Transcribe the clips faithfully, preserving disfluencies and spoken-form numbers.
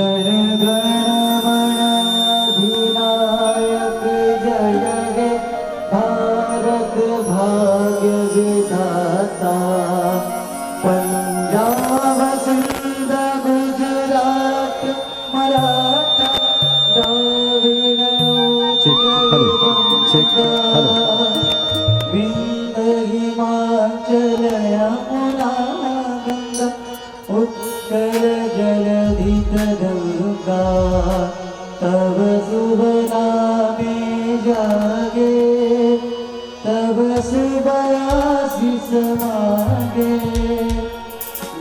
गण गण मन अधिनायक जय हे, भारत भाग्य विधाता। Punjab Sindh Gujarat Maratha Dravid check, hello, check, hello. Vindhya Himachal Yamuna Ganga Utkal जलधि तरंगा, तब शुभ नामे जागे, तब शुभ आशीष मागे।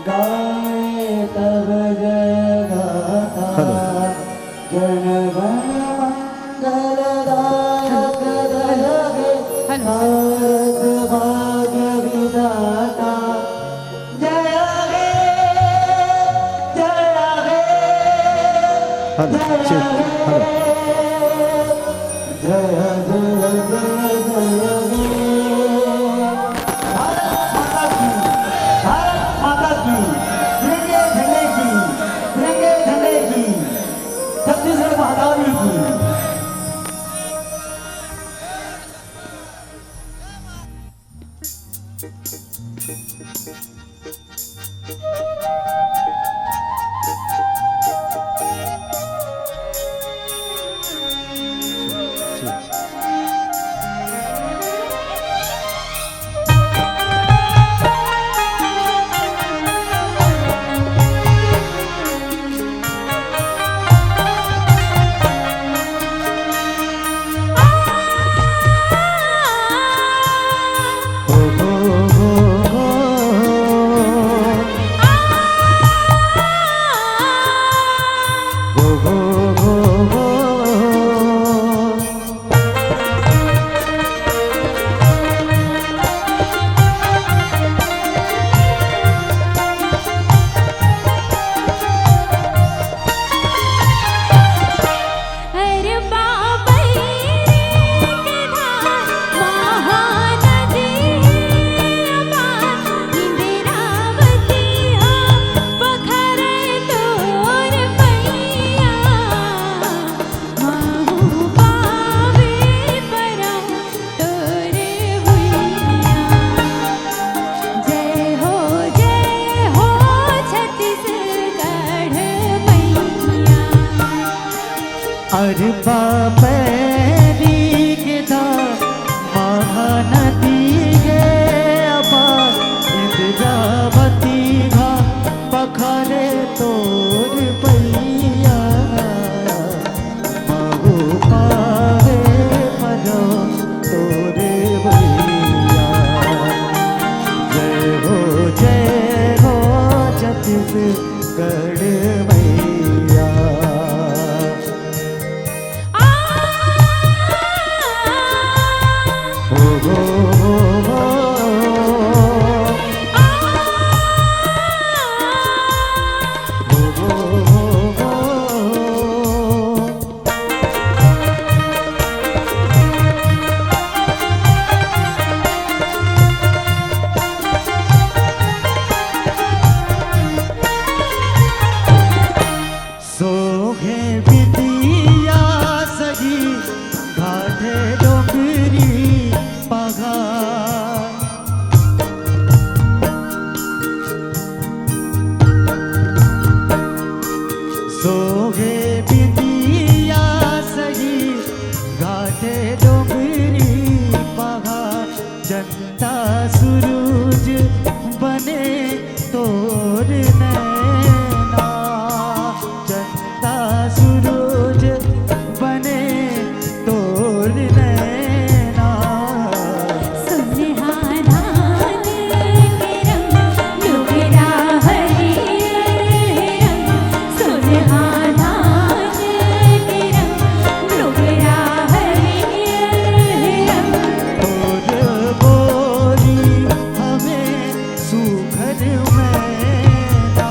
गाए तब जय गाथा, हेलो। जन गण मंगलदायक जय हे, हेलो। भारत भाग्य विधाता। जय हे, जय हे, हेलो, जय चेक, हे। हेलो। जय जय जय जय हे। भारत माता की, भारत माता की, तिरंगे झंडे की, तिरंगे झंडे की, छत्तीसगढ़ महाकाव्य की। अरे बाबरी के दा महानदी के अपार, इंद्रावती घा पखरे तोर पैया। महू पावे परो तोरे भैया। जय हो, जय हो छत्तीसगढ़ मैया। सोहे बिंदिया सजी घाटे डोंगरी पहाड़। सोहे बिंदिया सजी घाटे डोंगरी पहाड़। चंदा सुरूज बने तोर नैना, चंदा सुरूज बने तोर नैना। सुनहा धान के रंग, नुकरा हरियर रंग, सुनहा धान के रंग, नुकरा हरियर रंग। तोर बोली हवे सुघर मैना।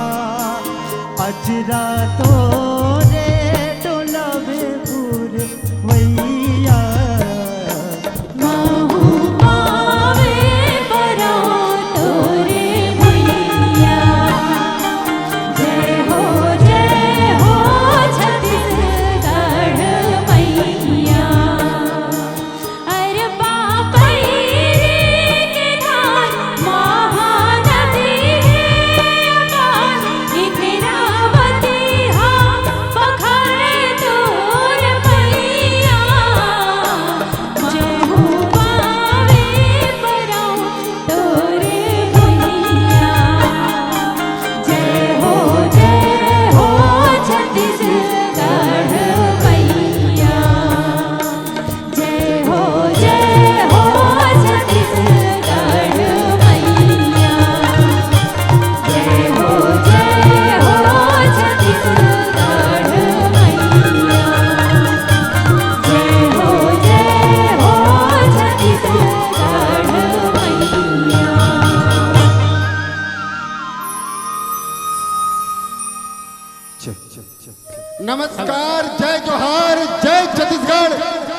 नमस्कार, जय जोहार, जय छत्तीसगढ़,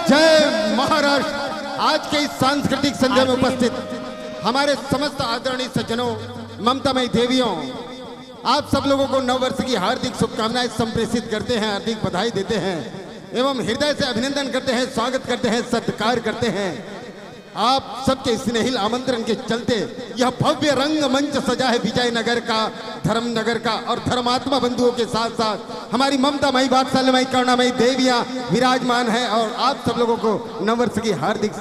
जय महाराष्ट्र। आज के इस सांस्कृतिक संध्या में उपस्थित हमारे समस्त आदरणीय सज्जनों, ममतामयी देवियों, आप सब लोगों को नववर्ष की हार्दिक शुभकामनाएं संप्रेषित करते हैं, हार्दिक बधाई देते हैं एवं हृदय से अभिनंदन करते हैं, स्वागत करते हैं, सत्कार करते हैं। आप सबके स्नेहिल आमंत्रण के चलते यह भव्य रंगमंच सजा है विजयनगर का, धर्मनगर का, और धर्मात्मा बंधुओं के साथ साथ हमारी ममतामयी, वात्सल्यमयी, करुणामयी देवियां विराजमान है और आप सब लोगों को नववर्ष की हार्दिक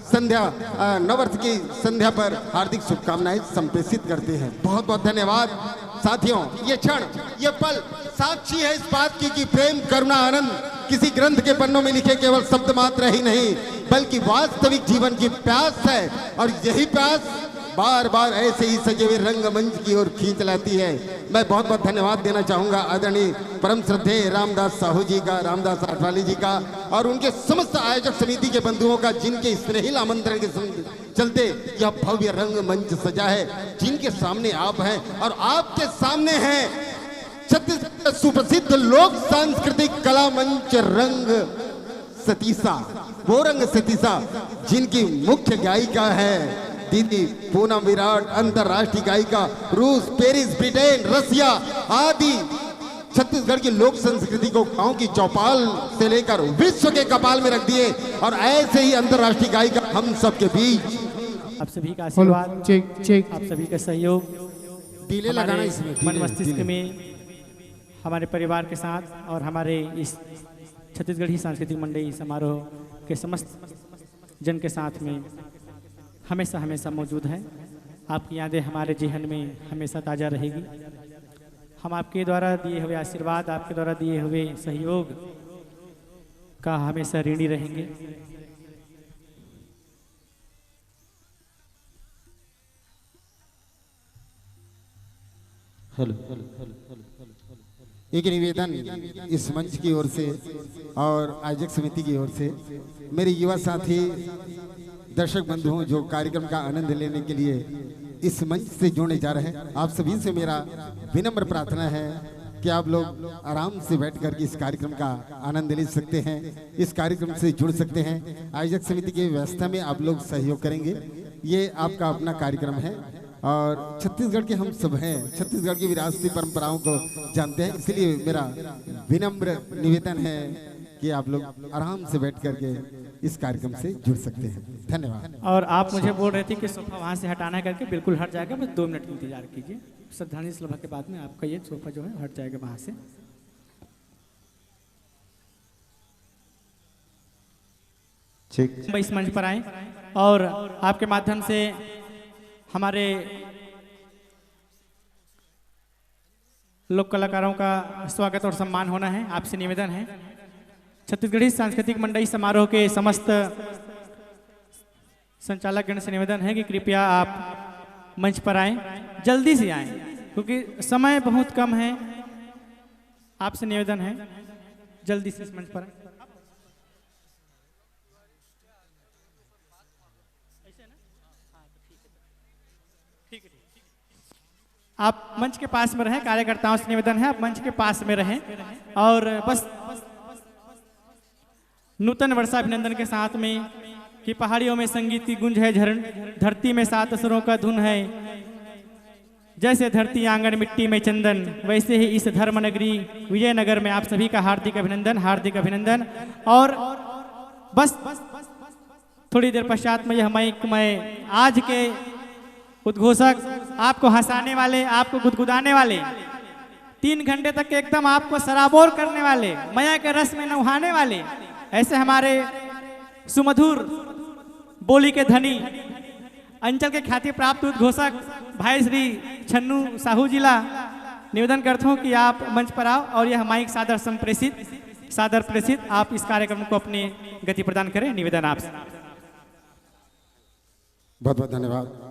संध्या, अ, नववर्ष की संध्या पर हार्दिक शुभकामनाएं संप्रेषित करते हैं। बहुत बहुत धन्यवाद साथियों। ये क्षण, ये पल साक्षी है इस बात की कि प्रेम, करुणा, आनंद किसी ग्रंथ के पन्नों में लिखे केवल शब्द मात्र ही नहीं, बल्कि वास्तविक जीवन की प्यास है। और यही प्यास बार बार ऐसे ही सजे हुए रंगमंच की ओर खींच लाती है। मैं बहुत बहुत धन्यवाद देना चाहूंगा आदरणीय परम श्रद्धेय रामदास साहू जी का, रामदास आठवाले जी का और उनके समस्त आयोजक समिति के बंधुओं का, जिनके स्नेहिल आमंत्रण के सम-, चलते यह भव्य रंगमंच सजा है, जिनके सामने आप हैं और आपके सामने हैं छत्तीसगढ़ का सुप्रसिद्ध लोक सांस्कृतिक कला मंच रंग सतीसा, वो रंग सतीसा, जिनकी मुख्य गायिका है दीदी पूनम विराट, अंतर्राष्ट्रीय गायिका, रूस, पेरिस, ब्रिटेन, रसिया आदि छत्तीसगढ़ की लोक संस्कृति को गांव की चौपाल से लेकर विश्व के कपाल में रख दिए और ऐसे ही अंतर्राष्ट्रीय गायिका हम सबके बीच। आप सभी का आशीर्वाद, चेक चेक, आप सभी का सहयोग डीले लगाना इसमें, मन मस्तिष्क में हमारे परिवार के साथ और हमारे इस छत्तीसगढ़ी सांस्कृतिक मंडली समारोह के समस्त जन के साथ में हमेशा हमेशा मौजूद है। आपकी यादें हमारे जेहन में हमेशा ताज़ा रहेगी। हम आपके द्वारा दिए हुए आशीर्वाद, आपके द्वारा दिए हुए सहयोग का हमेशा ऋणी रहेंगे। हेलो, एक निवेदन इस मंच की ओर से और आयोजक समिति की ओर से, मेरे युवा साथी दर्शक बंधुओं जो कार्यक्रम का आनंद लेने के लिए इस मंच से जुड़ने जा रहे हैं, आप सभी से मेरा विनम्र प्रार्थना है कि आप लोग आराम से बैठ करके इस कार्यक्रम का आनंद ले सकते हैं, इस कार्यक्रम से जुड़ सकते हैं। आयोजक समिति की व्यवस्था में आप लोग सहयोग करेंगे, ये आपका अपना कार्यक्रम है। और छत्तीसगढ़ के हम सब हैं, छत्तीसगढ़ की विरासती परंपराओं को जानते हैं, इसलिए मेरा विनम्र निवेदन है कि आप लोग आराम से बैठ करके इस कार्यक्रम से जुड़ सकते हैं। धन्यवाद। और आप मुझे बोल रहे थे कि सोफा वहाँ से हटाना है करके, बिल्कुल हट जाएगा, बस दो मिनट की इंतजार कीजिए। श्रद्धांजलि सभा के बाद में आपका ये सोफा जो है हट जाएगा वहाँ से। ठीक, इस मंच पर आए और आपके माध्यम से हमारे लोक कलाकारों का स्वागत और सम्मान होना है। आपसे निवेदन है, छत्तीसगढ़ी सांस्कृतिक मंडली समारोह के समस्त संचालक गण से निवेदन है कि कृपया आप मंच पर आएं, जल्दी से आएं, क्योंकि समय बहुत कम है। आपसे निवेदन है, जल्दी से इस मंच पर आएं। आप मंच के पास में रहें, कार्यकर्ताओं से निवेदन है, आप मंच के पास में रहें और बस नूतन वर्षाभिनंदन के साथ में कि पहाड़ियों में संगीत की गूंज है, झरन धरती में सात सुरों का धुन है। जैसे धरती आंगन मिट्टी में चंदन, वैसे ही इस धर्म नगरी विजयनगर में आप सभी का हार्दिक अभिनंदन, हार्दिक अभिनंदन। और बस थोड़ी देर पश्चात में यह माइक मैं आज के उद्घोषक, आपको हंसाने वाले, आपको गुदगुदाने वाले, तीन घंटे तक एकदम आपको सराबोर करने वाले, मया के रस में नहाने वाले, ऐसे हमारे सुमधुर बोली के धनी, अंचल के ख्याति प्राप्त उद्घोषक भाई श्री छन्नू साहू जी ला निवेदन करता हूँ कि आप मंच पर आओ और यह माइक सादर संप्रेषित, सादर प्रेषित, आप इस कार्यक्रम को अपनी गति प्रदान करें। निवेदन आपसे। बहुत बहुत धन्यवाद।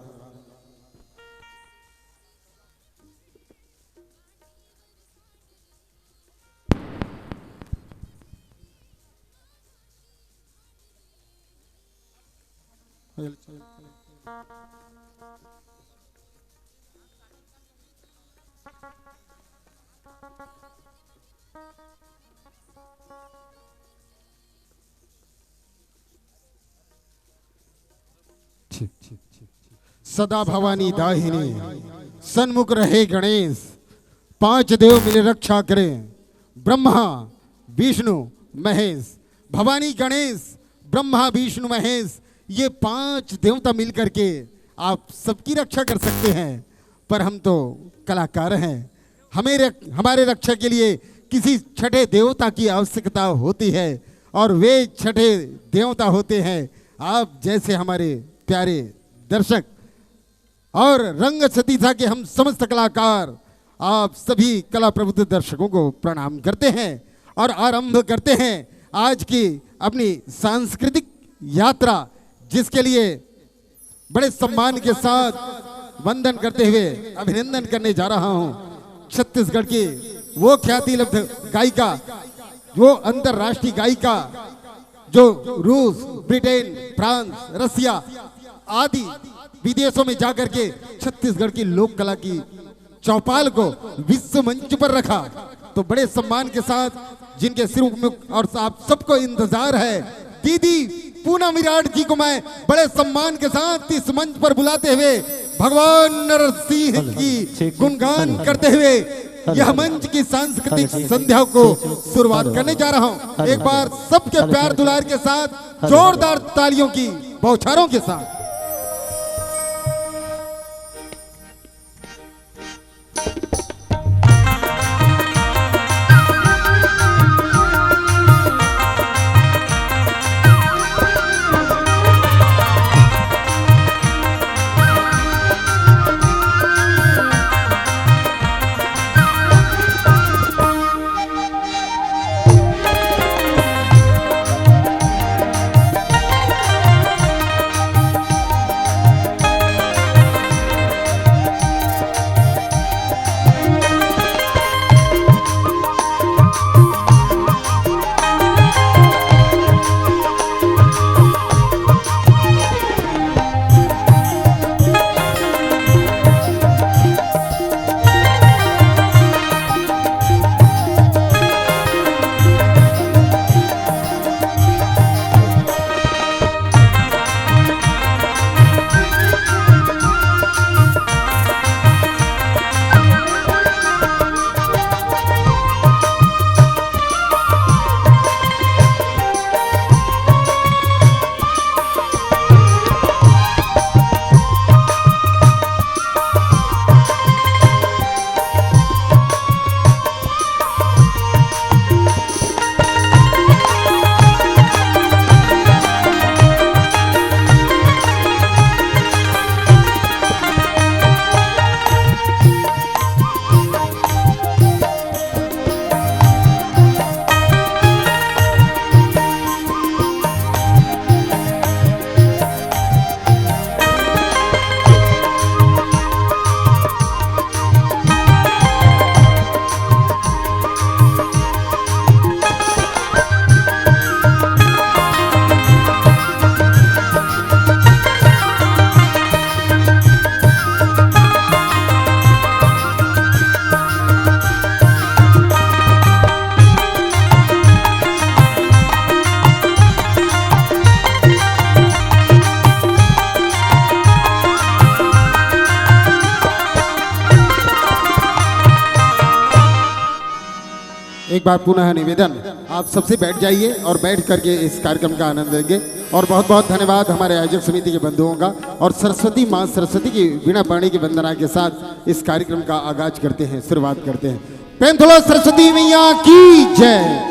सदा भवानी दाहिनी, सन्मुख रहे गणेश, पांच देव मिले रक्षा करें, ब्रह्मा, विष्णु, महेश। भवानी, गणेश, ब्रह्मा, विष्णु, महेश, ये पांच देवता मिल करके आप सबकी रक्षा कर सकते हैं, पर हम तो कलाकार हैं। हमें रक-, हमारे रक्षा के लिए किसी छठे देवता की आवश्यकता होती है, और वे छठे देवता होते हैं आप जैसे हमारे प्यारे दर्शक। और रंग सतीसा के हम समस्त कलाकार, आप सभी कला प्रबुद्ध दर्शकों को प्रणाम करते हैं और आरंभ करते हैं आज की अपनी सांस्कृतिक यात्रा, जिसके लिए बड़े सम्मान के साथ वंदन करते हुए अभिनंदन करने जा रहा हूं छत्तीसगढ़ की वो ख्याति लब्ध गायिका, वो अंतर्राष्ट्रीय गायिका, जो रूस, ब्रिटेन, फ्रांस, रसिया आदि विदेशों में जाकर के छत्तीसगढ़ की लोक कला की चौपाल को विश्व मंच पर रखा, तो बड़े सम्मान के साथ जिनके सिर में और आप सबको इंतजार है, दीदी पूनम विराट जी को मैं बड़े सम्मान के साथ इस मंच पर बुलाते हुए भगवान नरसिंह की गुणगान करते हुए यह मंच की सांस्कृतिक संध्या को शुरुआत करने जा रहा हूं। एक बार सबके प्यार दुलार के साथ, जोरदार तालियों की बौछारों के साथ। एक बार पुनः निवेदन, आप सबसे बैठ जाइए और बैठ करके इस कार्यक्रम का आनंद लेंगे। और बहुत बहुत धन्यवाद हमारे आयोजक समिति के बंधुओं का, और सरस्वती माँ सरस्वती की वीणा पाणी की वंदना के साथ इस कार्यक्रम का आगाज करते हैं, शुरुआत करते हैं। प्रेम थोड़ा सरस्वती मैया की जय।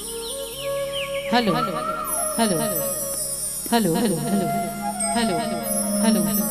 Hello, hello, hello, hello, hello, hello, hello.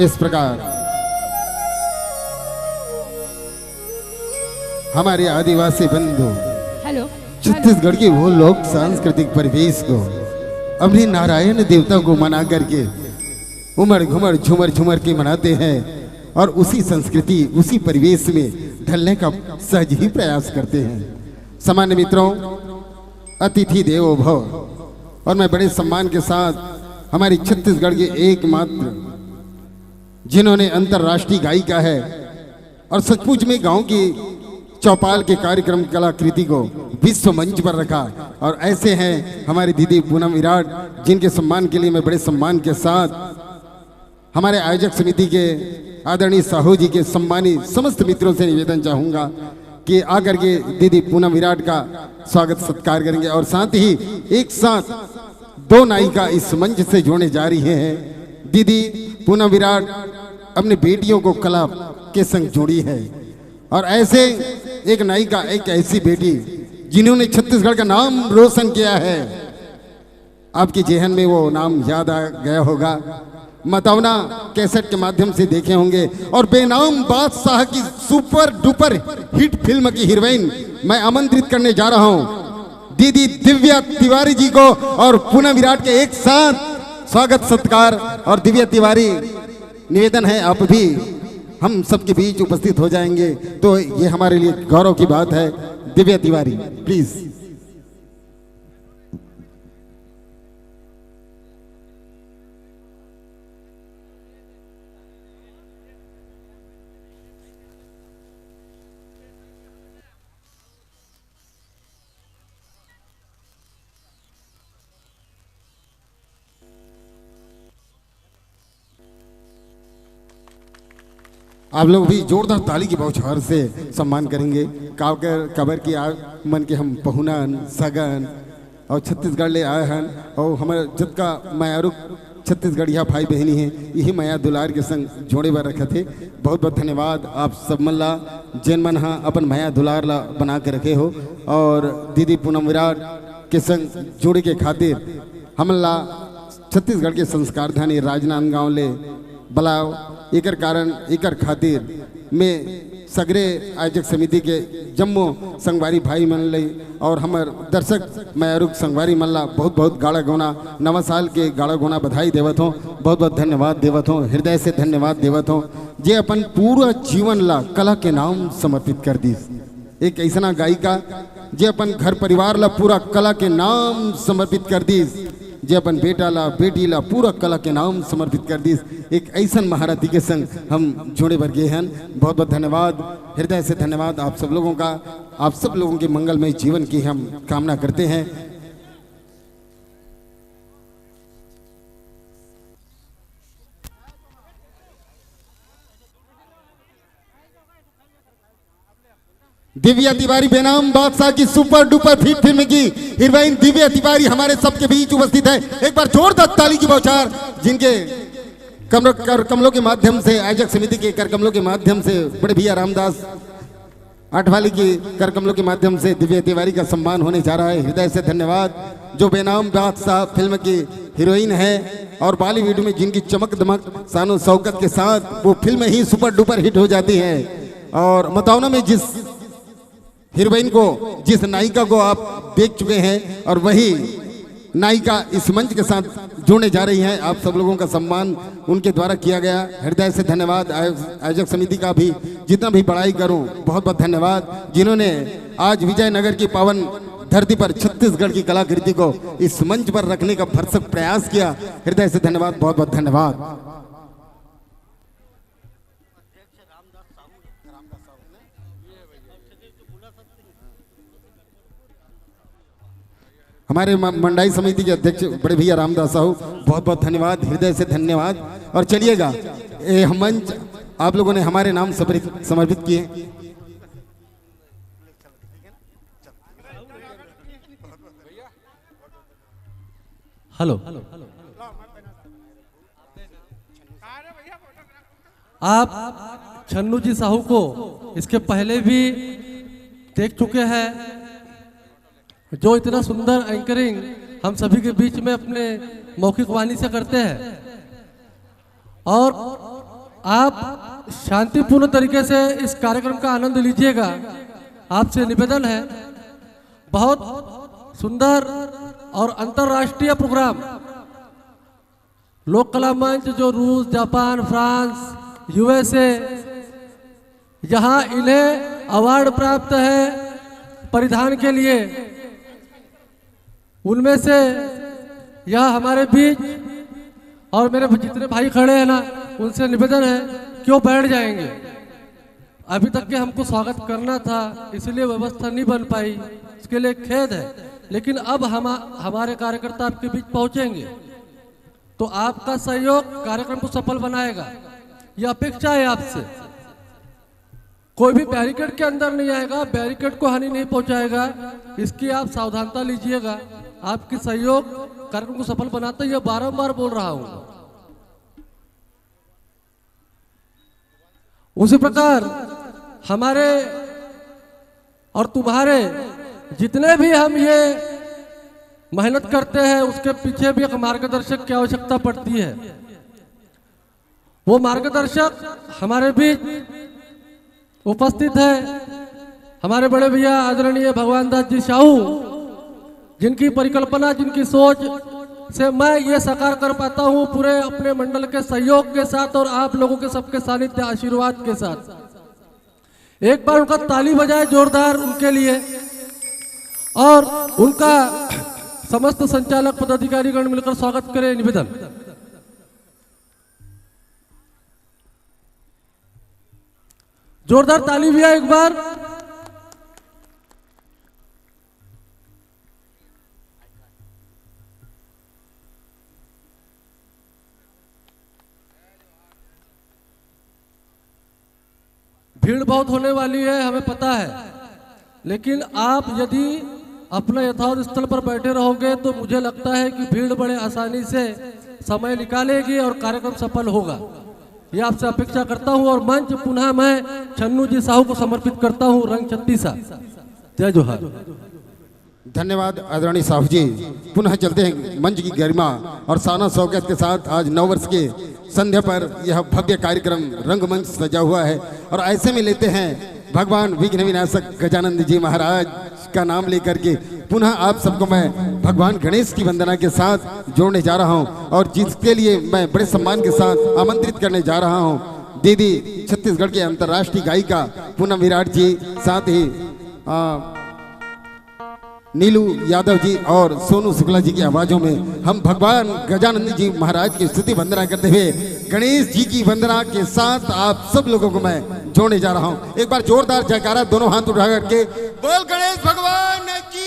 इस प्रकार हमारे आदिवासी बंधु हेलो। छत्तीसगढ़ के वो लोक सांस्कृतिक परिवेश को अपने नारायण देवता को मना करके उमड़ घुमड़ झुमर झुमर के मनाते हैं और उसी संस्कृति, उसी परिवेश में ढलने का सहज ही प्रयास करते हैं। सामान्य मित्रों, अतिथि देवो भव। और मैं बड़े सम्मान के साथ हमारी छत्तीसगढ़ के एकमात्र जिन्होंने अंतर्राष्ट्रीय गायिका है और सचमुच में गांव की चौपाल के कार्यक्रम कलाकृति को विश्व मंच पर रखा, और ऐसे हैं हमारी दीदी पूनम विराट, जिनके सम्मान के लिए मैं बड़े सम्मान के साथ हमारे आयोजक समिति के आदरणीय साहू जी के सम्मानित समस्त मित्रों से निवेदन चाहूंगा कि आकर के दीदी पूनम विराट का स्वागत सत्कार करेंगे और साथ ही एक साथ दो नायिका इस मंच से जोड़ने जा रही हैं। दीदी पूनम विराट अपने बेटियों को कला के संग जोड़ी है और ऐसे एक नायिका, एक ऐसी बेटी जिन्होंने छत्तीसगढ़ का नाम रोशन किया है। आपके जेहन में वो नाम याद आ गया होगा, मतौना कैसेट के माध्यम से देखे होंगे और बेनाम बादशाह की सुपर डुपर हिट फिल्म की हीरोइन मैं आमंत्रित करने जा रहा हूं दीदी दिव्या तिवारी जी को और पूनम विराट के एक साथ स्वागत सत्कार। और दिव्या तिवारी, निवेदन है आप भी हम सबके बीच उपस्थित हो जाएंगे तो ये हमारे लिए गौरव की बात है। दिव्या तिवारी, प्लीज। आप लोग भी जोरदार ताली की बौछार से सम्मान करेंगे। काबर काबर कि आप मन के हम पहुनन सगन और छत्तीसगढ़ ले आए हन और हमर जतका मयारू छत्तीसगढ़िया भाई बहिनी हे, यही मया दुलार के संग जोड़े बर रखत हे। बहुत बहुत धन्यवाद आप सब मन ला, जेन मन हा अपन मया दुलार ला बना के रखे हो और दीदी पूनम विराट के संग जुड़े के खातिर हमन ला छत्तीसगढ़ के संस्कार धनी राजनांदगांव ले बलाव। एकर कारण, एकर खातिर मैं सगरे आयोजक समिति के जम्मो संगवारी भाई मन ले और हमर दर्शक मयारुक संगवारी मन ला बहुत बहुत गाड़ा गोना, नवा साल के गाड़ा गोना बधाई देवत हों। बहुत बहुत धन्यवाद देवत हों, हृदय से धन्यवाद देवत हों, जे अपन पूरा जीवन ला कला के नाम समर्पित कर दीस। एक ऐसना गायिका जे अपन घर परिवार ला पूरा कला के नाम समर्पित कर दीस, जे अपन बेटा ला, बेटी ला पूरा कला के नाम समर्पित कर दीस। एक ऐसन महारथी के संग हम जुड़े बर गे हन। बहुत बहुत धन्यवाद, हृदय से धन्यवाद आप सब लोगों का। आप सब लोगों के मंगलमय जीवन की हम कामना करते हैं। दिव्या तिवारी बेनाम बादशाह की सुपर डुपर हिट फिल्म की हीरोइन दिव्या तिवारी हमारे सबके बीच उपस्थित है। एक बार जोरदार ताली की बौछार, जिनके कमर-, कर कमलों के माध्यम से, आयोजक समिति के कर कमलों के माध्यम से बड़े भैया रामदास आठवाली की कर कमलों के माध्यम से दिव्या तिवारी का सम्मान होने जा रहा है। हृदय से धन्यवाद। जो बेनाम बादशाह फिल्म की हीरोइन है और बॉलीवुड में जिनकी चमक दमक, शानो शौकत के साथ वो फिल्म ही सुपर डुपर हिट हो जाती है। और मतौना में जिस हीरोइन को, जिस नायिका को आप देख चुके हैं, और वही नायिका इस मंच के साथ जुड़ने जा रही हैं। आप सब लोगों का सम्मान उनके द्वारा किया गया। हृदय से धन्यवाद। आयोज-, आयोजक समिति का भी जितना भी बड़ाई करूं, बहुत बहुत धन्यवाद, जिन्होंने आज विजयनगर की पावन धरती पर छत्तीसगढ़ की कलाकृति को इस मंच पर रखने का भरसक प्रयास किया। हृदय से धन्यवाद, बहुत बहुत धन्यवाद। हमारे म-, मंडाई समिति के अध्यक्ष बड़े भैया रामदास साहू, बहुत बहुत धन्यवाद, हृदय से धन्यवाद। और चलिएगा, ये हम मंच आप लोगों ने हमारे नाम समर्पित, समर्पित किए। हेलो, आप छन्नू जी साहू को इसके पहले भी देख चुके हैं, जो इतना सुंदर एंकरिंग हम सभी के बीच में अपने मौखिक वाणी से करते हैं। और आप शांतिपूर्ण तरीके से इस कार्यक्रम का आनंद लीजिएगा, आपसे निवेदन है। बहुत सुंदर और अंतर्राष्ट्रीय प्रोग्राम, लोक कला मंच जो रूस, जापान, फ्रांस, यूएसए, यहाँ इन्हें अवार्ड प्राप्त है परिधान के लिए, उनमें से यह हमारे बीच और मेरे जितने भाई खड़े हैं ना, उनसे निवेदन है, क्यों बैठ जाएंगे। अभी तक के हमको स्वागत करना था, इसलिए व्यवस्था नहीं बन पाई, इसके लिए खेद है। लेकिन अब हम, हमारे कार्यकर्ता आपके बीच पहुंचेंगे, तो आपका सहयोग कार्यक्रम को सफल बनाएगा, यह अपेक्षा है आपसे। कोई भी बैरिकेड के अंदर नहीं आएगा, बैरिकेड को हानि नहीं पहुंचाएगा, इसकी आप सावधानता लीजिएगा। आपकी सहयोग कार्यक्रम को सफल बनाते, यह बारंबार बोल रहा हूं। उसी प्रकार हमारे और तुम्हारे जितने भी हम ये मेहनत करते हैं, उसके पीछे भी एक मार्गदर्शक की आवश्यकता पड़ती है। वो मार्गदर्शक हमारे बीच उपस्थित है, हमारे बड़े भैया आदरणीय भगवान दास जी साहू, जिनकी परिकल्पना, जिनकी सोच से मैं ये साकार कर पाता हूँ, पूरे अपने मंडल के सहयोग के साथ और आप लोगों के सबके सानिध्य आशीर्वाद के साथ। एक बार उनका ताली बजाए जोरदार उनके लिए, और उनका समस्त संचालक पदाधिकारीगण मिलकर स्वागत करें। निवेदन, जोरदार ताली भैया एक बार। भीड़ बहुत होने वाली है, हमें पता है, लेकिन आप यदि अपना यथावत स्थल पर बैठे रहोगे तो मुझे लगता है कि भीड़ बड़े आसानी से समय निकालेगी और कार्यक्रम सफल होगा। ये आपसे अपेक्षा करता हूं और मंच पुनः मैं छन्नू जी साहू को समर्पित करता हूं। रंग छत्तीसा। जय जोहार। धन्यवाद आदरणीय साहू जी। पुनः चलते हैं मंच की गरिमा और शान शौकत के साथ। आज नववर्ष के संध्या पर यह भव्य कार्यक्रम रंगमंच सजा हुआ है और ऐसे में लेते हैं भगवान विघ्न विनाशक गजानंद जी महाराज का नाम लेकर के पुनः आप सबको मैं भगवान गणेश की वंदना के साथ जोड़ने जा रहा हूं और जिसके लिए मैं बड़े सम्मान के साथ आमंत्रित करने जा रहा हूं दीदी छत्तीसगढ़ के अंतर्राष्ट्रीय गायिका पूनम विराट जी, साथ ही आ, नीलू यादव जी और सोनू शुक्ला जी की आवाजों में हम भगवान गजानंद जी महाराज की स्तुति वंदना करते हुए गणेश जी की वंदना के साथ आप सब लोगों को मैं जोड़ने जा रहा हूं। एक बार जोरदार जयकारा दोनों हाथ उठा करके, बोल गणेश भगवान की।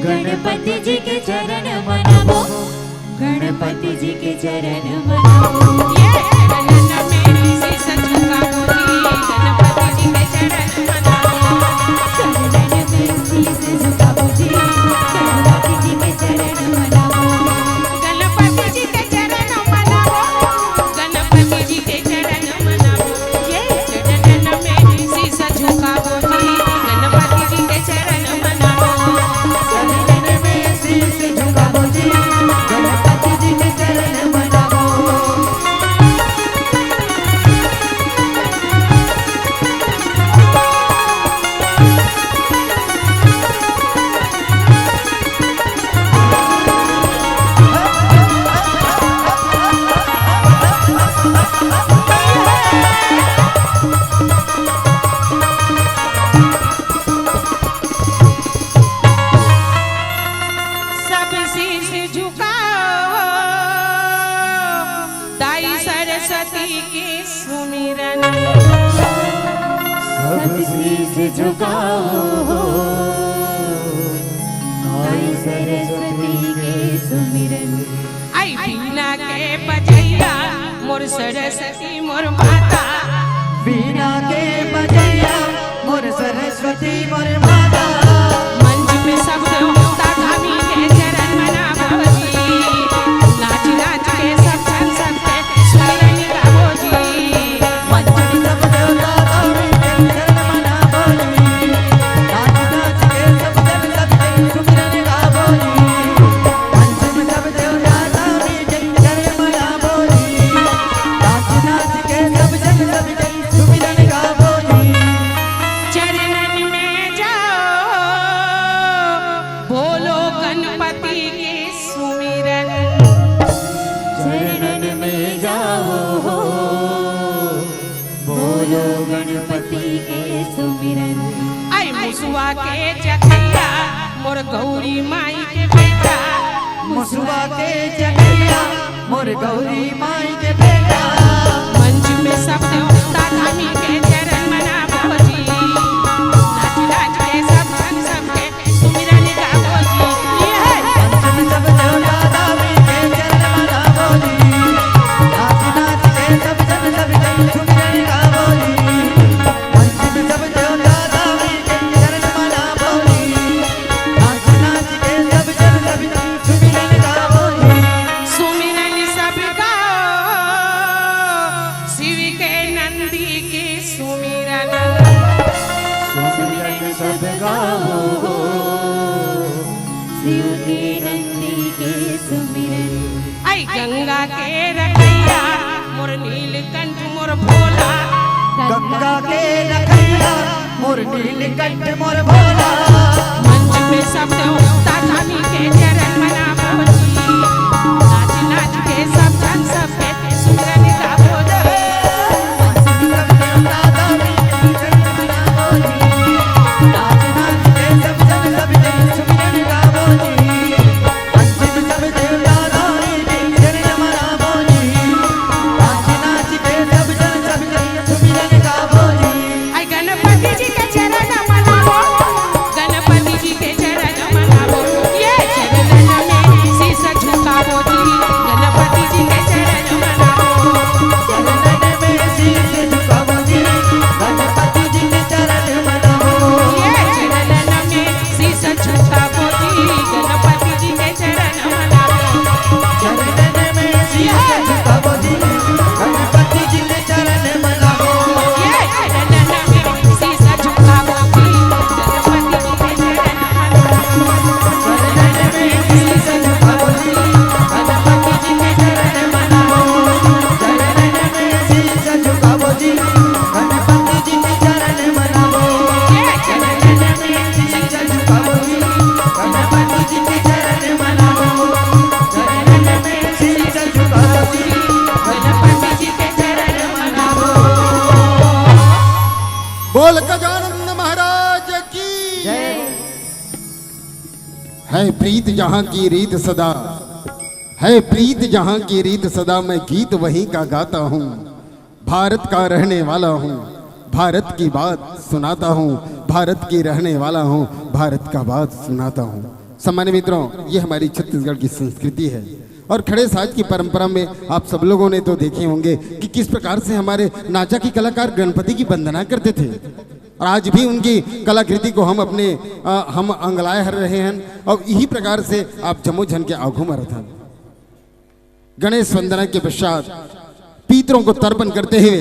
गणपति जी के चरण मनाबो, गणपति जी के चरण मनाबो। ये चरणन में शीश झुकाबो जी, गणपति जी के चरण मनाबो। चरणन में शीश झुकाबो जी, गणपति जी के चरण मनाबो। गणपति जी के चरण मनाबो, गणपति जी के चरण मनाबो। ये चरणन में शीश झुकाबो जी, गणपति जी के चरण मनाबो। चरणन में शीश झुकाबो जी, गणपति जी के चरण मनाबो। झुकाओ हो, आई सरस्वती के सुमिरन। आई बीना के बजैया मोर सरस्वती मोर माता। बीना के बजैया मोर सरस्वती मोर माता। मंच में सब देवता धामी के चरण मनावो जी। नाच नाच के सब जन सबके सुमिरन गावो जी। मंच में सब देवता धामी के चरण मनावो जी। नाच नाच के सब जन सबके सुमिरन गावो जी। मंच में सब देवता धामी के चरण मनावो जी। नाच नाच के सब जन सबके सुमिरन गावो जी। चरणन में जाओ, बोलो गणपति के सुमिरन। चरणन में जाओ हो, बोलो गणपति के सुमिरन। आई मुसवा के चकैया मोर गौरी माई के बेटा। मुसवा के चकैया मोर गौरी माई के बेटा। मंच में सब देवता धामी के चरण मनावो जी। नाच नाच के सब जन सबके सुमिरन गावो जी। ये है। मंच में सब देवता धामी के चरण मनावो जी। नाच नाच के सब जन सबके सुमिरन गावो जी। मंच में सब देवता धामी के चरण मनावो जी। नाच नाच के सब जन सबके सुमिरन गावो जी। सुमिरन सब गाओ, शिव के नंदी के सुमिरन। सुमिरन सब गाओ, शिव के नंदी के सुमिरन। आई गंगा के रखैया मोर नीलकंठ मोर भोला। गंगा के रखैया मोर नीलकंठ मोर भोला। मंच में सब देवता धामी के चरण मनावो जी। नाच नाच के सब जन सबके सुमिरन गावो जी। मंच में सब देवता धामी के चरण मनावो जी। नाच नाच के सब जन सबके सुमिरन गावो जी। अंतिम सब देवता रानी के चरण मनावो जी। नाच नाच के सब जन सबके सुमिरन गावो जी। आई गणपति जी के चरण मनावो, गणपति जी के चरण मनावो। ये चरणन में शीश झुकावो जी। गणपति जी के चरण मनावो। चरणन में शीश झुकावो जी। गणपति जी के चरण मनावो। ये चरणन में शीश झुकावो जी। गणपति जी के चरण मनावो। चरणन में शीश झुकावो जी। गणपति जी के चरण मनावो। ये चरणन में शीश झुकावो जी। गणपति जी के चरण मनावो। चरणन में शीश झुकावो जी। गणपति जी के चरण मनावो। चरणन में शीश झुकावो जी। गणपति जी के चरण मनावो। ये चरणन में शीश झुकावो जी। गणपति जी के चरण मनावो। चरणन में शीश झुकावो जी। गणपति जी के चरण मनावो। बोल गजानंद महाराज की जय। है प्रीत जहाँ की रीत सदा, है प्रीत जहाँ की रीत सदा, मैं गीत वहीं का गाता हूँ। भारत का रहने वाला हूँ, भारत की बात सुनाता हूँ, भारत की रहने वाला हूँ, भारत का बात सुनाता हूँ। सम्मानित मित्रों, ये हमारी छत्तीसगढ़ की संस्कृति है और खड़े साज की परंपरा में आप सब लोगों ने तो देखे होंगे कि किस प्रकार से हमारे नाचा की कलाकार गणपति की वंदना करते थे और आज भी उनकी कलाकृति को हम अपने, अ, हम अंगलाय हर रहे हैं और यही प्रकार से आप जमो झन के आघू मरत हन। गणेश वंदना के पश्चात पितरों को तर्पण करते हुए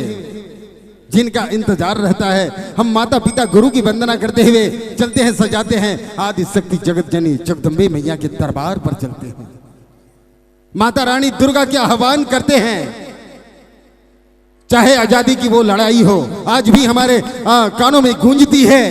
जिनका इंतजार रहता है, हम माता पिता गुरु की वंदना करते हुए चलते हैं, सजाते हैं आदि शक्ति जगत जननी जगदम्बे मैया के दरबार पर चलते हैं। माता रानी दुर्गा के आह्वान करते हैं, चाहे आजादी की वो लड़ाई हो, आज भी हमारे, आ, कानों में गूंजती है।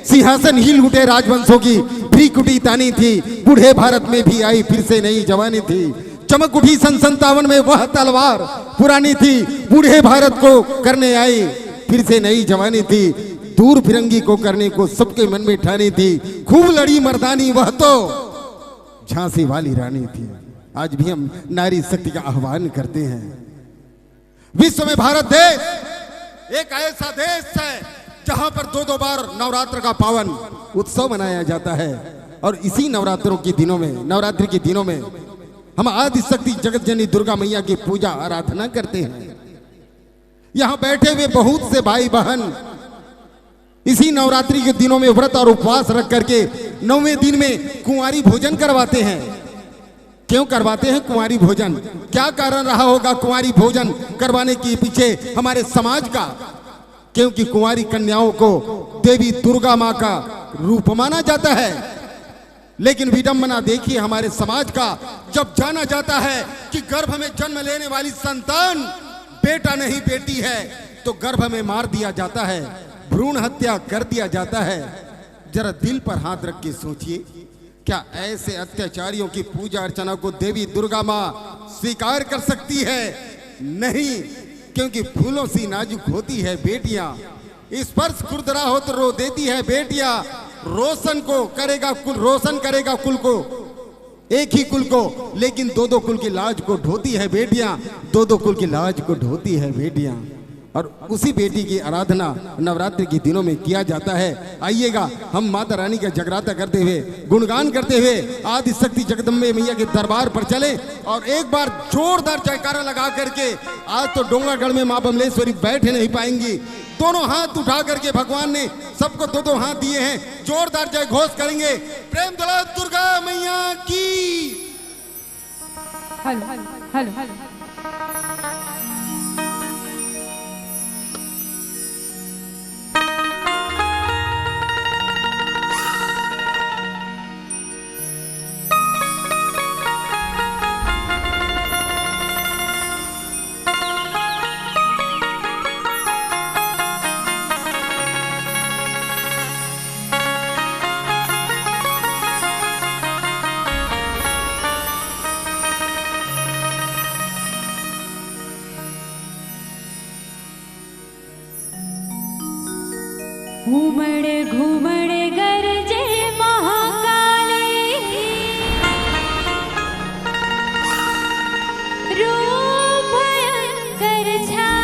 सिंहासन हिल उठे राजवंशों की, भ्री कुटी तानी थी, बूढ़े भारत में भी आई फिर से नई जवानी थी। चमक उठी सन संतावन में वह तलवार पुरानी थी, बूढ़े भारत को करने आई फिर से नई जवानी थी। दूर फिरंगी को करने को सबके मन में ठानी थी, खूब लड़ी मर्दानी वह तो झांसी वाली रानी थी। आज भी हम नारी शक्ति का आह्वान करते हैं। विश्व में भारत देश एक ऐसा देश है जहां पर दो दो बार नवरात्र का पावन उत्सव मनाया जाता है। और इसी नवरात्रों के दिनों में, नवरात्रि के दिनों में हम आदिशक्ति जगत जननी दुर्गा मैया की पूजा आराधना करते हैं। यहाँ बैठे हुए बहुत से भाई बहन इसी नवरात्रि के दिनों में व्रत और उपवास रख करके नौवें दिन में कुंवारी भोजन करवाते हैं। क्यों करवाते हैं कुंवारी भोजन? क्या कारण रहा होगा कुंवारी भोजन करवाने के पीछे हमारे समाज का? क्योंकि कुंवारी कन्याओं को देवी दुर्गा माँ का रूप माना जाता है। लेकिन विडंबना देखिए हमारे समाज का, जब जाना जाता है कि गर्भ में जन्म लेने वाली संतान बेटा नहीं बेटी है, तो गर्भ में मार दिया जाता है, भ्रूण हत्या कर दिया जाता है। जरा दिल पर हाथ रख के सोचिए, क्या ऐसे अत्याचारियों की पूजा अर्चना को देवी दुर्गा माँ स्वीकार कर सकती है? नहीं, क्योंकि फूलों सी नाजुक होती है बेटियां। स्पर्श खुरदरा हो तो रो देती है बेटियां। रोशन को करेगा कुल, रोशन करेगा कुल को, एक ही कुल को, लेकिन दो दो कुल की लाज को ढोती है बेटियां, दो दो कुल की लाज को ढोती है बेटियां। और उसी बेटी की आराधना नवरात्रि के दिनों में किया जाता है। आइएगा, हम माता रानी का जगराता करते हुए, गुणगान करते हुए आदि शक्ति जगदम्बे मैया के दरबार पर चले और एक बार जोरदार जयकारा लगा करके, आज तो डोंगरगढ़ में माँ बमलेश्वरी बैठ नहीं पाएंगी, दोनों हाथ उठा करके भगवान ने सबको दो दो हाथ दिए हैं, जोरदार जय घोष करेंगे। प्रेम दला दुर्गा मैया की। Hello, hello, hello. घूमड़ घूमड़ गरजे महाकाली, रूप भयंकर छाए।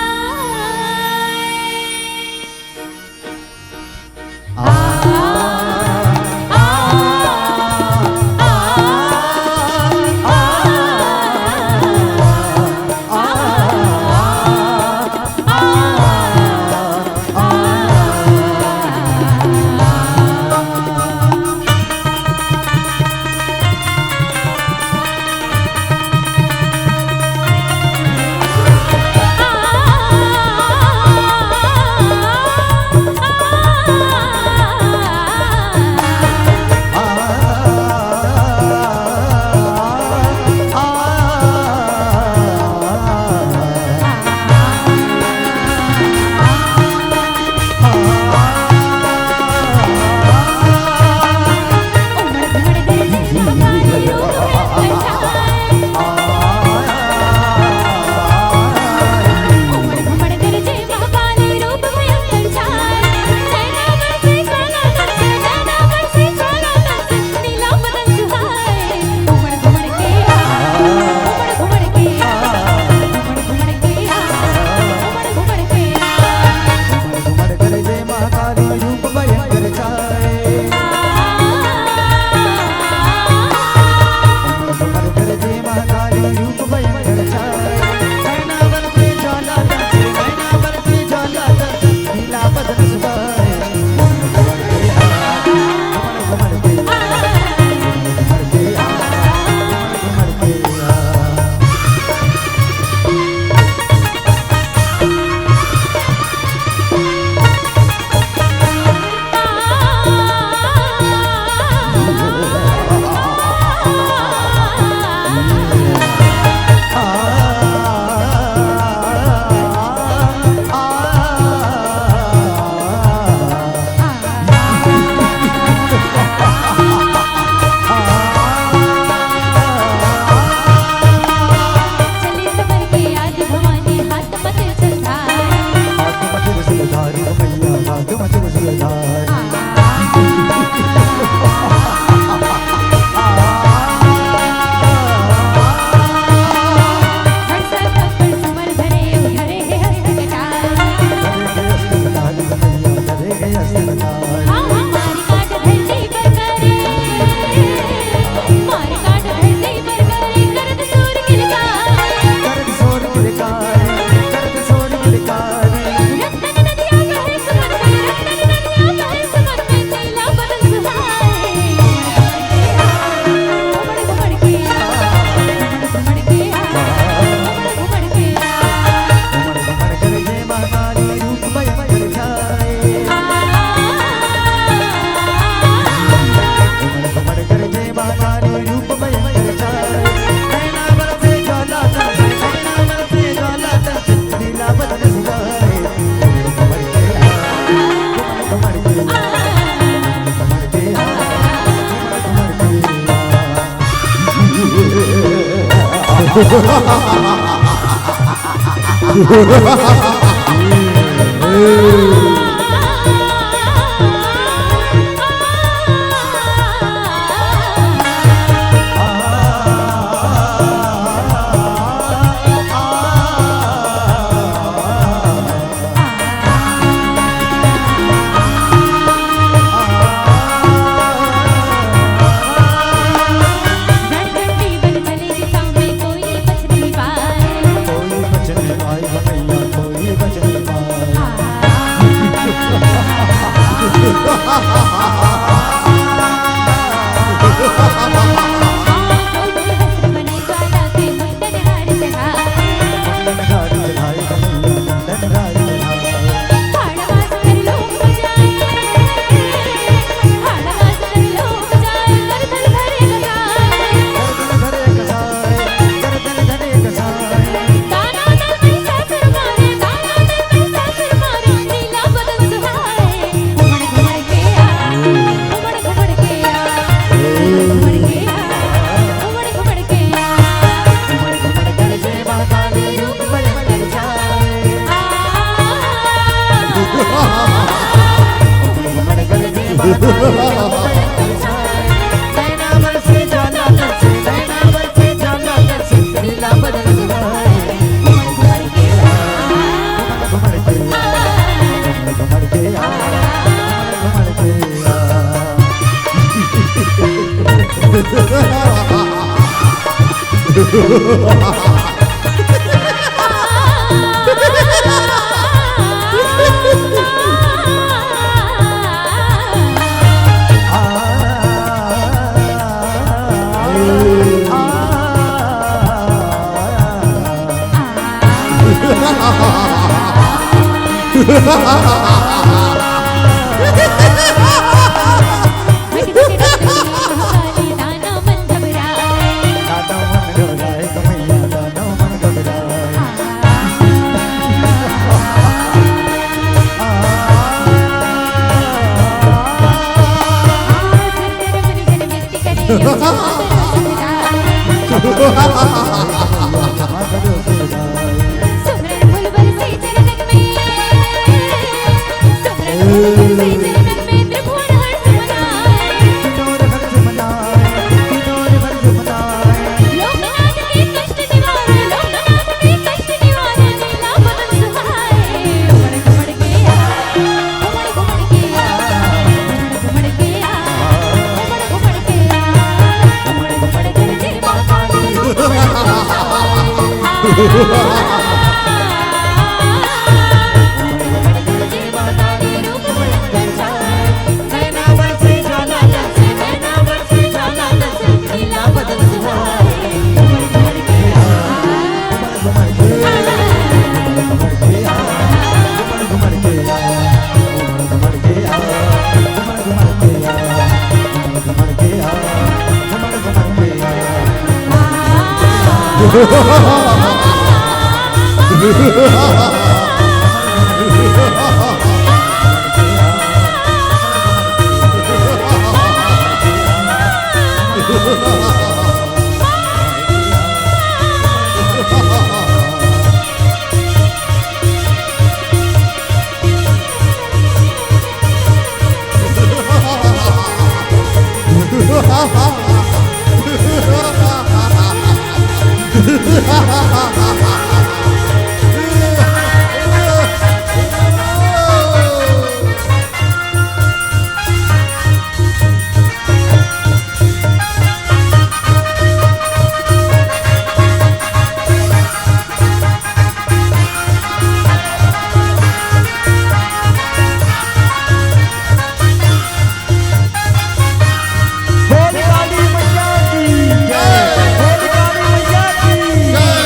बोल काली मैया की जय। बोल काली मैया की जय।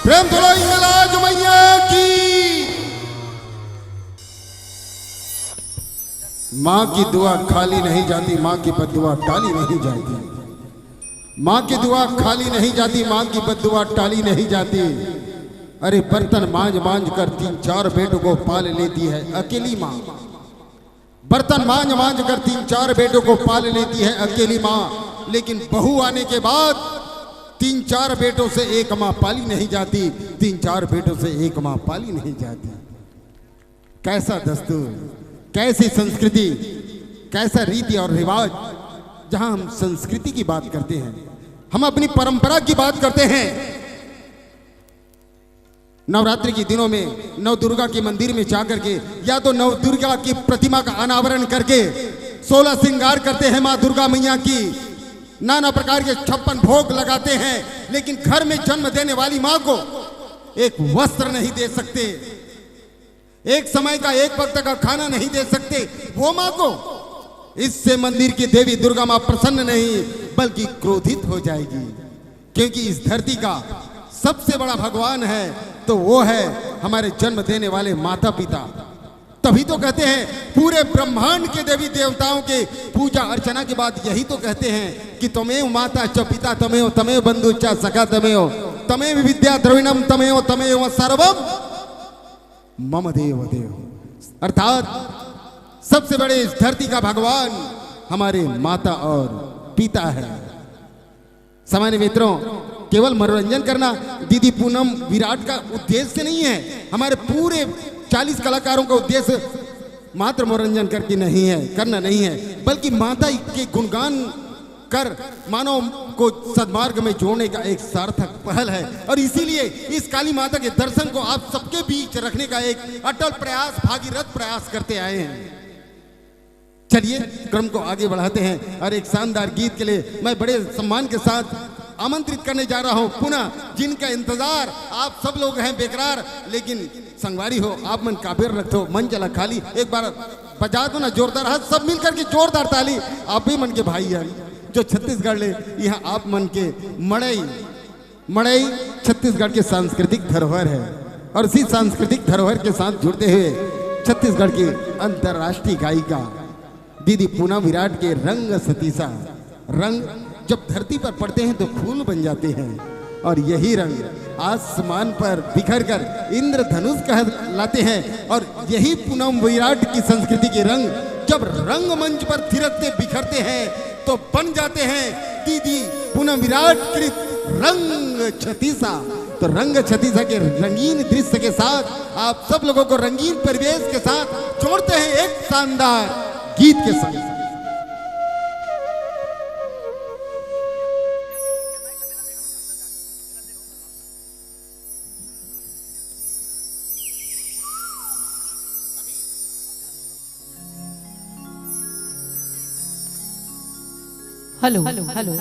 प्रेम से बोलो हिंगलाज मैया की। माँ की दुआ खाली नहीं जाती, माँ की बद्दुआ टाली नहीं जाती। माँ की दुआ खाली नहीं जाती, माँ की बद्दुआ टाली नहीं जाती। अरे, बर्तन मांज मांज कर तीन चार बेटों को पाल लेती है अकेली माँ। बर्तन मांज मांज कर तीन चार बेटों को पाल लेती है अकेली माँ, लेकिन बहू आने के बाद तीन चार बेटों से एक माँ पाली नहीं जाती, तीन चार बेटों से एक माँ पाली नहीं जाती। कैसा दस्तूर, कैसी संस्कृति, कैसा रीति और रिवाज, जहां हम संस्कृति की बात करते हैं, हम अपनी परंपरा की बात करते हैं। नवरात्रि के दिनों में नव दुर्गा के मंदिर में जाकर के या तो नव दुर्गा की प्रतिमा का अनावरण करके सोलह श्रृंगार करते हैं माँ दुर्गा मैया की, नाना प्रकार के छप्पन भोग लगाते हैं, लेकिन घर में जन्म देने वाली माँ को एक वस्त्र नहीं दे सकते, एक समय का, एक वक्त का खाना नहीं दे सकते। वो माँ को, इससे मंदिर की देवी दुर्गा माँ प्रसन्न नहीं, बल्कि क्रोधित हो जाएगी, क्योंकि इस धरती का सबसे बड़ा भगवान है तो वो है हमारे जन्म देने वाले माता पिता। तभी तो कहते हैं, पूरे ब्रह्मांड के देवी देवताओं के पूजा अर्चना के बाद यही तो कहते हैं कि त्वमेव माता च पिता त्वमेव, त्वमेव बंधु च सखा त्वमेव, त्वमेव विद्या द्रविणम त्वमेव, त्वमेव सर्वम मम देव देव। अर्थात सबसे बड़े इस धरती का भगवान हमारे माता और पिता है। सामान्य मित्रों, केवल मनोरंजन करना दीदी पूनम विराट का उद्देश्य नहीं है। हमारे पूरे चालीस कलाकारों का उद्देश्य मात्र मनोरंजन करके नहीं है, करना नहीं है, बल्कि माता के गुणगान कर मानव को सद्मार्ग में जोड़ने का एक सार्थक पहल है। और इसीलिए इस काली माता के दर्शन को आप सबके बीच रखने का एक अटल प्रयास, भागीरथ प्रयास करते आए हैं। चलिए, क्रम को आगे बढ़ाते हैं और एक शानदार गीत के लिए मैं बड़े सम्मान के साथ आमंत्रित करने जा रहा हूं पुनः, जिनका इंतजार आप सब लोग हैं बेकरार, लेकिन संगवारी हो, आप मन काबर रखथो, मंच ला खाली एक बार बजा दो ना जोरदार, हाँ, सब मिल करके जोरदार ताली। आप भी मन के भाई हैं जो छत्तीसगढ़ ले, यहाँ आप मन के मड़ई, मड़ई छत्तीसगढ़ के सांस्कृतिक धरोहर है और इसी सांस्कृतिक धरोहर के साथ जुड़ते हुए छत्तीसगढ़ की अंतर्राष्ट्रीय गायिका दीदी पूनम विराट के रंग छत्तीसा। रंग जब धरती पर पड़ते हैं तो फूल बन जाते हैं और यही रंग आसमान पर बिखर कर इंद्रधनुष कहलाते हैं। और यही पूनम विराट की संस्कृति के रंग जब रंगमंच पर थिरकते बिखरते हैं तो बन जाते हैं दीदी पूनम विराट कृत रंग छत्तीसा। तो रंग छत्तीसा के रंगीन दृश्य के साथ आप सब लोगों को रंगीन परिवेश के साथ जोड़ते हैं एक शानदार गीत के संग। Hello, hello, hello.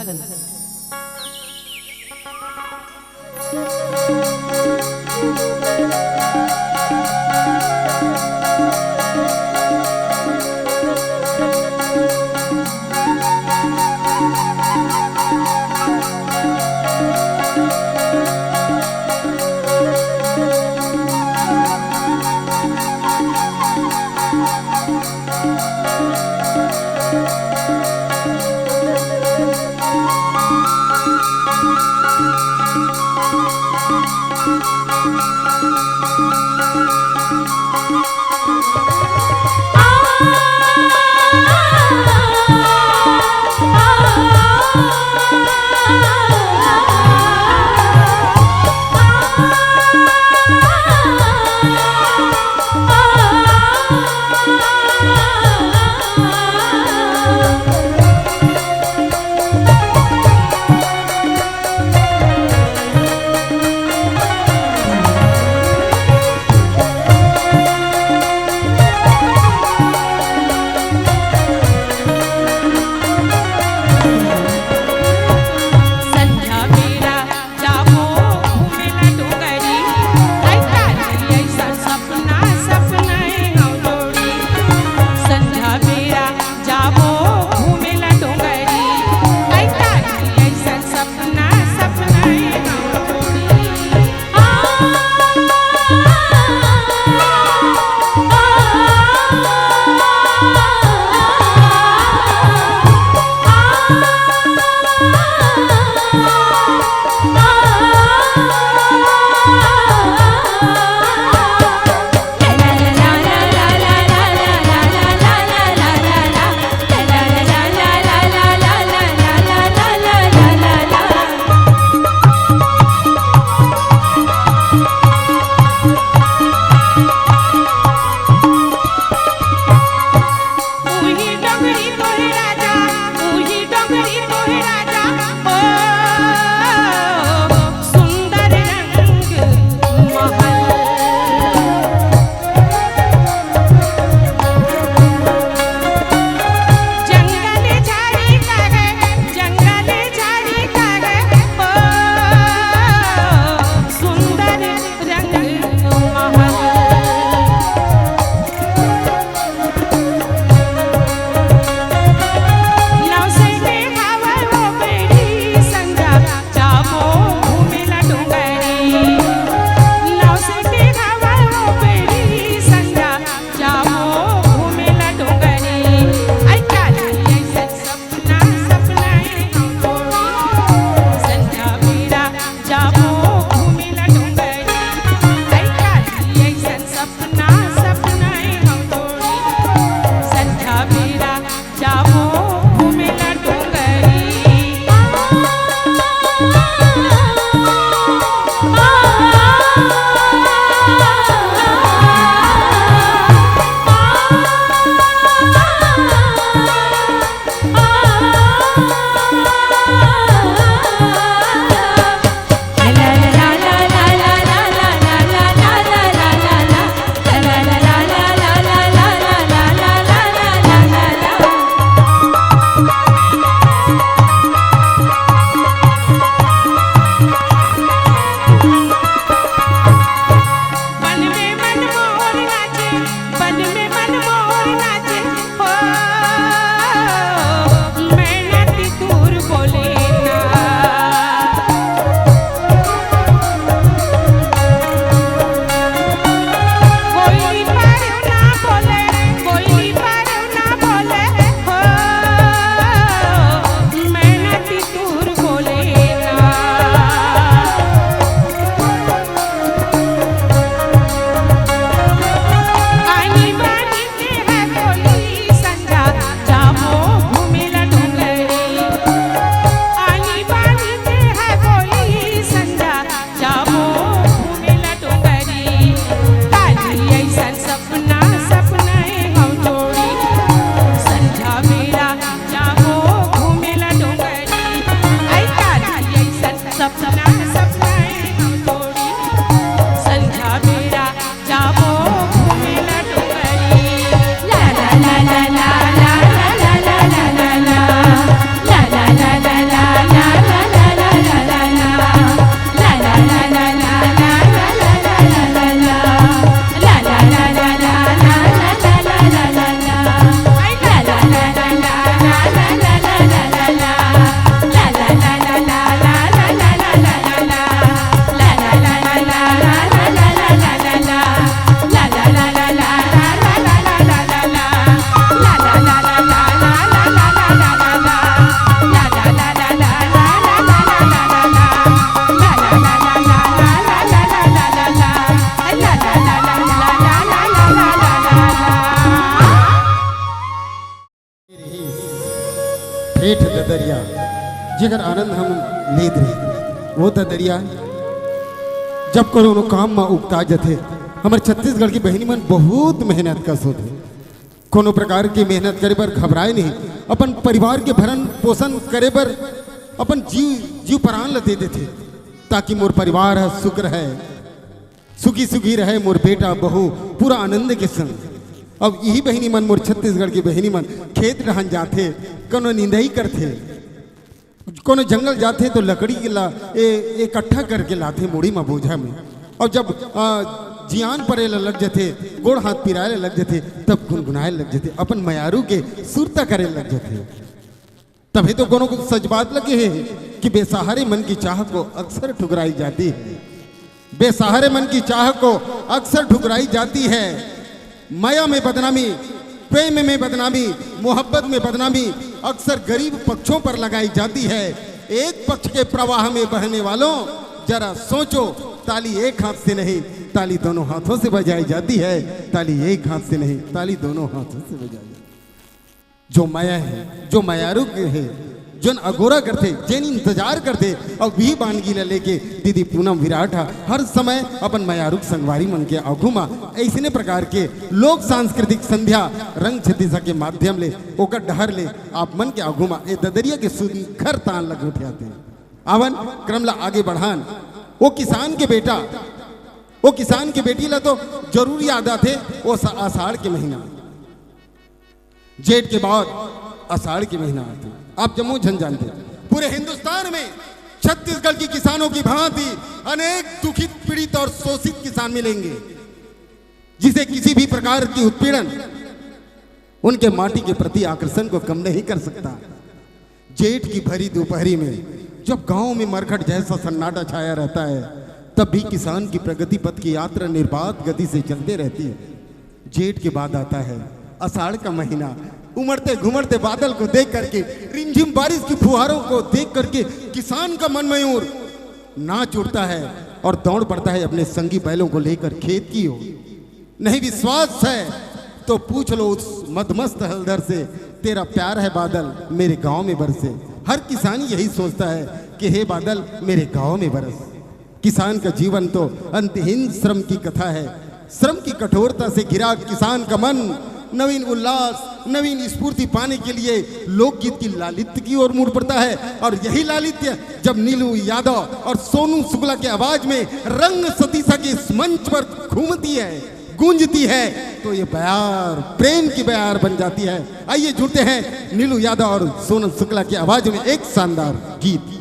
आनंद हम लेत रहे। वो ददरिया जब कोनो काम म उगता जथे, हमर छत्तीसगढ़ की बहिनी मन बहुत मेहनत कस होथे। कोनो प्रकार के मेहनत करे बर घबराए नहीं, अपन परिवार के भरण पोषण करे बर अपन जीव, जीव परान ल दे देथे, ताकि मोर परिवार ह सुख रहे, सुखी सुखी रहे, मोर बेटा बहू पूरा आनंद के संग। अब यही बहिनी मन, मोर छत्तीसगढ़ की बहिनी मन खेत डहन जाथे, कोनो निंदई करथे, कोनो जंगल जाथे तो लकड़ी के ला ए, इकट्ठा करके लाथे मुड़ी म बोझा में। और जब आ, जियान परे ला लग जथे, गोड़ हाथ पिराए ला लग जथे, तब गुनगुनाए लग जथे, अपन मयारू के सुरता करे लग जथे। तभी तो कोनो को सच बात लगे है कि बेसहारे मन की चाह को अक्सर ठुकराई जाती है। बेसहारे मन की चाह को अक्सर ठुकराई जाती है। मया में बदनामी, प्रेम में बदनामी, मोहब्बत में बदनामी अक्सर गरीब पक्षों पर लगाई जाती है। एक पक्ष के प्रवाह में बहने वालों, जरा सोचो, ताली एक हाथ से नहीं, ताली दोनों हाथों से बजाई जाती है। ताली एक हाथ से नहीं, ताली दोनों हाथों से बजाई जाती है। जो मया है, जो मयारू है, जोन अगोरा करथे, जेन इंतजार करथे, अउ वही बानगी ला लेके दीदी पूनम विराट हा हर समय अपन मयारू संगवारी मन के आघू मा अइसने प्रकार के लोक सांस्कृतिक संध्या रंग छत्तीसा के माध्यम ले ओकर डहर ले आप मन के आघू मा ए ददरिया के सुंदर तान ला गोठियाथे। आवन क्रम ला आगे बढ़ान। वो किसान के बेटा, वो किसान के बेटी ला तो जरूर याद आथे, वो सा-, आषाढ़ के महीना। जेठ के बाद आषाढ़ के महीना आथे। आप जम्मो झन जानते, पूरे हिंदुस्तान में छत्तीसगढ़ की किसानों की भांति अनेक दुखित, पीड़ित और शोषित किसान मिलेंगे, जिसे किसी भी प्रकार की उत्पीड़न उनके माटी के प्रति आकर्षण को कम नहीं कर सकता। जेठ की भरी दोपहरी में जब गांव में मरघट जैसा सन्नाटा छाया रहता है, तब भी किसान की प्रगति पथ की यात्रा निर्बाध गति से चलते रहती है। जेठ के बाद आता है आषाढ़ का महीना। उमड़ते घुमड़ते बादल को देख करके, रिमझिम बारिश की फुहारों को देख करके किसान का मन मयूर नाच उठता है और दौड़ पड़ता है अपने संगी बैलों को लेकर खेत की ओर। नहीं विश्वास है तो पूछ लो उस मदमस्त हलधर से, तेरा प्यार है बादल मेरे गांव में बरसे। हर किसान यही सोचता है कि हे बादल मेरे गांव में बरस। किसान का जीवन तो अंतहीन श्रम की कथा है। श्रम की कठोरता से घिरा किसान का मन नवीन उल्लास, नवीन स्फूर्ति पाने के लिए लोकगीत की लालित्य की ओर मुड़ पड़ता है। और यही लालित्य जब नीलू यादव और सोनू शुक्ला की आवाज में रंग सतीसा के इस मंच पर घूमती है, गूंजती है, तो ये बयार प्रेम की बयार बन जाती है। आइए जुड़ते हैं नीलू यादव और सोनू शुक्ला की आवाज में एक शानदार गीत।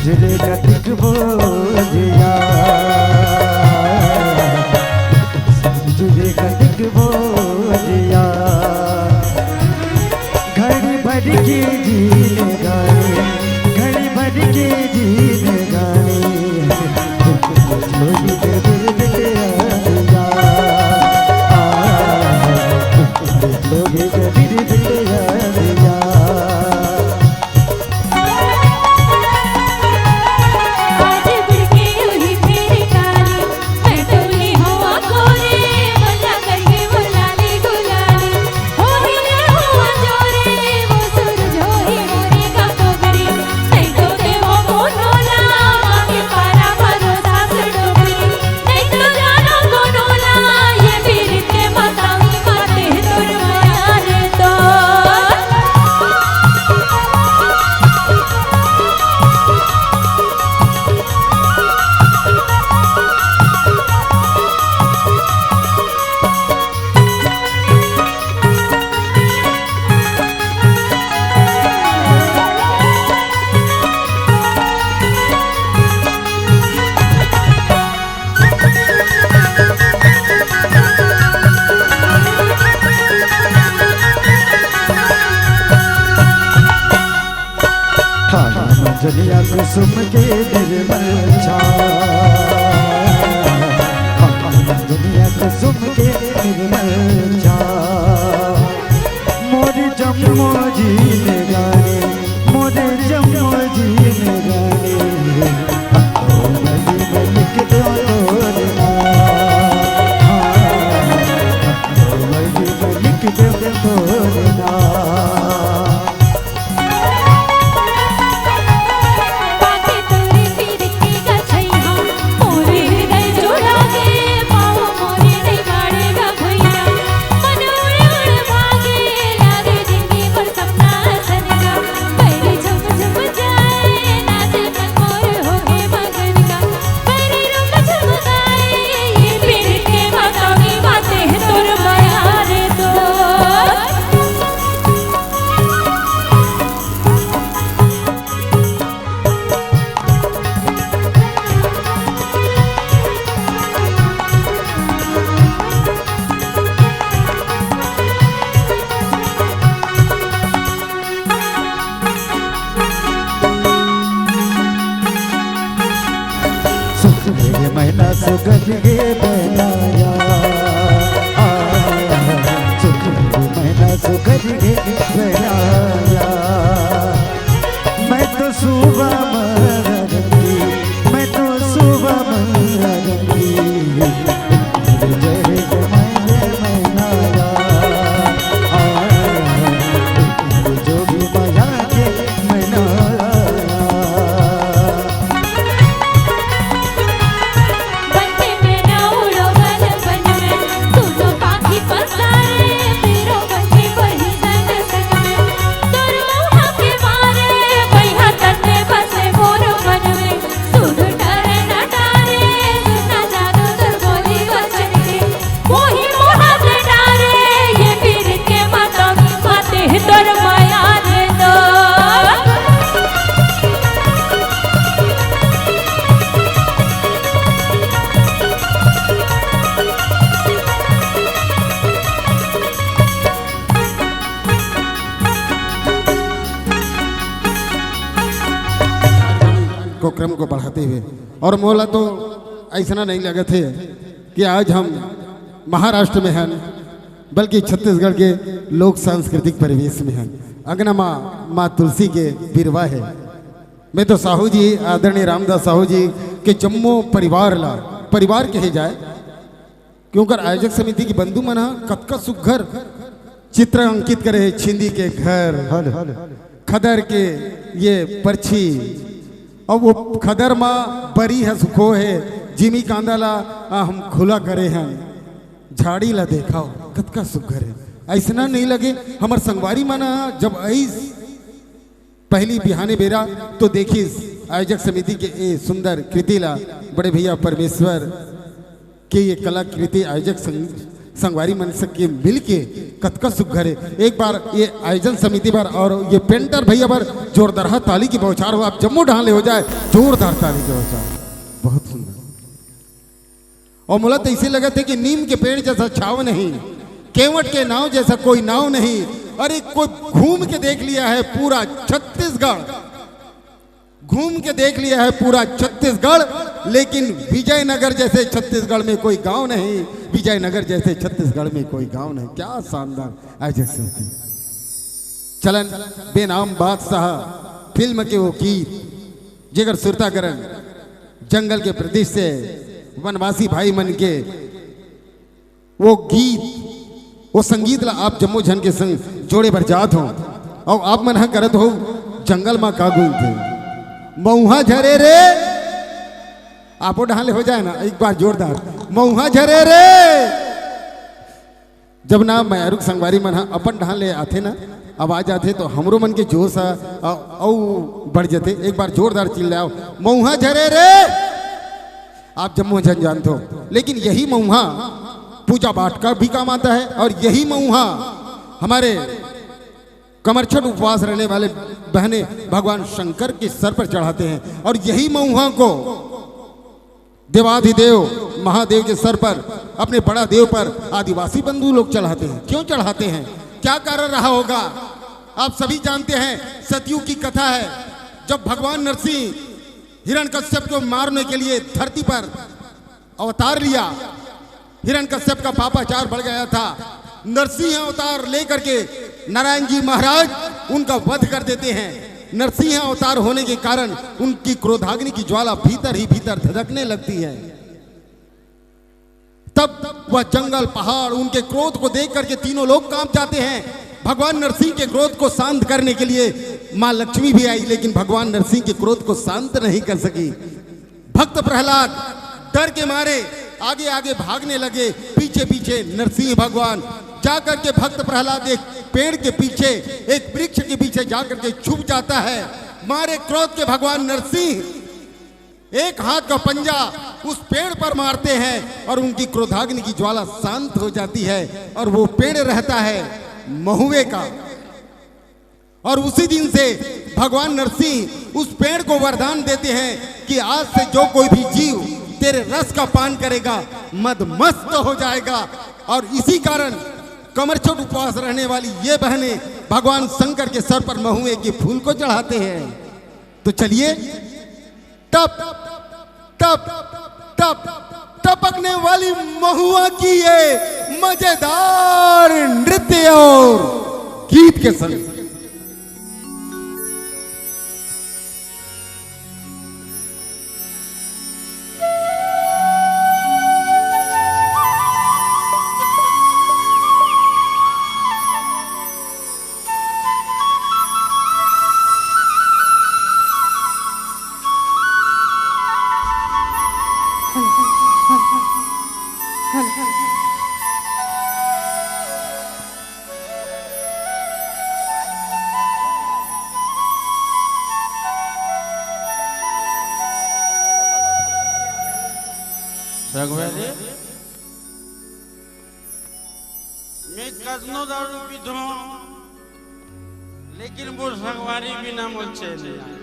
बुझले कतिक बोलिया, बुझले कतिक बोलिया, घड़ी भर की जिंदगानी, घड़ी भर की जिंदगानी, छोड़ी के दिल बिटिया दिया, छोड़ी के दिल बिटिया दिया। आज बुड़के उही फेरी काली, मैं टोली हवा कोरे, बंदा करके बुला ले। दुनिया कुसुम के निर्मल छाँव, दुनिया कुसुम के निर्मल छाँव। मोर जम्मो जिनगानी, मोर जम्मो जिनगानी, अंतों में लिख दो तोर नाम। हाँ, अंतों में लिख दो तोर नाम। सुख के महीना सुगन के बनाया, आ, सुख के महीना सुगन के बनाया। मैं तो सुबह मरंगी, मैं तो सुबह मरंगी। जय जय मैया मैनाया, आ, जोगी मैया के मैनाया। कार्यक्रम को बढ़ाते हुए, और मोला तो ऐसा नहीं लगत हे कि आज हम महाराष्ट्र में हैं, बल्कि छत्तीसगढ़ के लोक सांस्कृतिक परिवेश में हैं। अंगना माँ, माँ तुलसी के बिरवा है। मैं तो साहू जी, आदरणीय रामदास साहू जी के जम्मो परिवार ला, परिवार कहे जाए, क्योंकि आयोजक समिति के बंधु मन ह कतका सुग्घर चित्र अंकित करे हे, छिंदी के घर, खदर के ये परछी, अउ वो खदर म बरी ह सुखो हे, जिमी कांदा ला, आ, हम खुला करे हन, झाड़ी ला देखव, कतका सुग्घर हे। अइसना नइ लगे, हमर संगवारी मन ह जब अइस पहली बिहाने बेरा तो देखिस आयोजक समिति के ए सुंदर कृति ला बड़े भैया परमेश्वर के ये कलाकृति आयोजक संग-, संगवारी मन से के मिल के कतका सुग्घर हे। एक बार ये आयोजन समिति बर और ये पेंटर भैया बर जोरदार ताली के बौछार हो, आप जम्मो डहान ले हो जाए जोरदार ताली के बौछार। बहुत सुंदर। और मोला तो ऐसे लगत हे कि नीम के पेड़ जैसा छाव नहीं, केवट के नाव जैसा कोई नाव नहीं। अरे, कोई घूम के देख लिया है पूरा छत्तीसगढ़, घूम के देख लिया है पूरा छत्तीसगढ़, लेकिन विजयनगर जैसे छत्तीसगढ़ में कोई गांव नहीं, विजयनगर जैसे छत्तीसगढ़ में कोई गांव नहीं। क्या शानदार आयोजक समिति। चलन बेनाम बादशाह फिल्म के वो गीत, जेकर सुरता करन जंगल के प्रदेश से वनवासी भाई मन के वो गीत, वो संगीत ला आप जम्मो झन के संग जोड़े बर जात हो। अउ आप मन ह करत हो जंगल मा का गूंजथे, मऊहा झरे रे। आपो डहान ले हो जाए ना एक बार जोरदार, मऊहा झरे रे। जब ना मयारुक संगवारी मन ह अपन डहान ले आथे ना, आवाज आथे तो हमरो मन के जोश ह अ-, अउ बढ़ जथे। एक बार जोरदार चिल्लाओ, मऊहा झरे रे। आप जम्मो झन जानथो, लेकिन यही मऊहा पूजा पाठ का भी काम आता है और यही मऊहा हमारे कमरछठ उपवास रहने वाले बहनें भगवान शंकर के सर पर चढ़ाते हैं और यही मऊहा को देवाधिदेव महादेव के सर पर, अपने बड़ा देव पर आदिवासी बंधु लोग चढ़ाते हैं। क्यों चढ़ाते हैं, क्या कारण रहा होगा, आप सभी जानते हैं। सतयुग की कथा है, जब भगवान नरसिंह हिरण्यकश्यप को मारने के लिए धरती पर अवतार लिया, हिरण्यकश्यप का पापाचार बढ़ गया था। नरसिंह अवतार लेकर के नारायण जी महाराज उनका वध कर देते हैं। नरसिंह अवतार होने के कारण उनकी क्रोधाग्नि की ज्वाला भीतर ही भीतर धधकने लगती है। तब वह जंगल, पहाड़ उनके क्रोध को देख करके तीनों लोग कांप जाते हैं। भगवान नरसिंह के क्रोध को शांत करने के लिए माँ लक्ष्मी भी आई, लेकिन भगवान नरसिंह के क्रोध को शांत नहीं कर सकी। भक्त प्रहलाद डर के मारे आगे आगे भागने लगे, पीछे पीछे नरसिंह भगवान। जाकर के भक्त प्रहलाद एक पेड़ के पीछे, एक वृक्ष के पीछे जाकर के छुप जाता है। मारे क्रोध के भगवान नरसिंह एक हाथ का पंजा उस पेड़ पर मारते हैं और उनकी क्रोधाग्नि की ज्वाला शांत हो जाती है और वो पेड़ रहता है महुए का। और उसी दिन से भगवान नरसिंह उस पेड़ को वरदान देते हैं कि आज से जो कोई भी जीव तेरे रस का पान करेगा, मदमस्त हो जाएगा। और इसी कारण कमरछठ उपवास रहने वाली ये बहनें भगवान शंकर के सर पर महुए के फूल को चढ़ाते हैं। तो चलिए, टप टप टप टपकने वाली महुआ की ये मजेदार नृत्य और गीत के संग। संगवारी, मैं कतनो दारू पीथों, लेकिन मोर संगवारी बिना मोर चैन नइ आय।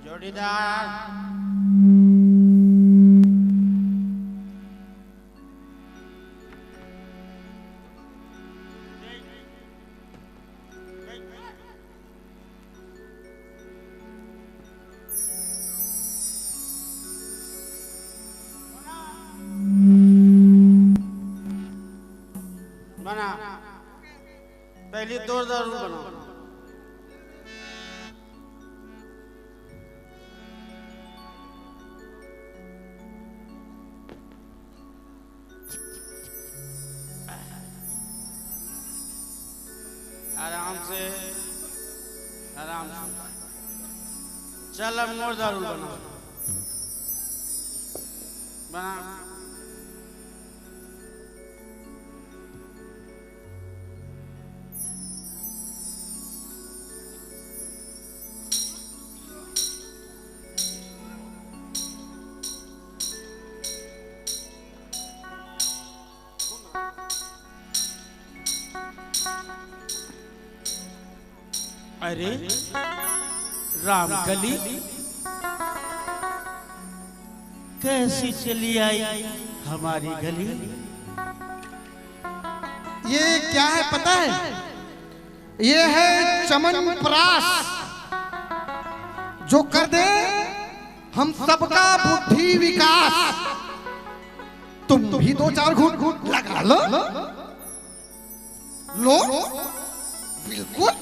जोड़ीदार। बना। पहली तोर दारू बना। आराम से, आराम से। चल, अब मोर दारू बना। बना। अरे रामकली, कैसी चली आई हमारी गली? ये क्या है पता है? ये है चमनप्राश, जो कर दे हम सबका बुद्धि विकास। तुम भी दो चार घूंट घूंट लगा लो। लो, बिल्कुल।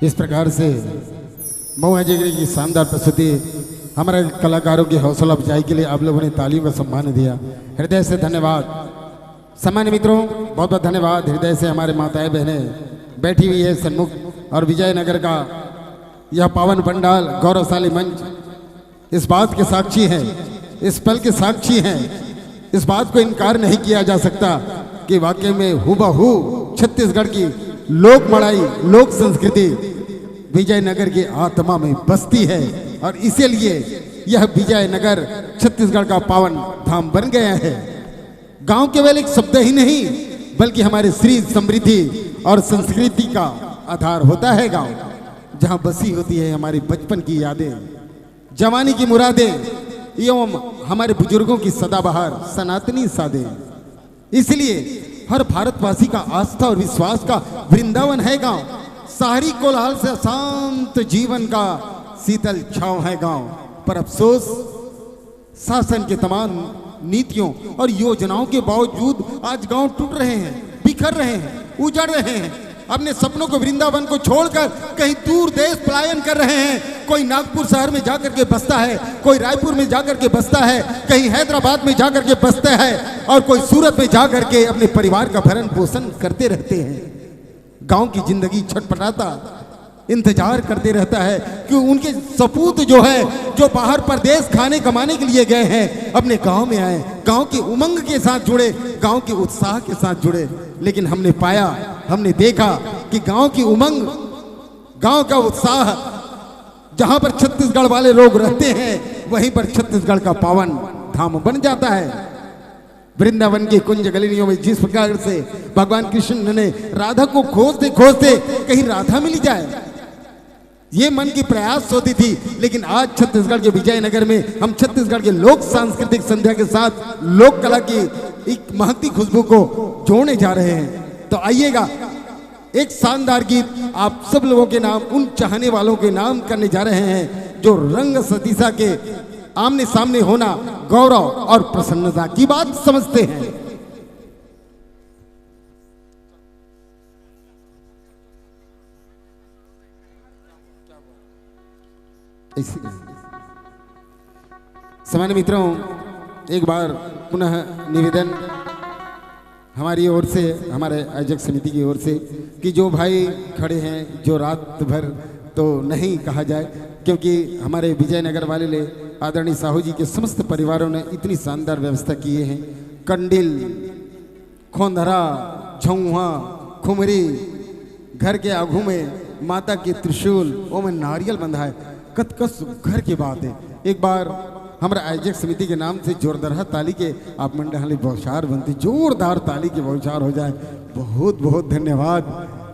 इस प्रकार से महुआ जिगरी की शानदार प्रस्तुति, हमारे कलाकारों की हौसला अफजाई के लिए आप लोगों ने तालियों का सम्मान दिया, हृदय से धन्यवाद। सामान्य मित्रों, बहुत बहुत धन्यवाद हृदय से। हमारे माताएं बहनें बैठी हुई है सन्मुख, और विजयनगर का यह पावन पंडाल, गौरवशाली मंच इस बात के साक्षी हैं, इस पल के साक्षी हैं। इस बात को इनकार नहीं किया जा सकता कि वाकई में हूबहू छत्तीसगढ़ की लोक मड़ाई, लोक संस्कृति विजयनगर की आत्मा में बसती है, और इसीलिए यह विजयनगर छत्तीसगढ़ का पावन धाम बन गया है। गांव केवल एक शब्द ही नहीं, बल्कि हमारे श्री समृद्धि और संस्कृति का आधार होता है गांव, जहां बसी होती है हमारी बचपन की यादें, जवानी की मुरादें एवं हमारे बुजुर्गों की सदाबहार सनातनी सादें। इसलिए हर भारतवासी का आस्था और विश्वास का वृंदावन है गांव। शहरी कोलाहल से शांत जीवन का शीतल छांव है गांव। पर अफसोस, शासन के तमाम नीतियों और योजनाओं के बावजूद आज गांव टूट रहे हैं, बिखर रहे हैं, उजड़ रहे हैं। अपने सपनों को, वृंदावन को छोड़कर कहीं दूर देश पलायन कर रहे हैं। कोई नागपुर शहर में जाकर के बसता है, कोई रायपुर में जाकर के बसता है, कहीं हैदराबाद में जाकर के बसता है, और कोई सूरत में जाकर के अपने परिवार का भरण पोषण करते रहते हैं। गांव की जिंदगी छटपटाता इंतजार करते रहता है कि उनके सपूत जो है, जो बाहर परदेश खाने कमाने के लिए गए हैं, अपने गांव में आए, गांव की उमंग के साथ जुड़े, गांव के उत्साह के साथ जुड़े। लेकिन हमने पाया, हमने देखा कि गांव की उमंग, गांव का उत्साह, जहां पर छत्तीसगढ़ वाले लोग रहते हैं, वहीं पर छत्तीसगढ़ का पावन धाम बन जाता है। वृंदावन की कुंज गलियों में जिस प्रकार से भगवान कृष्ण ने राधा को खोजते खोजते कहीं राधा मिल जाए, ये मन की प्रयास होती थी, लेकिन आज छत्तीसगढ़ के विजयनगर में हम छत्तीसगढ़ के लोक सांस्कृतिक संध्या के साथ लोक कला की एक महकती खुशबू को जोड़ने जा रहे हैं। तो आइएगा, एक शानदार गीत आप सब लोगों के नाम, उन चाहने वालों के नाम करने जा रहे हैं जो रंग सतीसा के आमने सामने होना गौरव और प्रसन्नता की बात समझते हैं। इसी सामान्य मित्रों, एक बार पुनः निवेदन हमारी ओर से, हमारे आयोजक समिति की ओर से, कि जो भाई खड़े हैं, जो रात भर तो नहीं कहा जाए, क्योंकि हमारे विजयनगर वाले ले आदरणीय साहू जी के समस्त परिवारों ने इतनी शानदार व्यवस्था किए हैं। कंडील, खोंधरा, झउहा, खुमरी, घर के आगू में माता के त्रिशूल, ओमे नारियल बंधा है। कतका सुघर के बात है। एक बार हमरा आयोजक समिति के नाम से जोरदार ताली के आप मन डहाले बौछार बनती, जोरदार ताली के बौछार हो जाए। बहुत बहुत धन्यवाद।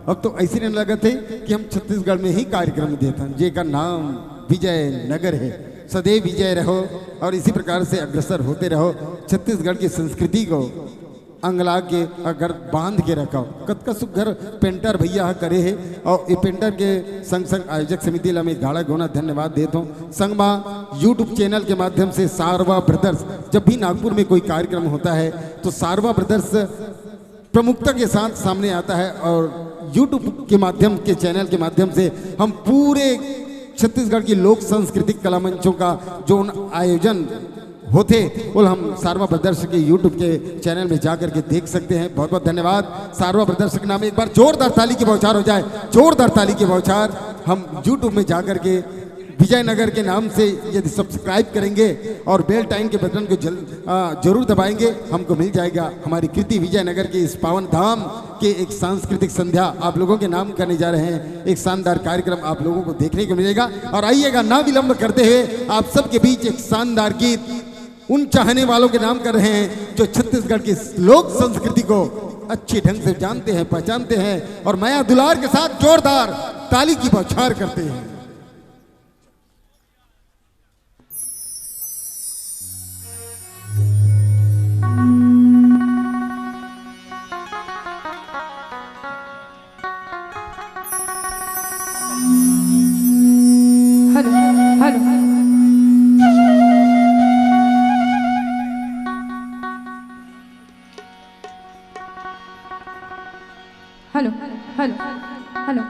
अब तो ऐसे नहीं लगत है कि हम छत्तीसगढ़ में ही कार्यक्रम देत हन, जेकर नाम विजय नगर है। सदैव विजय रहो और इसी प्रकार से अग्रसर होते रहो। छत्तीसगढ़ की संस्कृति को अंगला के अगर बांध के रखव। कतका सुघर पेंटर भैया ह करे हे, और ये पेंटर के संग संग आयोजक समिति ला मैं गाड़ा गोना धन्यवाद देत हूँ। संग मा YouTube चैनल के माध्यम से सारवा ब्रदर्स, जब भी नागपुर में कोई कार्यक्रम होता है तो सारवा ब्रदर्स प्रमुखता के साथ सामने आता है, और YouTube के माध्यम के चैनल के माध्यम से हम पूरे छत्तीसगढ़ की लोक सांस्कृतिक कला मंचों का जो आयोजन होते, वो हम सारवा ब्रदर्स के YouTube के चैनल में जा करके देख सकते हैं। बहुत बहुत धन्यवाद सारवा ब्रदर्स के नाम। एक बार जोरदार ताली की बौछार हो जाए, जोरदार ताली की बौछार। हम YouTube में जा करके विजयनगर के नाम से यदि सब्सक्राइब करेंगे और बेल टाइम के बटन को जल, आ, जरूर दबाएंगे, हमको मिल जाएगा। हमारी कृति विजयनगर के इस पावन धाम के एक सांस्कृतिक संध्या आप लोगों के नाम करने जा रहे हैं। एक शानदार कार्यक्रम आप लोगों को देखने को मिलेगा। और आइएगा, ना विलंब करते हुए आप सबके बीच एक शानदार गीत उन चाहने वालों के नाम कर रहे हैं जो छत्तीसगढ़ की लोक संस्कृति को अच्छे ढंग से जानते हैं, पहचानते हैं, और मया दुलार के साथ जोरदार ताली की बौछार करते हैं। Hello, hello. Hello, hello, hello.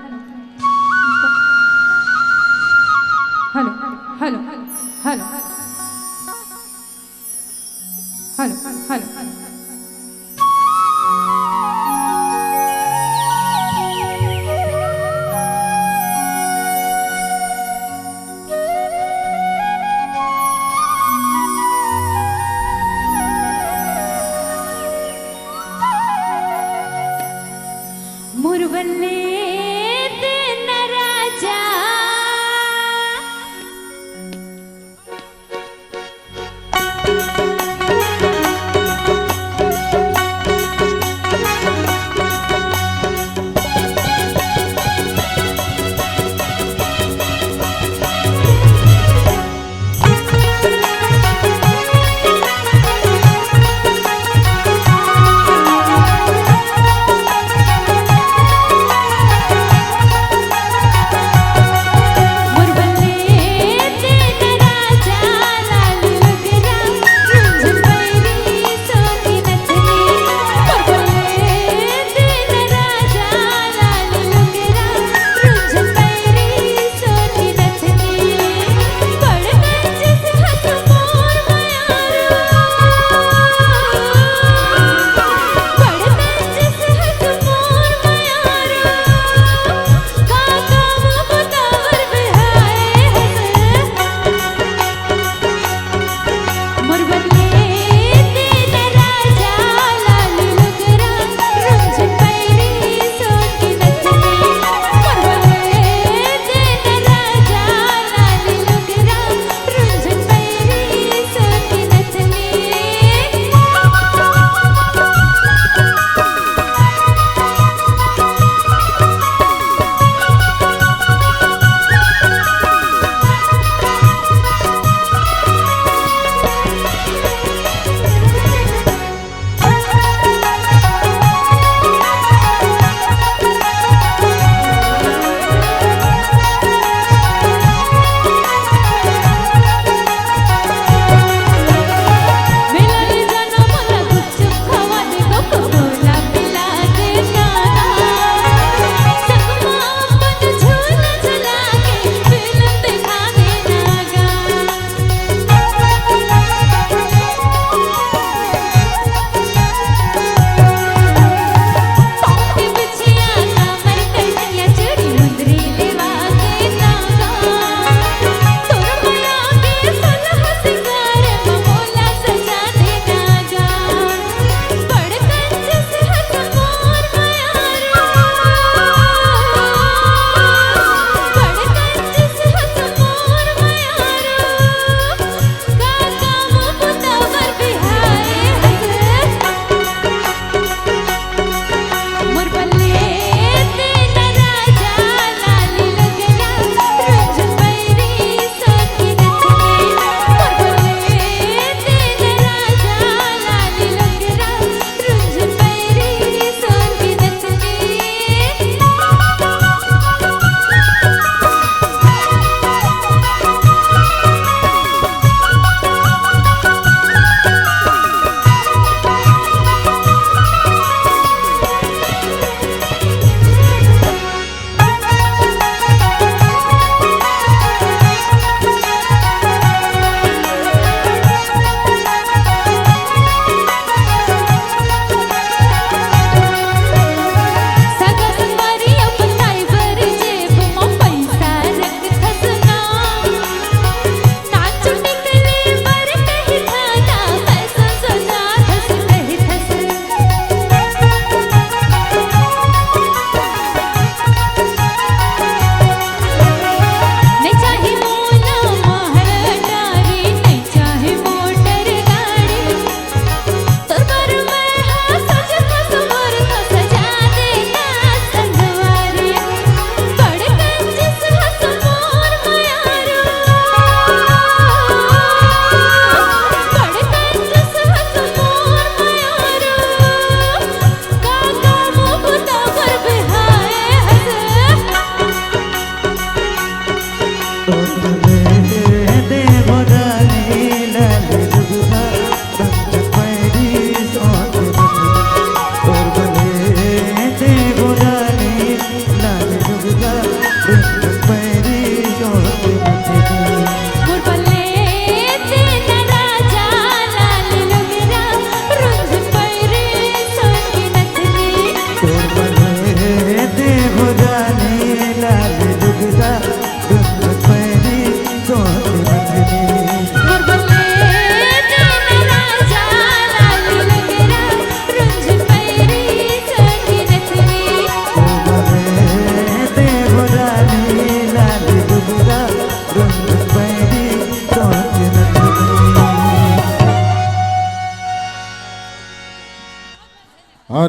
ले देना राजा।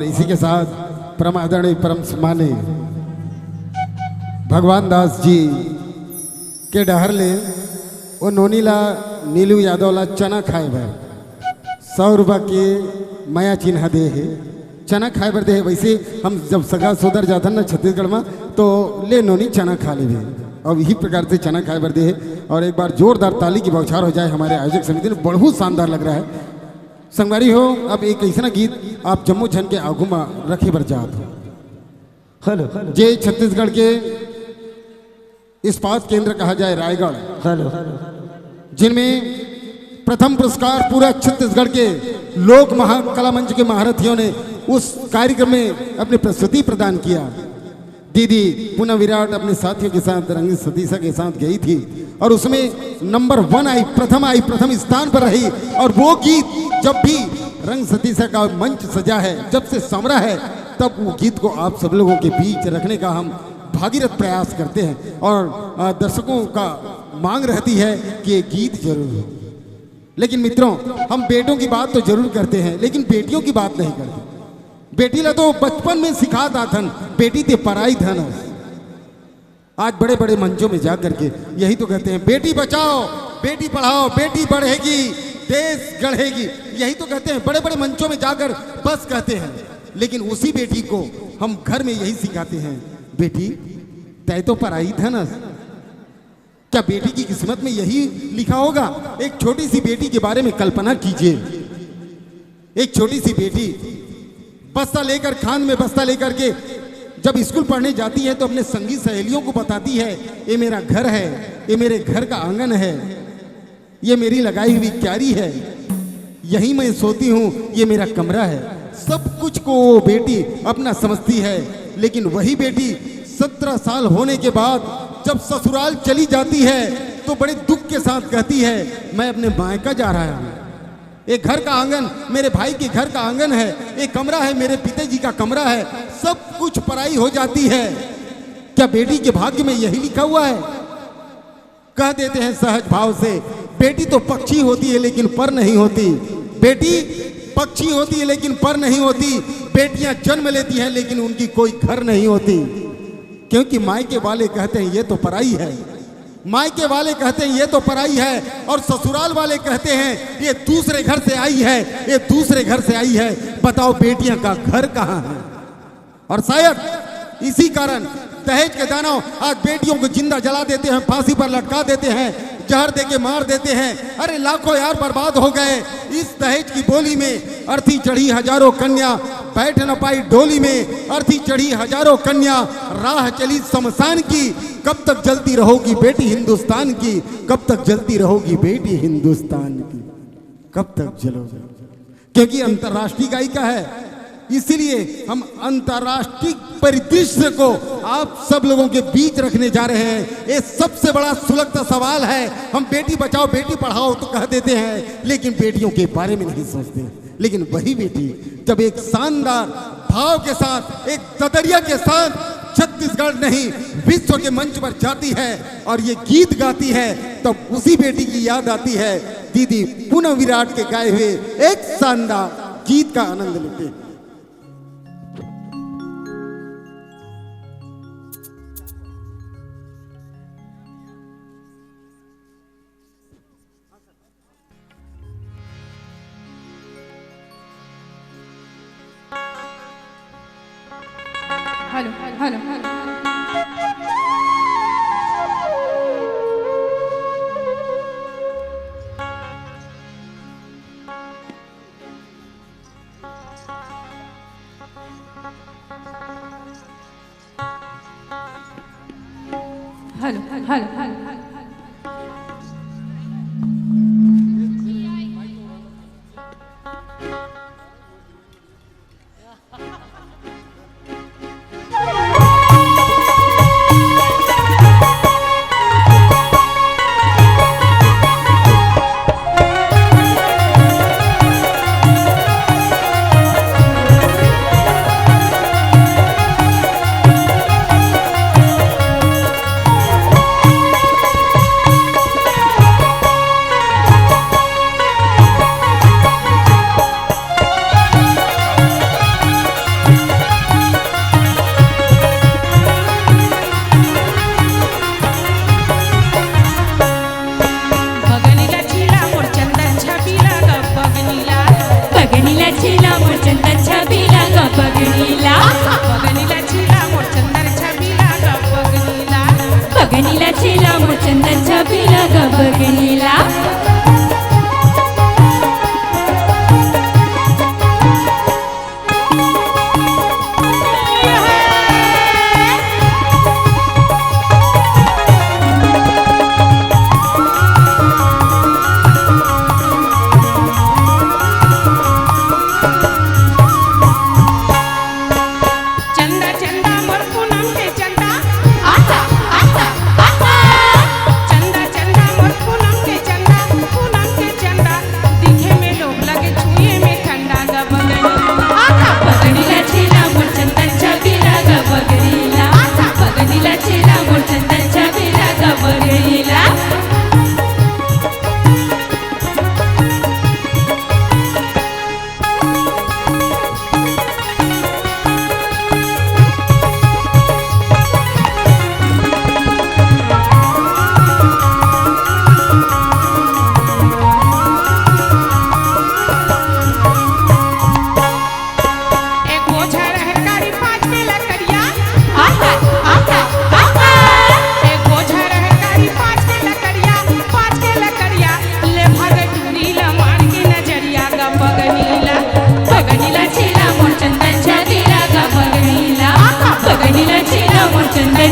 इसी के साथ परम आदरणीय, परम सम्माननीय भगवान दास जी के डहर ले ओ नोनी ला, नीलू यादव ला चना खाए बर सौ रुपया के मया चिन्हा दे हे, चना खाए बर दे हे। वैसे हम जब सगा सोदर जाथन ना छत्तीसगढ़ में, तो ले नोनी चना खा लेबे, और यही प्रकार से चना खाए बर दे हे। और एक बार जोरदार ताली की बौछार हो जाए हमारे आयोजक समिति ने, बहुत शानदार लग रहा है। संगवारी हो, अब एक ऐसा गीत आप जम्मो झन के आगू में रखे बर जात हो। Hello, hello. जे छत्तीसगढ़ के इस्पात केंद्र कहा जाए रायगढ़, हेलो, जिनमें प्रथम पुरस्कार पूरा छत्तीसगढ़ के लोक महाकला मंच के महारथियों ने उस कार्यक्रम में अपनी प्रस्तुति प्रदान किया। दीदी पूनम विराट अपने साथियों के साथ रंग सतीसा के साथ गई थी और उसमें नंबर वन आई, प्रथम आई, प्रथम स्थान पर रही। और वो गीत, जब भी रंग सतीसा का मंच सजा है, जब से समरा है, तब वो गीत को आप सब लोगों के बीच रखने का हम भागीरथ प्रयास करते हैं। और, अ, दर्शकों का मांग रहती है कि ये गीत जरूर हो। लेकिन मित्रों, हम बेटों की बात तो जरूर करते हैं, लेकिन बेटियों की बात नहीं करते। बेटी ला तो बचपन में सिखा दाथन, बेटी ते पराई धन है। आज बड़े बड़े मंचों में जा करके यही तो कहते हैं, "बेटी बचाओ, बेटी पढ़ाओ, बेटी बढ़ेगी, देश गढ़ेगी।" यही तो कहते हैं, बड़े बड़े मंचों में जाकर बस कहते हैं। लेकिन उसी बेटी को हम घर में यही सिखाते हैं, "बेटी, तय तो पराई धन है।" क्या बेटी की किस्मत में यही लिखा होगा? एक छोटी सी बेटी के बारे में कल्पना कीजिए। एक छोटी सी बेटी बस्ता लेकर, खान में बस्ता लेकर के जब स्कूल पढ़ने जाती है, तो अपने संगी सहेलियों को बताती है, "ये मेरा घर है, ये मेरे घर का आंगन है, ये मेरी लगाई हुई क्यारी है, यहीं मैं सोती हूँ, ये मेरा कमरा है।" सब कुछ को वो बेटी अपना समझती है, लेकिन वही बेटी सत्रह साल होने के बाद जब ससुराल चली जाती है, तो बड़े दुख के साथ कहती है, "मैं अपने मायका जा रहा हूँ।" एक घर का आंगन, मेरे भाई के घर का आंगन है, एक कमरा है, मेरे पिताजी का कमरा है, सब कुछ पराई हो जाती है। क्या बेटी के भाग्य में यही लिखा हुआ है? कह देते हैं सहज भाव से, "बेटी तो पक्षी होती है लेकिन पर नहीं होती, बेटी पक्षी होती है लेकिन पर नहीं होती, बेटियां जन्म लेती हैं लेकिन उनकी कोई घर नहीं होती।" क्योंकि मायके वाले कहते हैं, "ये तो पराई है।" मायके वाले कहते हैं, "ये तो पराई है," और ससुराल वाले कहते हैं, "ये दूसरे घर से आई है, ये दूसरे घर से आई है।" बताओ, बेटियां का घर कहाँ है? और शायद इसी कारण दहेज के दानव आज बेटियों को जिंदा जला देते हैं, फांसी पर लटका देते हैं, जहर दे के मार देते हैं। अरे, लाखों यार बर्बाद हो गए इस दहेज की बोली में। अर्थी चढ़ी हजारों कन्या, बैठ न पाई डोली में। अर्थी चढ़ी हजारों कन्या, राह चली शमशान की। कब तक जलती रहोगी बेटी हिंदुस्तान की, कब तक जलती रहोगी बेटी हिंदुस्तान की, कब तक जलोगी? क्योंकि अंतर्राष्ट्रीय गायिका है, इसीलिए हम अंतर्राष्ट्रीय परिदृश्य को आप सब लोगों के बीच रखने जा रहे हैं। ये सबसे बड़ा सुलगता सवाल है। हम बेटी बचाओ, बेटी पढ़ाओ तो कह देते हैं, लेकिन बेटियों के बारे में नहीं सोचते। लेकिन वही बेटी जब एक शानदार भाव के साथ, एक ददरिया के साथ छत्तीसगढ़ नहीं, विश्व के मंच पर जाती है और ये गीत गाती है, तब उसी बेटी की याद आती है। दीदी पूनम विराट के गाए हुए एक शानदार गीत का आनंद लेते हैं। Hello, hello, hello. Hello, hello, hello.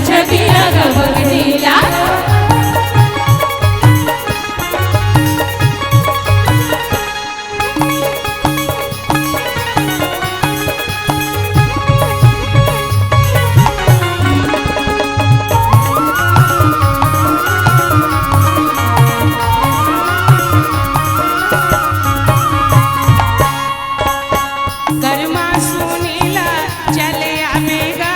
छबिया गबक नीला। करमा सुनीला चले आबे गा,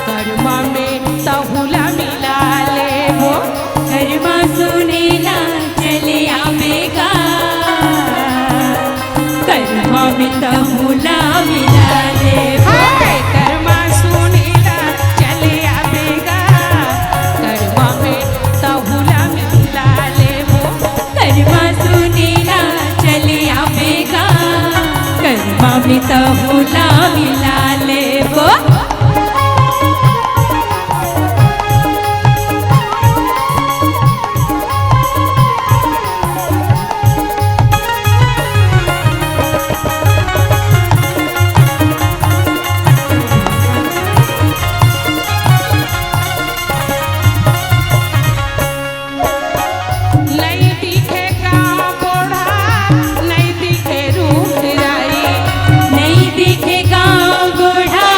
करमा में तहुला मिला लेबो। करमा सुनीला चले आबे गा, करमा में तहुला मिला लेबो। हाय, करमा सुनीला चले आबे गा, करमा में तहुला मिला लेबो। करमा सुनीला चले आबे गा, करमा में तहुला मिला लेबो। नइ दिखे गाँव गोढ़ा, नइ दिखे रूख राई। नइ दिखे गाँव गोढ़ा,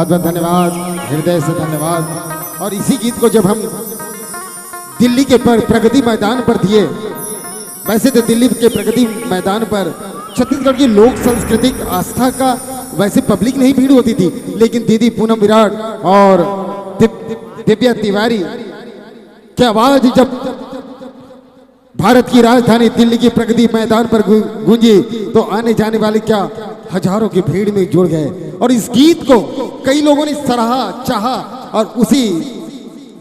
बहुत बहुत धन्यवाद, हृदय से धन्यवाद। और इसी गीत को जब हम दिल्ली के पर प्रगति मैदान पर दिए, वैसे तो दिल्ली के प्रगति मैदान पर छत्तीसगढ़ की लोक सांस्कृतिक आस्था का वैसे पब्लिक नहीं भीड़ होती थी, लेकिन दीदी पूनम विराट और दिव-, दिव्या तिवारी की आवाज जब भारत की राजधानी दिल्ली की प्रगति मैदान पर गू-, गूंजी, तो आने जाने वाले क्या हजारों की भीड़ में जुड़ गए। और इस गीत को कई लोगों ने सराहा, चाहा, और उसी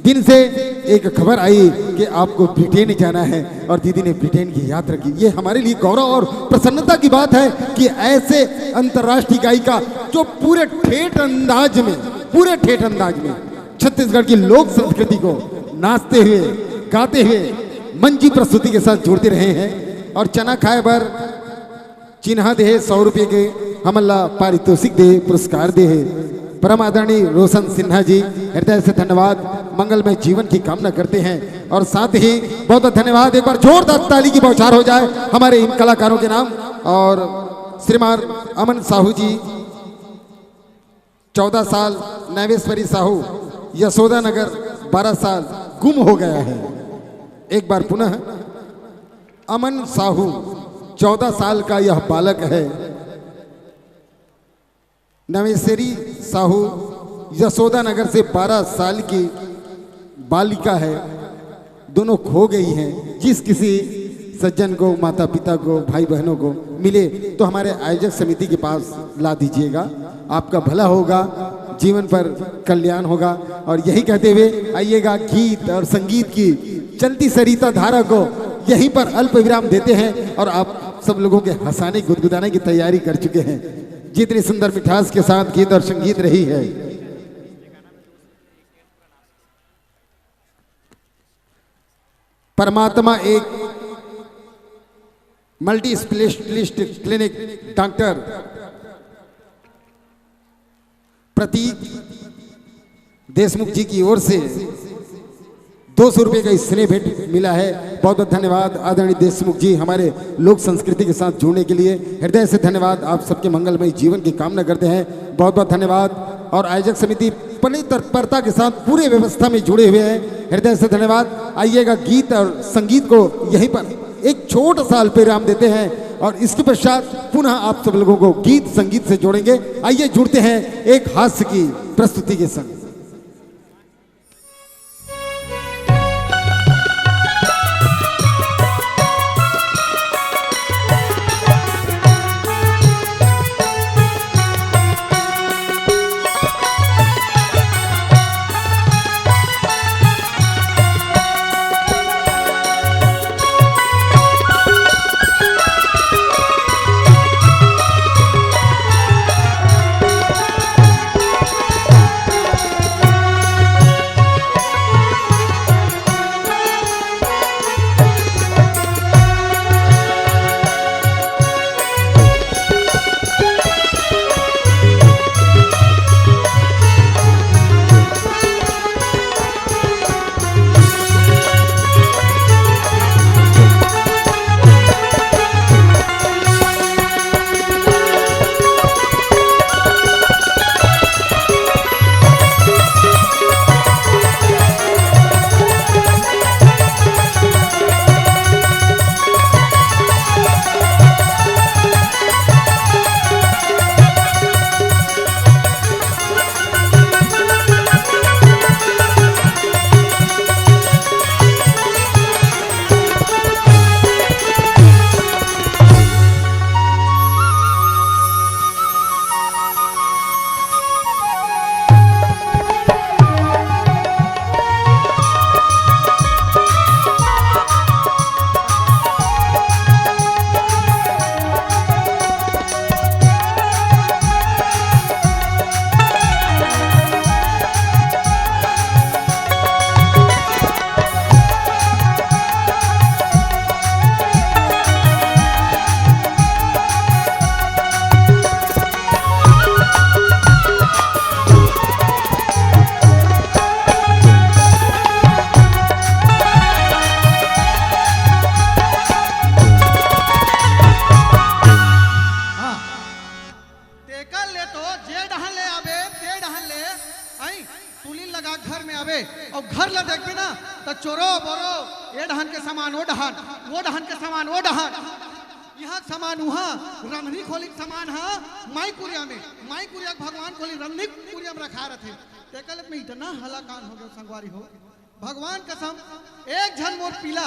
दिन से एक खबर आई कि आपको ब्रिटेन जाना है और दीदी ने ब्रिटेन की यात्रा की। ये हमारे लिए गौरव और प्रसन्नता की बात है कि ऐसे अंतर्राष्ट्रीय गायिका जो पूरे ठेठ अंदाज में, पूरे ठेठ अंदाज में छत्तीसगढ़ की लोक संस्कृति को नाचते हुए, गाते हुए मंजी प्रस्तुति के साथ जुड़ते रहे हैं। और चना खाए बर चिन्हा दे हे, सौ रुपये के हमन ला पारितोषिक दे हे, पुरस्कार दे हे। परम आदरणीय रोशन सिन्हा जी, हृदय से धन्यवाद, मंगलमय जीवन की कामना करते हैं। और साथ ही बहुत बहुत धन्यवाद, एक बार जोरदार ताली की बौछार हो जाए हमारे इन कलाकारों के नाम। और श्रीमान अमन साहू जी, चौदह साल, नैवेश्वरी साहू, यशोदा नगर, बारह साल, गुम हो गया है। एक बार पुनः, अमन साहू, चौदह साल का यह बालक है। नवेश्वरी साहू, यशोदा नगर से बारह साल की बालिका है। दोनों खो गई हैं। जिस किसी सज्जन को, माता पिता को, भाई बहनों को मिले तो हमारे आयोजक समिति के पास ला दीजिएगा, आपका भला होगा, जीवन पर कल्याण होगा। और यही कहते हुए आइएगा, गीत और संगीत की चलती सरिता धारा को यहीं पर अल्प विराम देते हैं और आप सब लोगों के हंसाने गुदगुदाने की तैयारी कर चुके हैं। जितनी सुंदर मिठास के साथ गीत और संगीत रही है। परमात्मा एक मल्टी स्पेशलिस्ट क्लिनिक डॉक्टर प्रतीक देशमुख जी की ओर से दो सौ रुपये का स्नेह भेंट मिला है। बहुत बहुत धन्यवाद आदरणीय देशमुख जी, हमारे लोक संस्कृति के साथ जुड़ने के लिए हृदय से धन्यवाद। आप सबके मंगलमय जीवन की कामना करते हैं। बहुत बहुत धन्यवाद। और आयोजक समिति पूरी तत्परता के साथ पूरे व्यवस्था में जुड़े हुए हैं, हृदय से धन्यवाद। आइएगा, गीत और संगीत को यहीं पर एक छोटा सा अल्प विराम देते हैं और इसके पश्चात पुनः आप सब लोगों को गीत संगीत से जोड़ेंगे। आइए, जुड़ते हैं एक हास्य की प्रस्तुति के संग। लगा घर में आवे अउ घर ला देखबे ना, त चोरो बोरो, ए डहन के समान ओ डहन, ओ डहन के समान ओ डहन, इहाँ के समान उहाँ, रंधनी खोली के समान ह माई कुरिया में, माई कुरिया के भगवान खोली रंधनी कुरिया में रखा रथे। तेकर ले मैं इतना हलाकान हो गयो संगवारी हो, भगवान कसम, एक झन मोर पीला,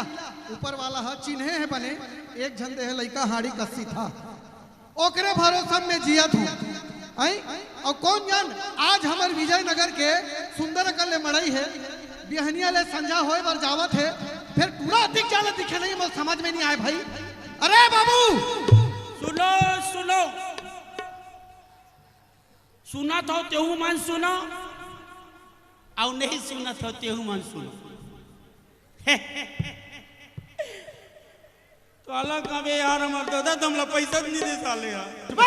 ऊपर वाला ह चिन्हे हे बने, एक झन देहे लइका हाड़ी कस्सी था, ओकरे भरोसा में जियत हूँ। आई? अउ कौन जान, आज हमर विजयनगर के सुंदर अकन ले मड़ई हे, बिहनिया ले संझा होय बर जावत हे, फेर टूरा अतिक जाले दिखे नहीं, मोर समझ में नहीं आए भाई। अरे बाबू! सुनो, सुनो। सुनत हो तेहू मन सुनो, अउ नहीं सुनत हो तेहू मन सुनो। तो अलग कबे यार, हमर दादा तुमला पैसा नहीं दे साले यार। चुप!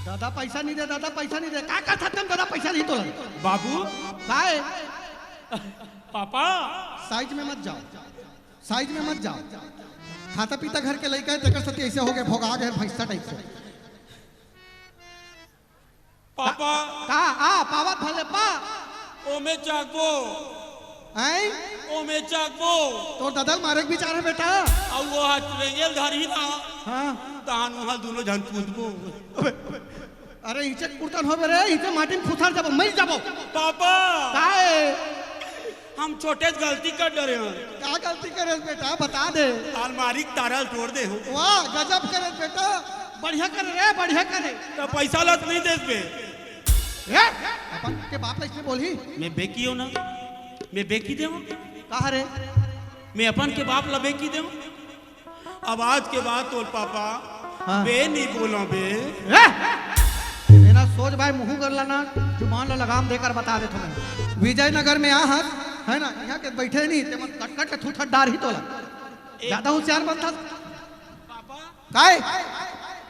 दादा पैसा नहीं दे, दादा पैसा नहीं दे। का, का था तुम दादा पैसा नहीं तोला? बाबू। काय? पापा। साइज में मत जाओ, साइज में मत जाओ। खाता पीता घर के लइका है, तेकर सती ऐसे हो गए, भोगा गए भैंसा टाइप से। पापा। का? आ, पावत भले पा। ओमे चाकबो। हैं? ओमे चाकबो। तोर ददल मारे के विचार है बेटा? अउ वो हाथ रेंगेल धरही ना। हाँ। तहान वहाँ दोनों झन कूदबो। अरे, इचे कुर्तन होबे रे, इचे माटी में खुसर जाबो, मर जाबो। पापा। काय? हम छोटे से गलती कर डरे हन। का गलती करे बेटा, बता दे। अलमारी के तारा ल तोड़ दे हो। वाह, गजब करे बेटा, बढ़िया करे रे, बढ़िया करे। तो पैसा ला तो नहीं देस बे। ए, अपन के बाप ला इसने बोली। मैं बेकी हो ना, मैं बेकी दे हूँ। कहा रे? मैं अपन के बाप ला बेकी दे हूँ। अब आज के बाद तोर पापा हाँ। बे नहीं बोला बे। ए! एना सोच भाई, मुंह कर लाना, जुबान ला लगाम देकर बता दे तुम्हें। विजयनगर में आ हस, है ना, यहाँ के बैठे नहीं, ते मन कट कट के थूथट डार ही तोला। ज्यादा होशियार बनता। पापा। काय?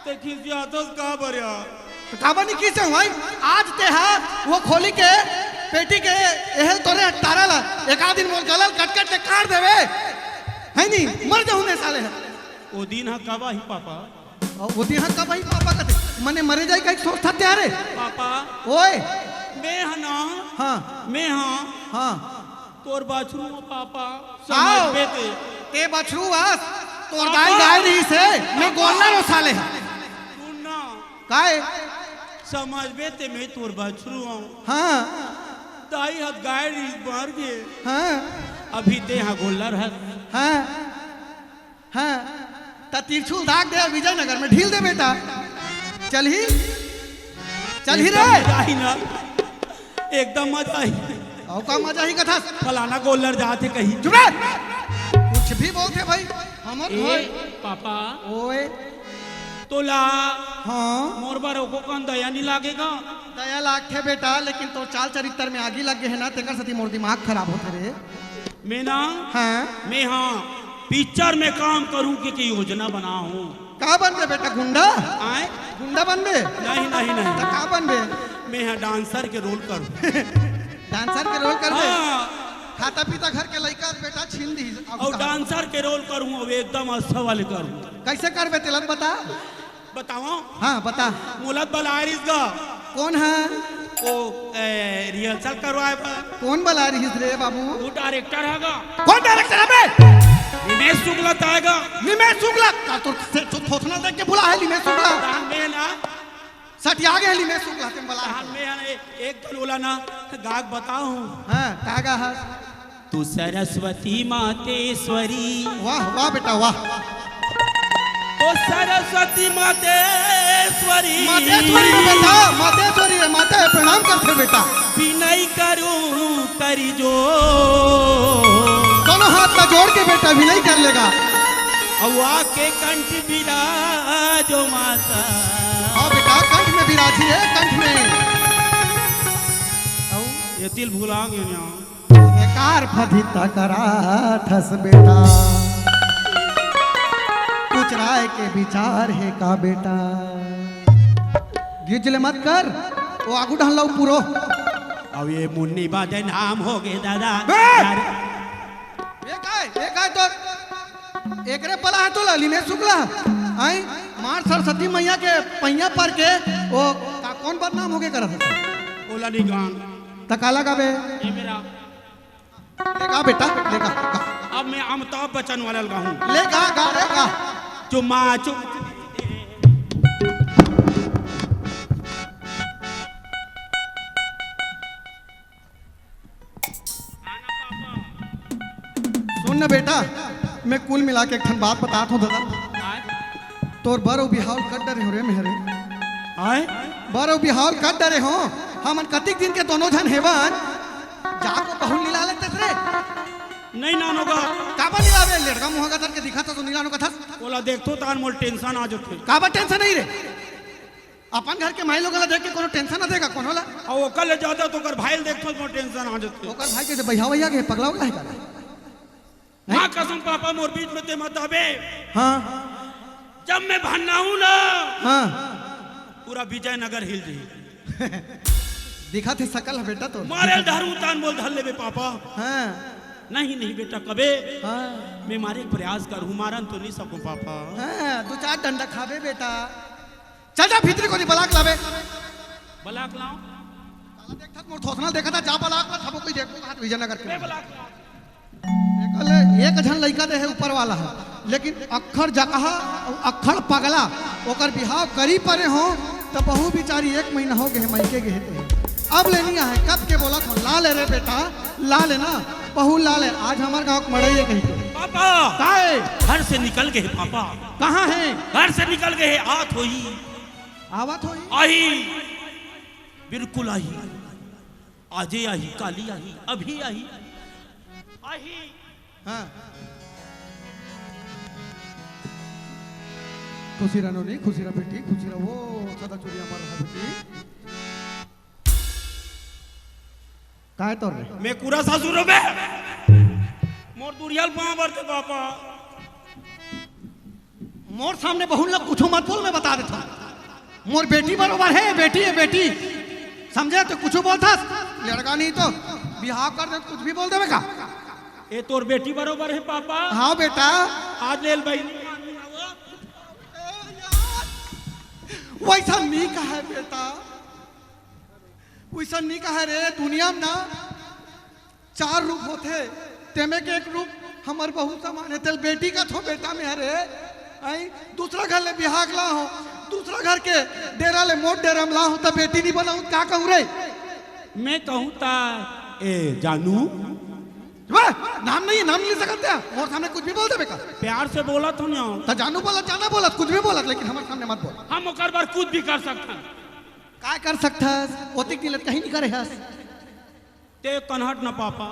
ते खिसियातस का बरिया? तो काबर नहीं खींचे भाई? आज ते हा वो खोली के पेटी के एहल तोरे तारा ला एक आध दिन मोर गलल कट कट के काट देवे, है नहीं? मर जाऊँ मैं साले। ओ दिन हा कब आही पापा? ओ दिन हा कब आही पापा कथे? मने मरे जाए का एक सोच था त्यारे। पापा। ओए। मैं हा ना। हाँ। मैं हा। हाँ। तोर बछरू हूँ पापा, आओ। समझबे ते। ते बछरू हस, तोर पापा। दाई गाय रहिस हे, मैं गोल्लर हूँ साले। सुन ना। काय? समझबे ते मैं तोर बछरू हूँ। हाँ। दाई हत गाय रहिस मर गे। हाँ। अभी ते हा गोल्लर हस। हाँ। हाँ, त तिरछुल दाग दे, विजयनगर में ढील दे बेटा। चलही, चलही एकदम रे। मजा ही ना, एकदम मजा ही। अउ का मजा ही कथा? फलाना गोल्लर जाते कहीं। चुप रह। कुछ भी बोलते भाई, हमर ए, घर। पापा। ओए। तोला। हाँ। मोर बर एको कन दया नहीं लागेगा? दया लागथे बेटा, लेकिन तोर चाल चरित्र में आगी लग गे हे ना, तेकर सेती मोर दिमाग खराब होथे रे। मैं ना, हाँ। मैं हाँ, पिक्चर में काम करूँ के, के योजना बना हूँ। का बनबे बेटा, गुंडा? आए? गुंडा बनबे? नहीं, नहीं, नहीं। तो का बनबे? मैं हाँ डांसर के रोल करूँ। डांसर के रोल करबे? हाँ। खाता पीता घर के लइका बेटा छीन दी। अब और का? डांसर के रोल करूँ, अब एकदम अच्छा वाले करूँ। कैसे करबे तेला बता? बताओ। हाँ, बता। मोला बलाए रिहिस गा। कौन है? ओ, ए, रिहर्सल करवाए बर। कौन बलाए रिहिस रे बाबू? वो डायरेक्टर है गा। कौन डायरेक्टर है बे? निमेश शुक्ला ताय गा। निमेश शुक्ला? का तो से तो थोथना देख के बुला है निमेश शुक्ला। तान में ना। सटिया गे है निमेश शुक्ला, तुम बला। तान में है, एक दिन बोला ना, गाग बताओ। हाँ, का गा है? तू सरस्वती मातेश्वरी। वाह, वाह बेटा, वाह। तो सरस्वती मातेश्वरी। मातेश्वरी है बेटा, मातेश्वरी है, माता है, प्रणाम करते बेटा। विनय करूं करी जो। दोनों हाथ का जोड़ के बेटा विनय कर लेगा। अउ आके कंठ विराजो माता। हाँ बेटा, कंठ में विराजी है, कंठ में। अउ ये तिल भुलांगे ना। एकार फदिता कराथस बेटा, कुछ राय के विचार हे का बेटा? गिजले मत कर, वो आगू ढहन लऊ पूरो। अब ये मुन्नी बाजे नाम हो गए दादा। बे! यार। ये काय, ये काय तो एकरे पला है तो लाली में शुक्ला। आई मार सरस्वती मैया के पैया पर के वो का कौन बदनाम हो गए करत है? ओला निगान। त काला गाबे? ये मेरा। ले गा बेटा, ले गा, गा। अब मैं अमिताभ बच्चन वाला गाहूँ। ले गा, गा रे, गा। चुम्मा चुम। सुन न बेटा, मैं कुल मिला के एक ठन बात बतात हूँ दादा। आय? तोर बर अउ बिहाव ल कट डरे हों रे मैं हरे। आय? बर अउ बिहाव ल कट डरे हों। हमन कतिक दिन के दोनों झन हेवन। जा तो बहू ल निला लेतेस रे। नहीं नानो गा। काबर निलाबे? लेड़गा मुँह गा धर के दिखत हस तो निलानो कथस। ओला देखथों ताहन मोला tension आ जथे। काबर tension आही रे? अपन घर के माईलोग ला देख के कोनो tension आथे गा कोनो ला? अउ ओकर ले जादा तो ओकर भाई ल देखथों त मोर tension आ जथे। ओकर भाई कइसे बइहा वइहा गे, पगला वगला हे का? माँ कसम पापा, मोर बीच में ते मत आबे। हाँ। जब मैं भन्नाहूँ ना, हाँ। पूरा विजयनगर हिल जाही। दिखत हे सकल ह बेटा तोर। मारे ल धरहूँ ताहन मोला धर लेबे पापा। हाँ। नहीं, नहीं बेटा, कबे। हाँ। मैं मारे के प्रयास करहूँ, मारन तो नहीं सकूँ पापा। हाँ, दू चार डंडा खाबे बेटा। चल जा भीतरी कोती बला के लाबे। बला के लाओ। काला देखथस मोर थोथना ल देखत हस, जा बला के ला, सबो कोई देखबो कहत विजयनगर के। मैं बला के लाओ। एकर ले एक झन लइका दे हे ऊपर वाला ह, लेकिन अक्खड़ जकहा अउ अक्खड़ पगला, ओकर बिहाव करी परे हों, त बहू बिचारी एक महीना हो गे हे, मइके गे हे ते। अब ले नइ आहे, कब के बोलत हों, ला ले रे बेटा, ला ले ना, बहू ला ले, आज हमर गाँव के मड़ई हे कहिके। पापा! काय? घर से निकल गे हे पापा। कहाँ हे? घर से निकल गे हे, आत होही। आवत होही? आही। बिल्कुल आही। आजे आही, काली आही, अभी आही। आही। हाँ। खुशी रह नोनी, खुशी रह बेटी, खुशी रह, वो सदा चुरिया मर रहा बेटी। काय तोर रे? मैं कुरा ससुर हों बे। मोर दुरिहा ल पाँव परथे पापा। मोर सामने बहू ल कुछू मत बोल, मैं बता देथों। मोर बेटी बरोबर हे, बेटी हे, बेटी। समझे? तो कुछू बोलथस, लेड़गा नहीं तो बिहाव कर दे, कुछ भी बोल देबे का? ए तोर बेटी बरोबर हे पापा। हाँ बेटा। आज ले ल बहिनी। वइसन नइ कहय बेटा, वइसन नइ कहय रे। दुनिया में ना चार रूप होथे, तेमे के एक रूप हमर बहू समान हे, तेला बेटी कथों बेटा मैं हरे। आई, दूसरा घर ले बिहाव के लाहों, दूसरा घर के डेरा ले मोर डेरा में लाहों, त बेटी नइ बनाहूँ, का कहूँ रे? मैं कहूँ त, ए जानू। वाह, नाम नहीं, नाम नइ ले सकत हे, मोर सामने कुछ भी बोल देबे का? प्यार से बोलत हों ना। त जानू बोलत, जाना बोलत, कुछ भी बोलत, लेकिन हमर सामने मत बोल। हम ओकर बर कुछ भी कर सकथन। काय कर सकथस? ओतिक दिन ले कहीं नइ करे हस। ते कनहट न पापा।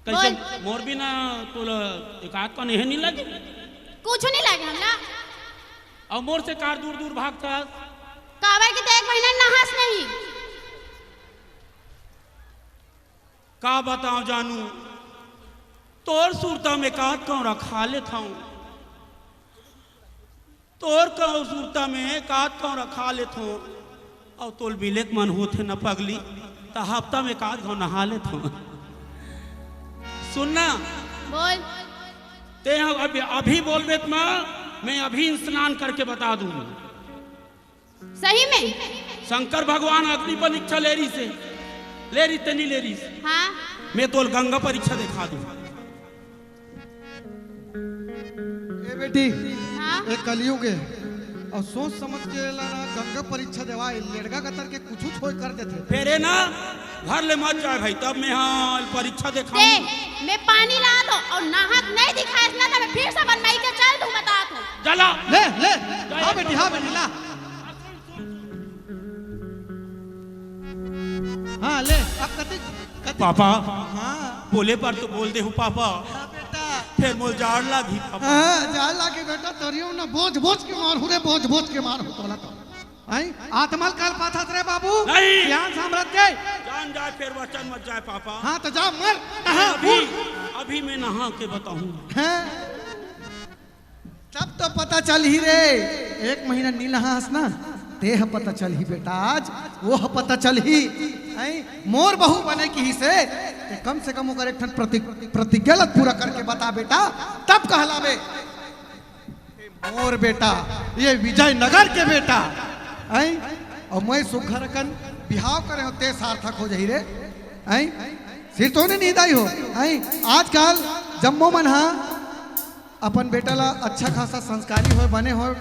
कइसे बोल। मोर बिना तोला एकाध कन एहे नइ लगे? कुछू नइ लगे हमला। अउ मोर से कार दूर दूर भागथस? काबर कि ते एक महीना नहास नहीं। का बताओं जानू, तोर सुरता में एकाध कौरा खा लेथों। तोर कौर सुरता में एकाध कौरा खा लेथों, अउ तोल मिले के मन होथे न पगली, त हफ्ता में एकाध घौं नहा लेथों। सुन ना। बोल। ते ह अभी, अभी बोलबे त मैं, मैं अभी स्नान करके बता दूँ। सही में? शंकर भगवान अग्नि परीक्षा ले रहिस हे, ले रहिस ते नइ ले रहिस। हाँ। मैं तोल गंगा परीक्षा देखा दूँ। ए बेटी, हाँ? ए कलयुग हे, अउ सोच समझ के ला ना गंगा परीक्षा देवाय, लेड़गा कतर के कुछू छोय कर देथे। फेर ए ना, घर ले मत जाय भाई, तब मैं हा परीक्षा देखा दूँ। मैं पानी ला दो अउ नहात नहीं दिखायस ना, त मैं फिर से अपन मइके चल दूँ, बता दूँ। चला। ले, ले, हाँ बेटी, हाँ बेटी, ला। हाँ, ले, अब कति, कति पापा, हाँ। बोले बर तो बोल देहूँ पापा। हाँ, बेटा। फेर मोला जाड़ लागही पापा। हाँ, जाड़ लागही बेटा, तोरियो ना बोझ बोझ के मारहूँ रे, बोझ बोझ के मारहूँ तोला तो। आई, आत्मा ल काल पाथस रे बाबू। नहीं। ज्ञान सामरथ के। जान जाय, फेर वचन मत जाय पापा। हाँ, त जा मर। मैं हाँ, अभी, बोल। अभी मैं नहा के बताहूँ। हाँ। तब तो पता चलही रे, एक महीना नइ नहास ना, ते ह पता चलही बेटा, आज वो ह पता चलही। हैं? मोर बहू बने किहिसे, ते कम से कम ओकर एक ठन प्रति-, प्रतिज्ञा ल पूरा करके बता बेटा, तब कहलाबे। मोर बेटा, ये विजयनगर के बेटा, हैं? अउ मैं सुघर अकन बिहाव करे हों, ते सार्थक हो जाही रे। हैं? सिर तो नहीं नींदाई हो। हैं? आजकल जम्मो मन हा अपन बेटा ला अच्छा खासा संस्कारी होय, बने होय,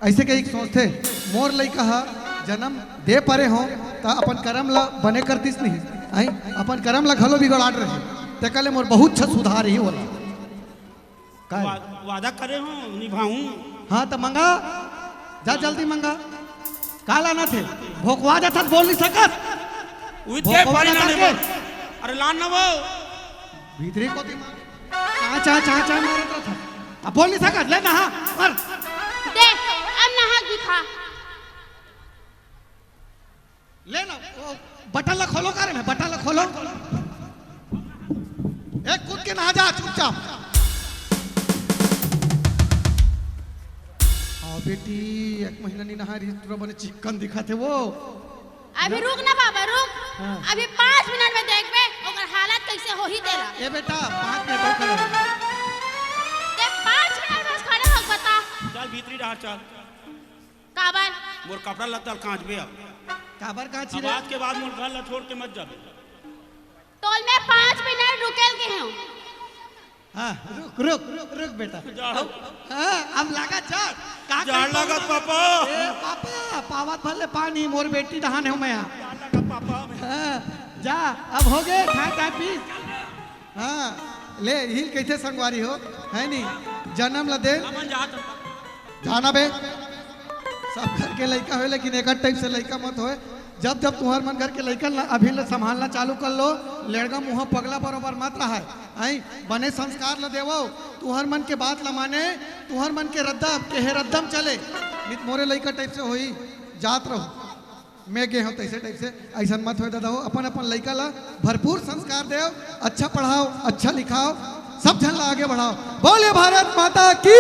अइसे कहिके सोचथे। मोर लइका ह जनम दे परे हों, त अपन करम ला बने करतिस नहीं, हैं? अपन करम ला घलो बिगड़ात रहे, तेकर ले मोर बहुत छ सुधार ही होला। काय? वा-, वादा करे हों, निभाहूं। हाँ, त मंगा, जा जल्दी मंगा। का लाना थे? भोकवा जाथस, बोल नहीं सकत। उही ते भोकवा पानी जाथस लाने के? बर। अरे लान ना वो। भीतरी कोती मार। चा, चा, चा, चा मारत रहिथे। अब बोल नहीं सकत, ले नहा, मार। दे, अब नहा दिखा। ले ना, वो बटन ला खोलो, का रे, मैं बटन ला खोलो। एक कूद के नहा जा चुपचाप। हाँ बेटी, एक महीना नहीं नहा रही, पूरा बने चिकन दिखत हे वो। अभी रुक ना बाबा, रुक। हाँ। अभी पाँच मिनट में देखबे, ओकर हालत कैसे होही तेला। ए बेटा, पाँच मिनट और खड़ा हो। ते पाँच मिनट बस खड़े हो, बता। चल भीतरी डहार चल। काबर? मोर कपड़ा लत्ता ल कांचबे अब। काबर कांची अब रे? आज के बाद मोर घर ला छोड़ के मत जाबे। तोल में पाँच मिनट रुकेल के हूँ। हाँ, रुक, रुक, रुक, रुक बेटा। जाड़। हाँ, अब लागा जाड़। का जाड़ करी लागत पापा? पापा? ए पापा, पावत भर ले पानी, मोर बेटी डहान हे मैं। जाड़ लागत पापा। हाँ, जा, अब हो गे, खा, खा, पी। हाँ, ले, हिल कहिथे संगवारी हो, है नी? जनम ला दे। हमन जात हन। जाना बे, सब घर के लइका होय, लेकिन एकर टाइप से लइका मत होय। जब जब तुहर मन घर के लइका ला, अभी ले संभालना चालू कर लो, लेड़गा मुँह पगला बरोबर मत रहय। आई, बने संस्कार ला देवो, तुहर मन के बात ला माने, तुहर मन के रद्दा, के हे रद्दम चले, नित मोरे लइका टाइप से होई, जात रहो। मैं गे हूँ तैसे टाइप से, ऐसा मत होय दादा हो। अपन अपन लइका ला भरपूर संस्कार देव, अच्छा पढ़ाओ, अच्छा लिखाओ, सब झन ला आगे बढ़ाओ। बोले भारत माता की।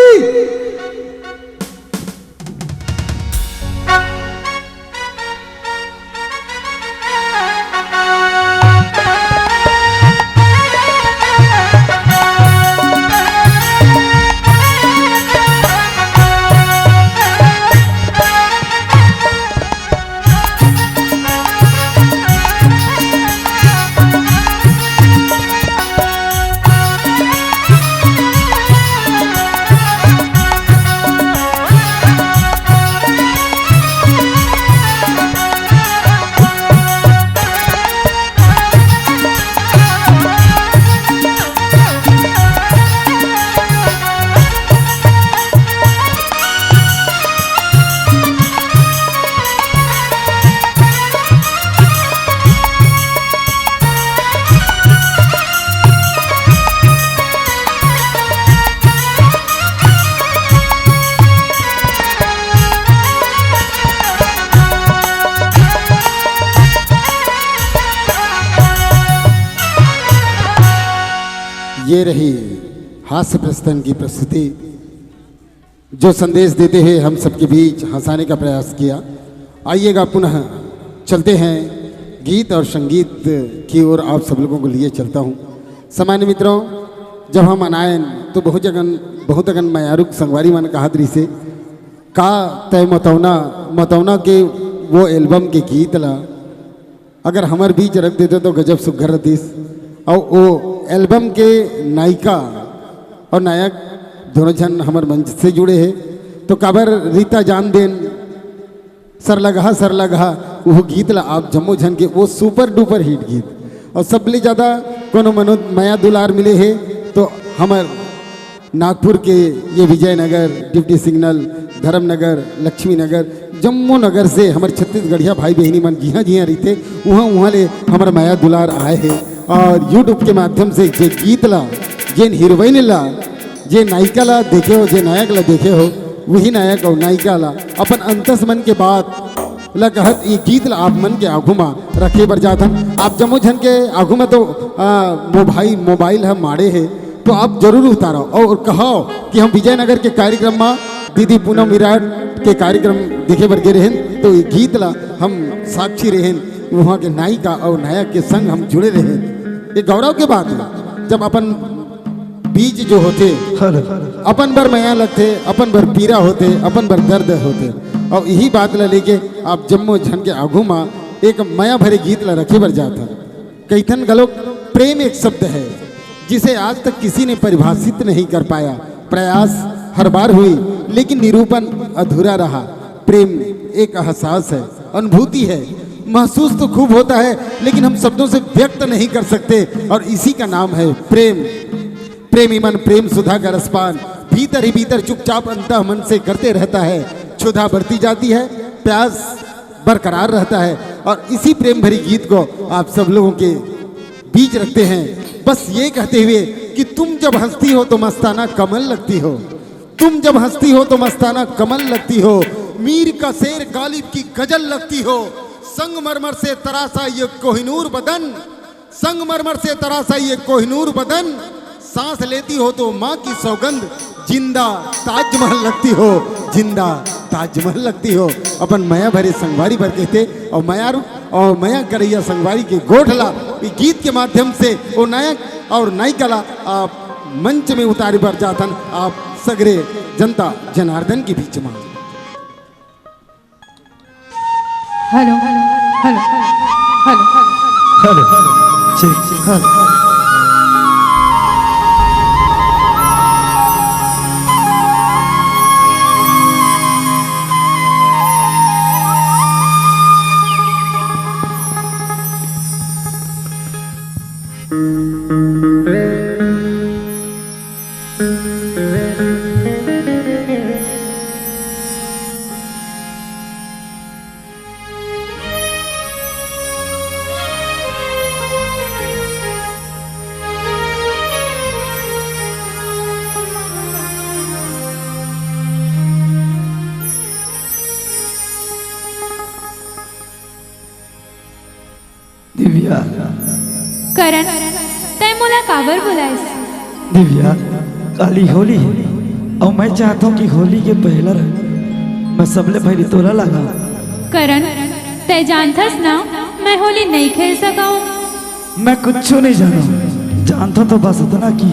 ये रही हास्य प्रस्तुति की प्रस्तुति, जो संदेश देते हुए हम सबके बीच हंसाने का प्रयास किया। आइएगा, पुनः चलते हैं गीत और संगीत की ओर, आप सब लोगों को लिए चलता हूँ। सामान्य मित्रों, जब हम अनायन तो बहुत जगन, बहुत अगन मयारुक संगवारी मन कहत रहिसे, का तय मतौना, मतौना के वो एल्बम के गीत ला अगर हमर बीच रख देते तो गजब सुघर रहिस। अउ वो एल्बम के नायिका अउ नायक दोनों झन हमर मंच से जुड़े हे, तो काबर रीता जान देन, सरलगहा सरलगहा, वो गीत ला आप जम्मो झन के, वो सुपर डुपर हिट गीत। अउ सबले ज्यादा कोनो मनो मया दुलार मिले हे तो हमर नागपुर के ये विजयनगर, डिप्टी सिग्नल, धर्मनगर, लक्ष्मी नगर, जम्मो नगर से हमर छत्तीसगढ़िया भाई बहिनी मन जिहाँ जिहाँ रहिथे, उहाँ उहाँ ले हमर मया दुलार आए हे। अउ YouTube के माध्यम से जे गीत ला, जेन हीरोइन ला, जे नायिका ला देखे हो, जे नायक ला देखे हो, वही नायक अउ नायिका ला अपन अंतस मन के बात ला कहत ये गीत ला आप मन के आगू मा रखे बर जात हन। आप जम्मो झन के आगू मा तो, आ, मोबाइल, मोबाइल ह माड़े हे, तो आप जरूर उतारो अउ कहो कि हम विजयनगर के कार्यक्रम मा दीदी पूनम विराट के कार्यक्रम देखे बर गे रहेन, तो ये गीत ला हम साक्षी रहेन, वहाँ के नायिका अउ नायक के संग हम जुड़े रहेन। ये गौरव के बात हे, जब अपन बीच जो होथे, हेलो। अपन बर मया लगथे, अपन बर पीरा होथे, अपन बर दर्द होथे। अउ इही बात ला लेके आप जम्मो झन के आघू मा एक मया भरे गीत ला रखे बर जात हन। कहिथन घलोक, प्रेम एक शब्द है जिसे आज तक किसी ने परिभाषित नहीं कर पाया। प्रयास हर बार हुई, लेकिन निरूपण अधूरा रहा। प्रेम एक एहसास है, अनुभूति है। महसूस तो खूब होता है, लेकिन हम शब्दों से व्यक्त नहीं कर सकते, और इसी का नाम है प्रेम। प्रेमी मन प्रेम सुधा का रसपान भीतर ही भीतर चुपचाप अंतः मन से करते रहता है। क्षुधा बढ़ती जाती है, प्यास बरकरार रहता है, और इसी प्रेम भरी गीत को आप सब लोगों के बीच रखते हैं, बस ये कहते हुए कि तुम जब हंसती हो तो मस्ताना कमल लगती हो, तुम जब हंसती हो तो मस्ताना कमल लगती हो, मीर का शेर गालिब की गजल लगती हो। संगमरमर से तराशा ये कोहिनूर बदन, संगमरमर से तराशा ये कोहिनूर बदन, सांस लेती हो तो माँ की सौगंध, जिंदा ताजमहल लगती हो, जिंदा ताजमहल लगती हो। अपन मया भरे संगवारी बर कहते, और मया रूप और मया करैया संगवारी के गोठ ला ई गीत के माध्यम से ओ नायक और नायिका ला आप मंच में उतारे बर जाथन, आप सगरे जनता जनार्दन के बीच में। Hello, hello, hello, hello, hello, check, hello. Divya. Karan, तैं मोला काबर बुलाइस? दिव्या, काली होली हे, अउ मैं चाहत हूँ कि होली के पहला रंग मैं सबले पहली तोला लगाऊं। करण, तैं जानथस ना, मैं होली नइ खेल सकंव। मैं कुछू नइ जानंव, जानथंव तो बस अतना कि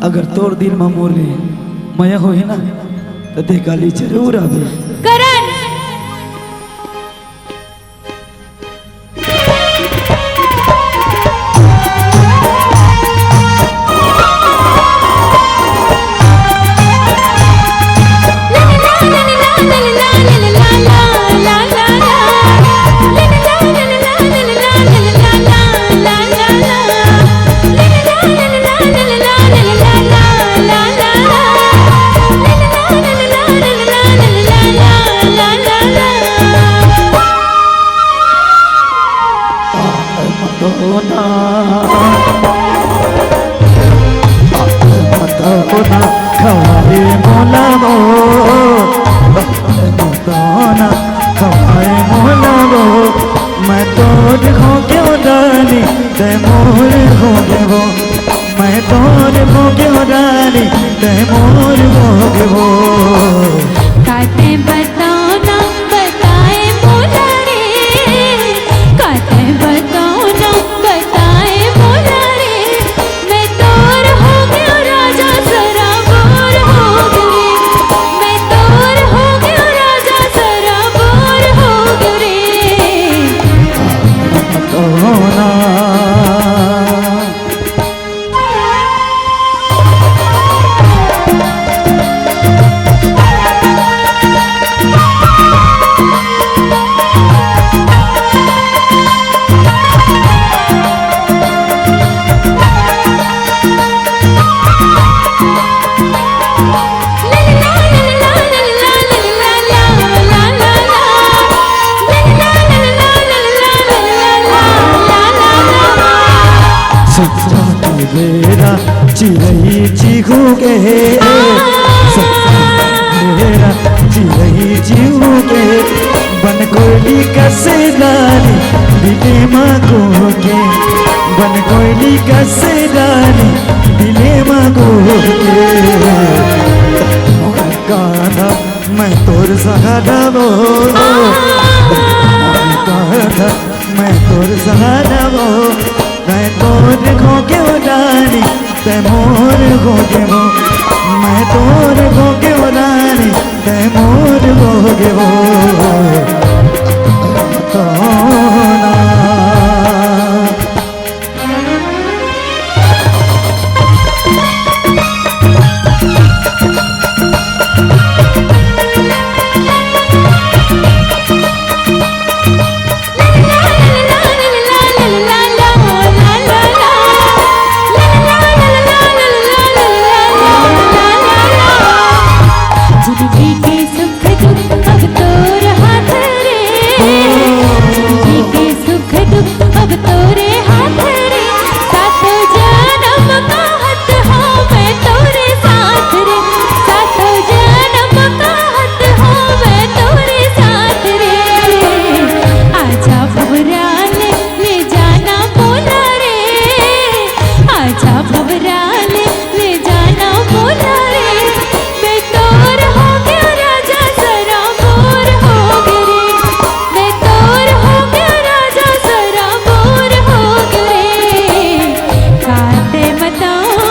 अगर तोर दिल म मोर ले मया होही ना, त तैं काली जरूर आबे। करण! मैं तोर होगे रानी, तैं मोर होगे वो। मैं तोर होगे रानी, तैं मोर होगे वो। काते बताओ ना, बताए मोला रे। काते बताओ ना, बताए मोला रे। मैं तोर होगे राजा सराबोर होगे रे। मैं तोर होगे राजा सराबोर होगे रे। संझा के बेरा चिरई चिहूगे, संझा के बेरा चिरई चिहूगे, बन कोयली कस रानी दिले मा कूके, बन कोयली कस रानी दिले मा कूके। मोर कान्हा मैं तोर सहारा वो, मोर कान्हा मैं तोर सहारा वो। मैं तोर होगे वो रानी, तैं मोर होगे वो। मैं तोर होगे वो रानी, तैं मोर होगे वो तो ना। जिंदगी के सुख दुख अब तोर हाथ रे, जिंदगी के सुख दुख अब तोरे हाथ रे, सातों जन्म का हत हो मैं तोरे साथ रे, सातों जन्म का हत हो मैं तोरे साथ रे। आजा भवरा ले, ले जाना मोला रे, आजा भवरा ले, ले जाना मोला रे। मैं तोर हो गया राजा सराबोर हो गया रे, मैं तोर हो गया राजा सराबोर हो गया रे। काटे बताना।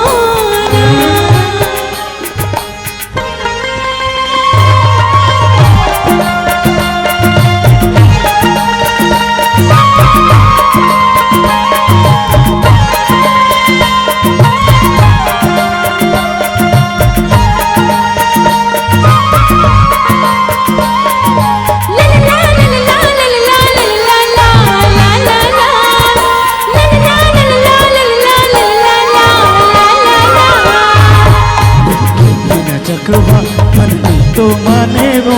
चकवा मन तो माने वो,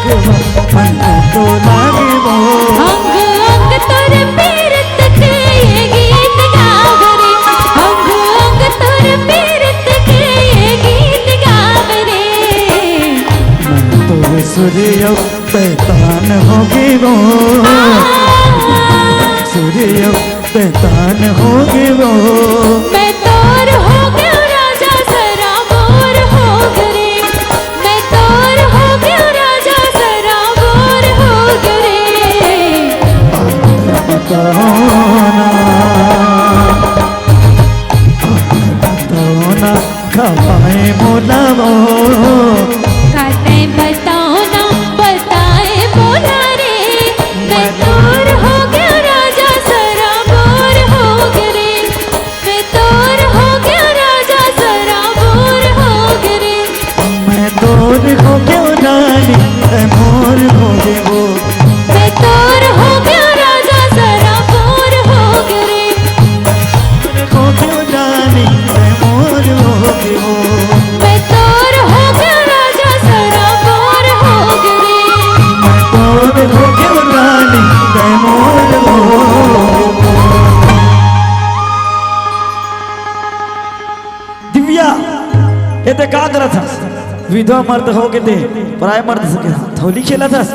चकवा मन तो लागे वो। अंग अंग तोर पीरत के ये गीत गावे रे, अंग अंग तोर पीरत के ये गीत गावे रे। मैं तो सूर्य पैतान होगे वो, सूर्य पैतान होगे वो। मैं तोर हो गया राजा सराबोर हो गया रे, मैं तोर हो गया राजा सराबोर हो गया रे। बताओ ना, बताओ ना, खपाए मोला वो। काटे बताओ ना, बताए मोला रे। मैं तोर हो गया राजा सराबोर हो गया रे, मैं तोर हो गया राजा सराबोर हो गया रे। मैं तोर हो गया रानी, ऐ मोर हो गए वो। मैं तोर हो गया राजा सराबोर हो गया रे। तोर हो गया रानी, ऐ मोर हो गए वो। मैं तोर हो गया राजा सराबोर हो गया रे। मैं तोर हो गया रानी, ऐ मोर हो गए वो। दिव्या, ये ते का करत हस? विधवा मर्द हो के ते पराय मर्द से थौली खेलत हस?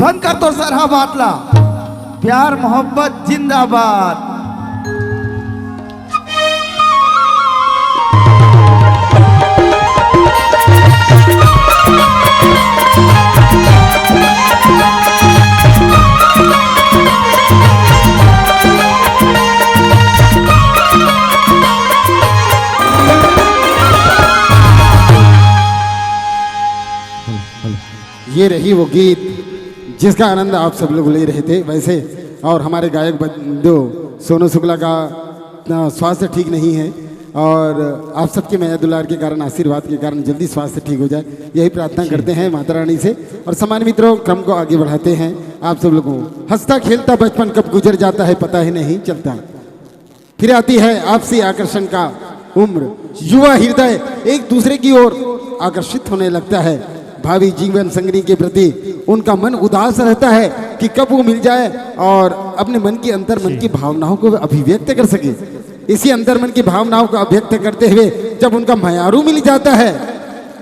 बंद कर तो सरहा बात ला। प्यार मोहब्बत जिंदाबाद। ये रही वो गीत जिसका आनंद आप सब लोग ले रहे थे। वैसे और हमारे गायक बंधु सोनू शुक्ला का, अ, स्वास्थ्य ठीक नहीं है और आप सबके मया दुलार के कारण, आशीर्वाद के कारण जल्दी स्वास्थ्य ठीक हो जाए, यही प्रार्थना करते हैं माता रानी से। और सम्मानित मित्रों, क्रम को आगे बढ़ाते हैं। आप सब लोगों, हंसता खेलता बचपन कब गुजर जाता है, पता ही नहीं चलता। फिर आती है आपसी आकर्षण का उम्र। युवा हृदय एक दूसरे की ओर आकर्षित होने लगता है। भावी जीवन संगनी के प्रति उनका मन उदास रहता है कि कब वो मिल जाए और अपने मन की, अंतर मन की भावनाओं को अभिव्यक्त कर सके। इसी अंतर मन की भावनाओं को अभिव्यक्त करते हुए जब उनका मयारू मिल जाता है,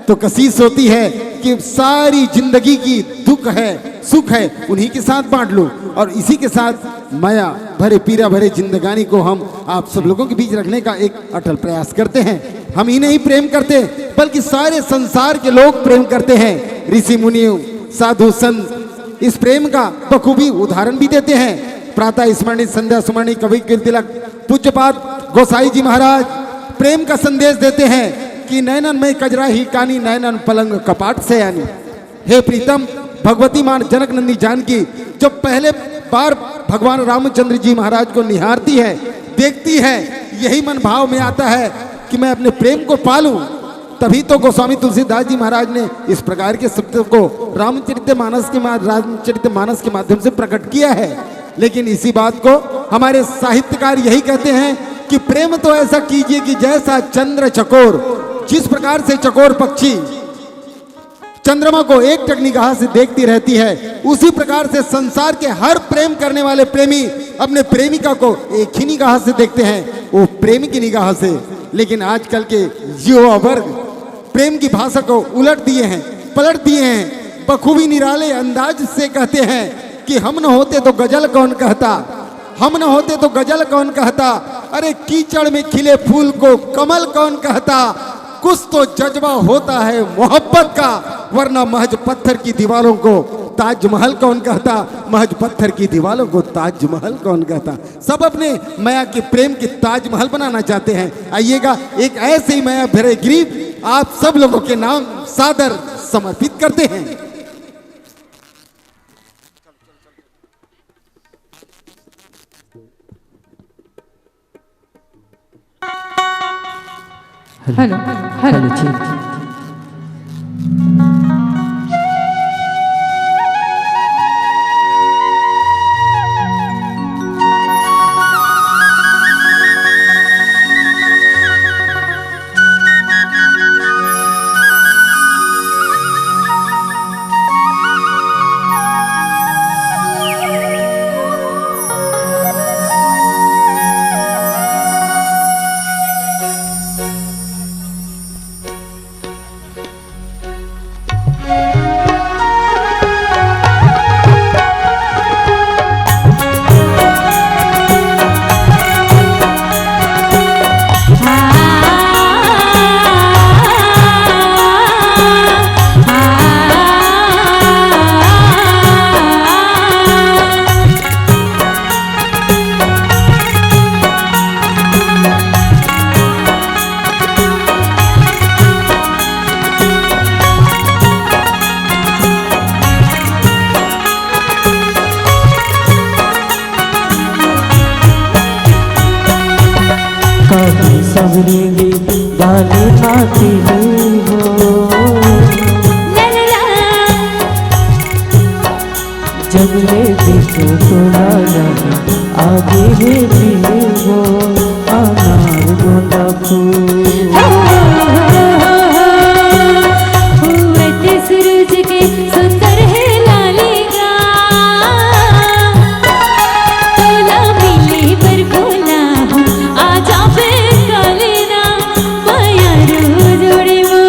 तो कशिश होती है कि सारी जिंदगी की दुख है, सुख है, उन्हीं के साथ बांट लो और इसी के साथ मया भरे, पीरा भरे जिंदगानी को हम आप सब लोगों के बीच रखने का एक अटल प्रयास करते हैं। हम ही नहीं प्रेम करते, बल्कि सारे संसार के लोग प्रेम करते हैं। ऋषि मुनि, साधु संत इस प्रेम का बखूबी उदाहरण भी देते हैं। प्रातः स्मरणीय, संध्या स्मरणीय, कबीर तिलक, पूज्यपाद गोसाई जी महाराज प्रेम का संदेश देते हैं कि नैनन में कजरा ही कानी, नैनन पलंग कपाट से आनी। हे प्रीतम, भगवती माँ जनक नंदी जानकी जब पहले बार भगवान रामचंद्र जी महाराज को निहारती है, देखती है, यही मन भाव में आता है कि मैं अपने प्रेम को पालूं। तभी तो गोस्वामी तुलसीदास जी महाराज ने इस प्रकार के शब्दों को रामचरित मानस के मा-, रामचरित मानस के माध्यम से प्रकट किया है। लेकिन इसी बात को हमारे साहित्यकार यही कहते हैं कि प्रेम तो ऐसा कीजिए कि जैसा चंद्र चकोर, जिस प्रकार से चकोर पक्षी चंद्रमा को एक टक निगाह से देखती रहती है, उसी प्रकार से संसार के हर प्रेम करने वाले प्रेमी अपने प्रेमिका को एक ही निगाह से देखते हैं, वो प्रेम की निगाह से। लेकिन आजकल के युवा वर्ग प्रेम की भाषा को उलट दिए हैं, पलट दिए हैं, बखूबी निराले अंदाज से कहते हैं कि हम न होते तो गजल कौन कहता, हम न होते तो गजल कौन कहता, अरे कीचड़ में खिले फूल को कमल कौन कहता, कुछ तो जज्बा होता है मोहब्बत का, वरना महज पत्थर की दीवारों को ताजमहल कौन कहता, महज पत्थर की दीवारों को ताजमहल कौन कहता। सब अपने मया के प्रेम के ताजमहल बनाना चाहते हैं। आइएगा, एक ऐसे ही मया भरे गीत आप सब लोगों के नाम सादर समर्पित करते हैं। हेलो। हेलो। हेलो जी। कभी सबरेंगे गाली माती हो। जब ले देखो तो लाला आगे है दिल वो अनार गोंदा फूल। सूरज के सुंदर है लाली गा, तोला मिली बर बोला हूँ, आजा बे काली ना, माया रू जोड़ी वो।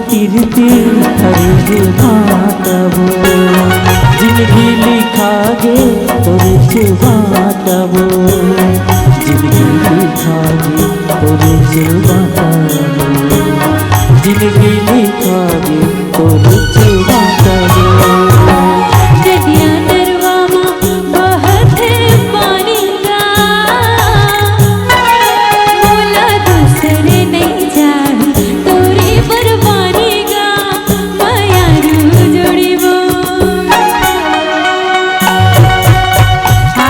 तिरती हर जुबान तबो, जिंदगी लिखा गे तोर जुबान तबो, जिंदगी लिखा गे तोर जुबान तबो, जिंदगी लिखा गे तोर जुबान तबो। नदिया नरवा मा बहत हे पानी गा, मोला दूसरे नइ चाही तोरे बर पानी गा, माया रू जोड़ी वो। आ,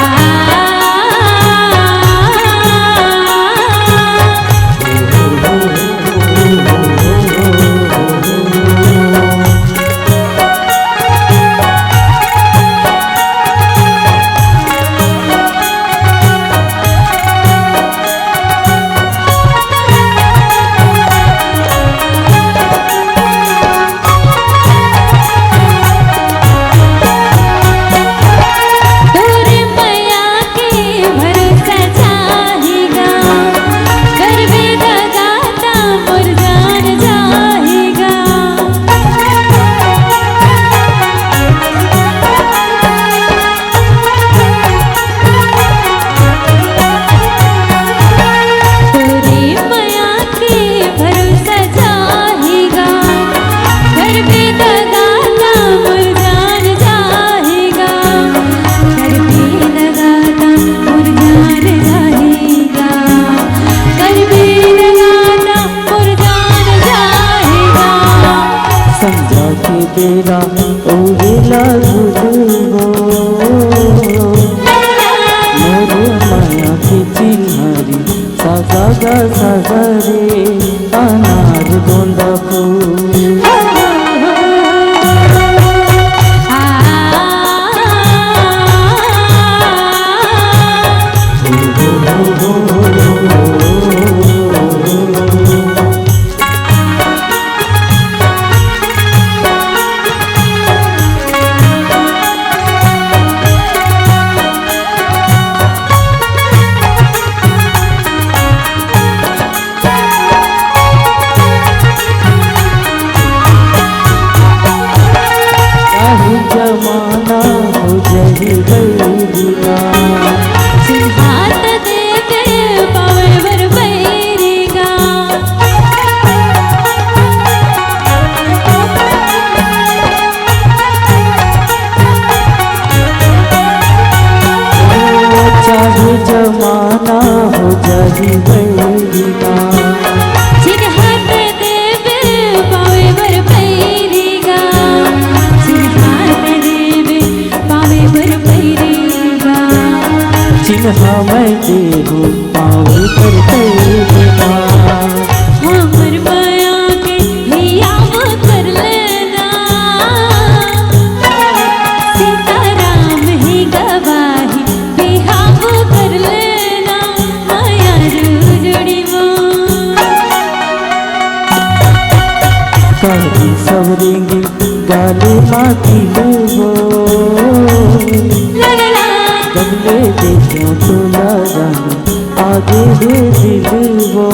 सगा सगा रे अनार गोंदा फूल। चाहे जमाना हो जही बैरिया। सिंहात देके पावे बर बैरिया। चाहे जमाना हो जही बैरिया। चिन्हात देवे पावे बर पैरिया। चिन्हात देवे पावे बर पैरिया। चिन्हा मैं देहू पावे बर पैरिया। हमर मया के हियाव कर लेना। सीताराम ही गवाही बिहाव कर लेना। मया रू जुड़ी वो। काली सवरेंगे गाले माती लेवो। ला ला ला। गमले देखो तो लगा आगे दे दिल वो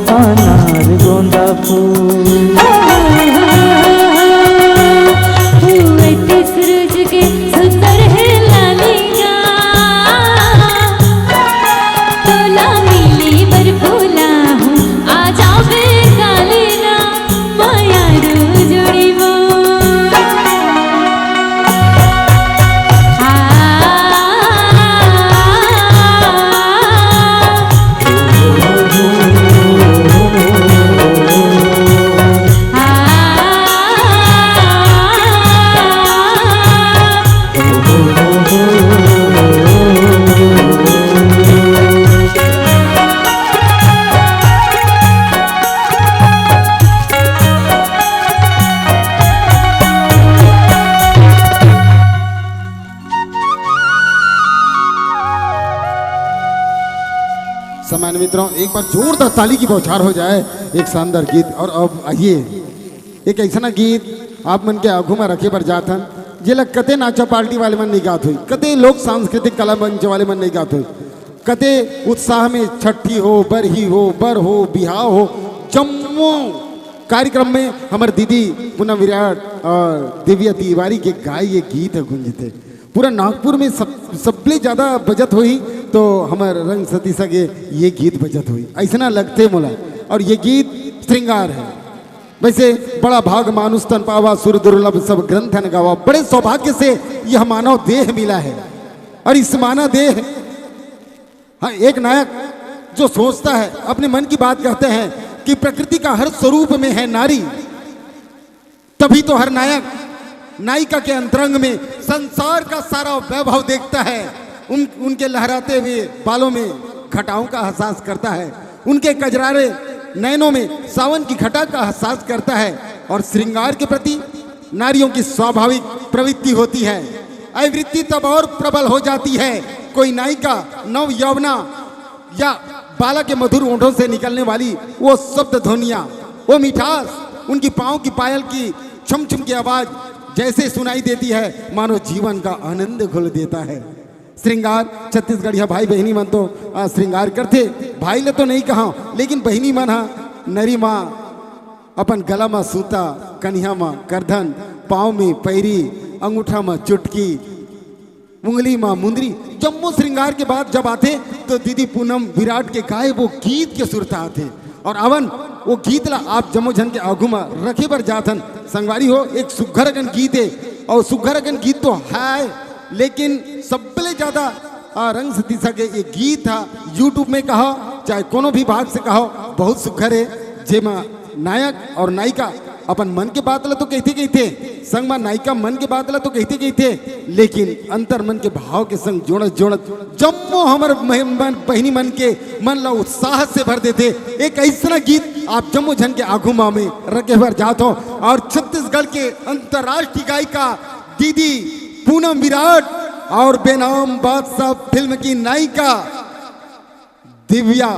अनार गोंदा फूल। हुए ते सूरज के सुंदर है लालिया। तोला मिली बर फूला हूँ, आ जावे कालिया। माया रू जुड़ी वो। आ, आ, सम्मानित मित्रों, एक बार जोरदार ताली की बौछार हो जाए, एक शानदार गीत। और अब आइए, एक ऐसा गीत आप मन के आगू में रखे बर जात हन, जेला कते नाचा पार्टी वाले मन नहीं गात होई, कते लोक सांस्कृतिक कला मंच वाले मन नहीं गात होई, कते उत्साह में छठी हो, बरही हो, बर हो, बिहाव हो, जम्मो कार्यक्रम में हमर दीदी पूनम विराट और दिव्या तिवारी के गाय ये गीत ह गुंजथे। पूरा नागपुर में सब, सबले ज्यादा बजत होही तो हमर रंग सतीसा के ये गीत बजत होही, ऐसना लगथे मोला। और ये गीत श्रृंगार है। वैसे बड़ा भाग मानुष तन पावा, सुर दुर्लभ सब ग्रंथन गावा। बड़े सौभाग्य से यह मानव देह मिला है। और इस मानव देह, हाँ, एक नायक जो सोचता है, अपने मन की बात कहते हैं कि प्रकृति का हर स्वरूप में है नारी, तभी तो हर नायक नायिका के अंतरंग में संसार का सारा वैभव देखता है। उन, उनके लहराते हुए बालों में घटाओं का एहसास करता है, उनके कजरारे नैनों में सावन की घटा का एहसास करता है। और श्रृंगार के प्रति नारियों की स्वाभाविक प्रवृत्ति होती है। आवृत्ति तब और प्रबल हो जाती है। कोई नायिका नव यौवना या बाला के मधुर ओंठों से निकलने वाली वो शब्द ध्वनियाँ, वो मिठास, उनकी पाँव की पायल की छम छम की आवाज जैसे सुनाई देती है, मानो जीवन का आनंद घोल देता है। श्रृंगार, छत्तीसगढ़िया भाई बहिनी मन तो, आ, श्रृंगार करथे, भाई ले तो नहीं कहा, लेकिन बहिनी मन हा नरी माँ अपन गला मा सूता, कनिहा मा करधन, पाँव में पैरी, अंगूठा मा चुटकी, उंगली मा मुंदरी, जम्मो श्रृंगार के बाद जब आथे तो दीदी पूनम विराट के गाए वो गीत के सुरता आथे। और अवन वो गीत ला आप जम्मो झन के आगू मा रखे बर जात हन। संगवारी हो, एक सुघर अकन गीत है, और सुघर अकन गीत तो है, लेकिन सबले ज्यादा, आ, रंग सतीसा के ये गीत हा, YouTube में कहो चाहे कोनो भी भाग से कहो, बहुत सुघर है, जेमा नायक और नायिका अपन मन के बात ला तो कहते कहते, संग म नायिका मन के बात ला तो कहिथे कहिथे, लेकिन अंतर मन के भाव के संग जोड़त जोड़त जम्मो हमर मह-, मन, बहिनी मन के मन ला उत्साह से भर देथे। एक अइसना गीत आप जम्मो झन के आगू म में रखे बर जात हो और छत्तीसगढ़ के अंतर्राष्ट्रीय गायिका दीदी पूनम विराट और बेनाम बादशाह फिल्म की नायिका दिव्या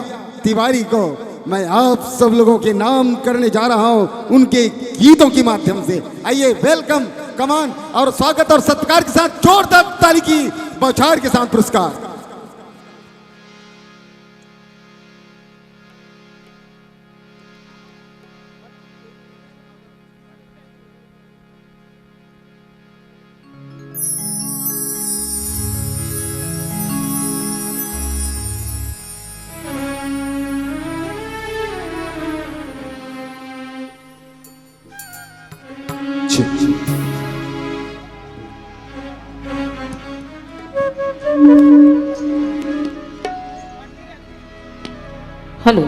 तिवारी को मैं आप सब लोगों के नाम करने जा रहा हूं उनके गीतों के माध्यम से। आइए, वेलकम, कमान और स्वागत और सत्कार के साथ जोरदार ताली की बौछार के साथ पुरस्कार। हेलो।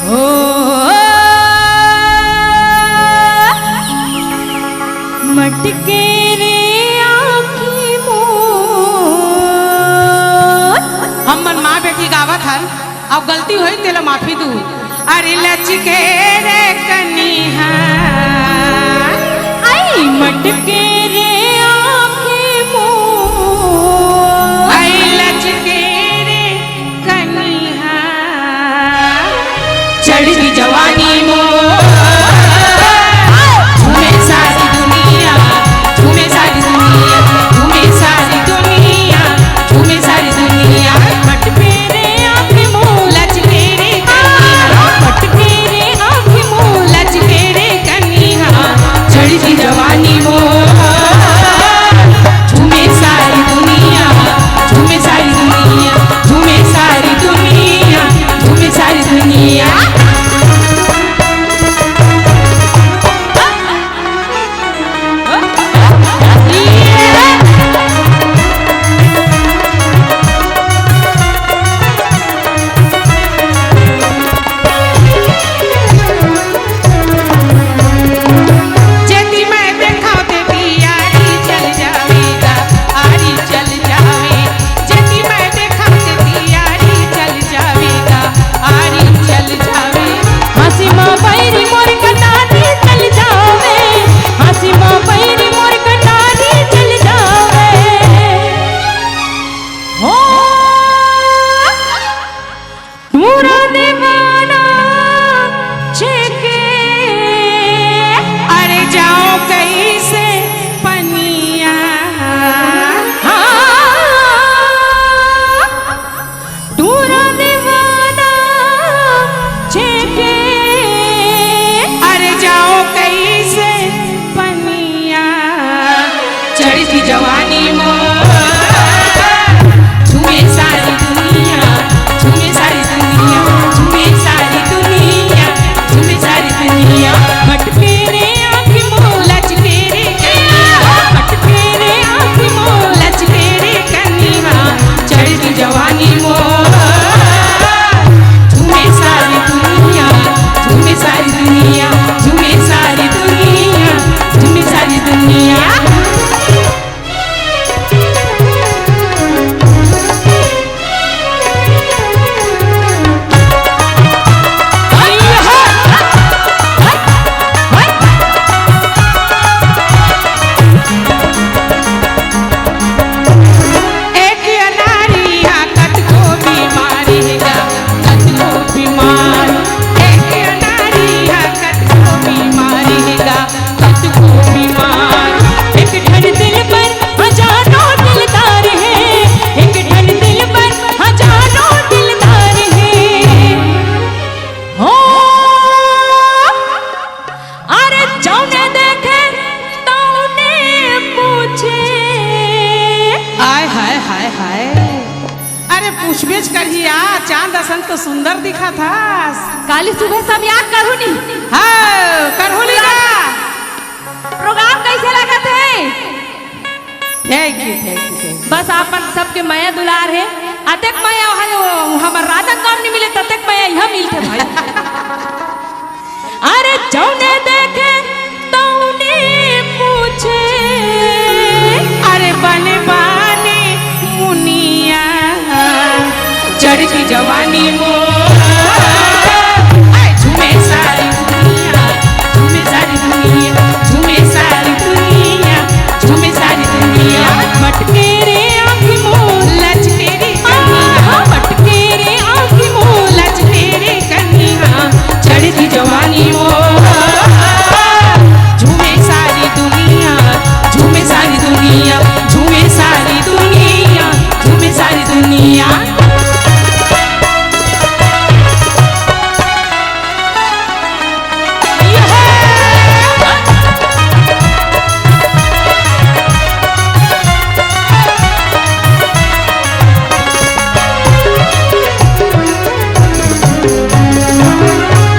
ओ, मटके रे आँखी मोर। हमन माँ बेटी गावत हन, अउ गलती होई तेला माफी दू। अरे लचके रे कनिहा, आई मटके रे आँखी मोर। आई लचके रे कनिहा, चढ़ती जवानी मोर, झूमे सारी दुनिया, झूमे सारी दुनिया, झूमे सारी दुनिया, झूमे सारी दुनिया। मटके रे आँखी मोर, लचके रे कनिहा, मटके रे आँखी मोर, लचके रे कनिहा, चढ़ती जवानी मोर। झूमे सारी दुनिया, झूमे सारी दुनिया, झूमे सारी दुनिया, झूमे सारी दुनिया। जेती मैं देखा तेती आरी चल जावेगा, आरी चल जावे। जेती मैं देखा तेती आरी चल जावेगा, आरी चल जावे। हाँसी मा बैरी मोर कटारी चल जावे, हाँसी मा बैरी मोर कटारी चल जावे। हो टूरा दीवाना छेके, अरे जाओ कइसे पनिया। हाँ, टूरा दीवाना छेके, अरे जाओ कइसे पनिया। चढ़ती जवानी मोर, झूमे सारी दुनिया, झूमे सारी दुनिया, झूमे सारी दुनिया, झूमे सारी दुनिया। मटके रे आँखी मोर, लचके रे कनिहा, मटके रे आँखी मोर, लचके रे कनिहा। कुछ बेच कर ही यार, चांद असन तो सुंदर दिखा था। काली सुबह सब याद करू नी। हाँ, करू नी ना। प्रोग्राम कैसे लगत हे? Thank you, thank you, thank you। बस आप मन सबके मया दुलार हे, अतेक मया हे, वो हमर राधा काम नहीं मिले, ततेक मया यहाँ मिलते भाई। अरे जौने देखे तौने पूछे। अरे बने बने मुनिया, चढ़ की जवानी मोर। ऐ झूमे सारी दुनिया, झूमे सारी दुनिया, झूमे सारी दुनिया, झूमे सारी दुनिया। मटके रे आँखी मोर, लचके रे कनिहा, मटके रे आँखी मोर, लचके रे कनिहा। चढ़ की जवानी मोर, झूमे सारी दुनिया, झूमे सारी दुनिया, झूमे सारी दुनिया, झूमे सारी दुनिया।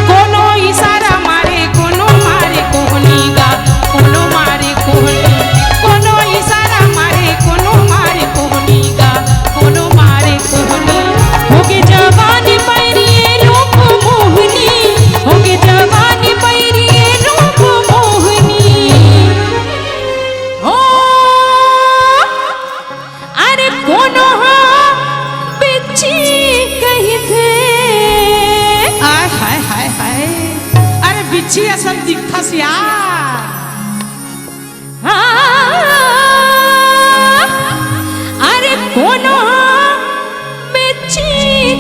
कोनो इशारा मारे, कोनो मारे कोहनी गा, कोनो मारे कोहनी, कोनो इशारा मारे, कोनो मारे कोहनी गा, कोनो मारे कोहनी। होगे जवानी पैरी रूप मोहनी, होगे जवानी पैरी रूप मोहनी। हो, अरे कोनो हा बिच्छी कहिथे। आय हाय हाय हाय। अरे बिच्छी असन दिखथस यार। हाँ, अरे कोनो हा बिच्छी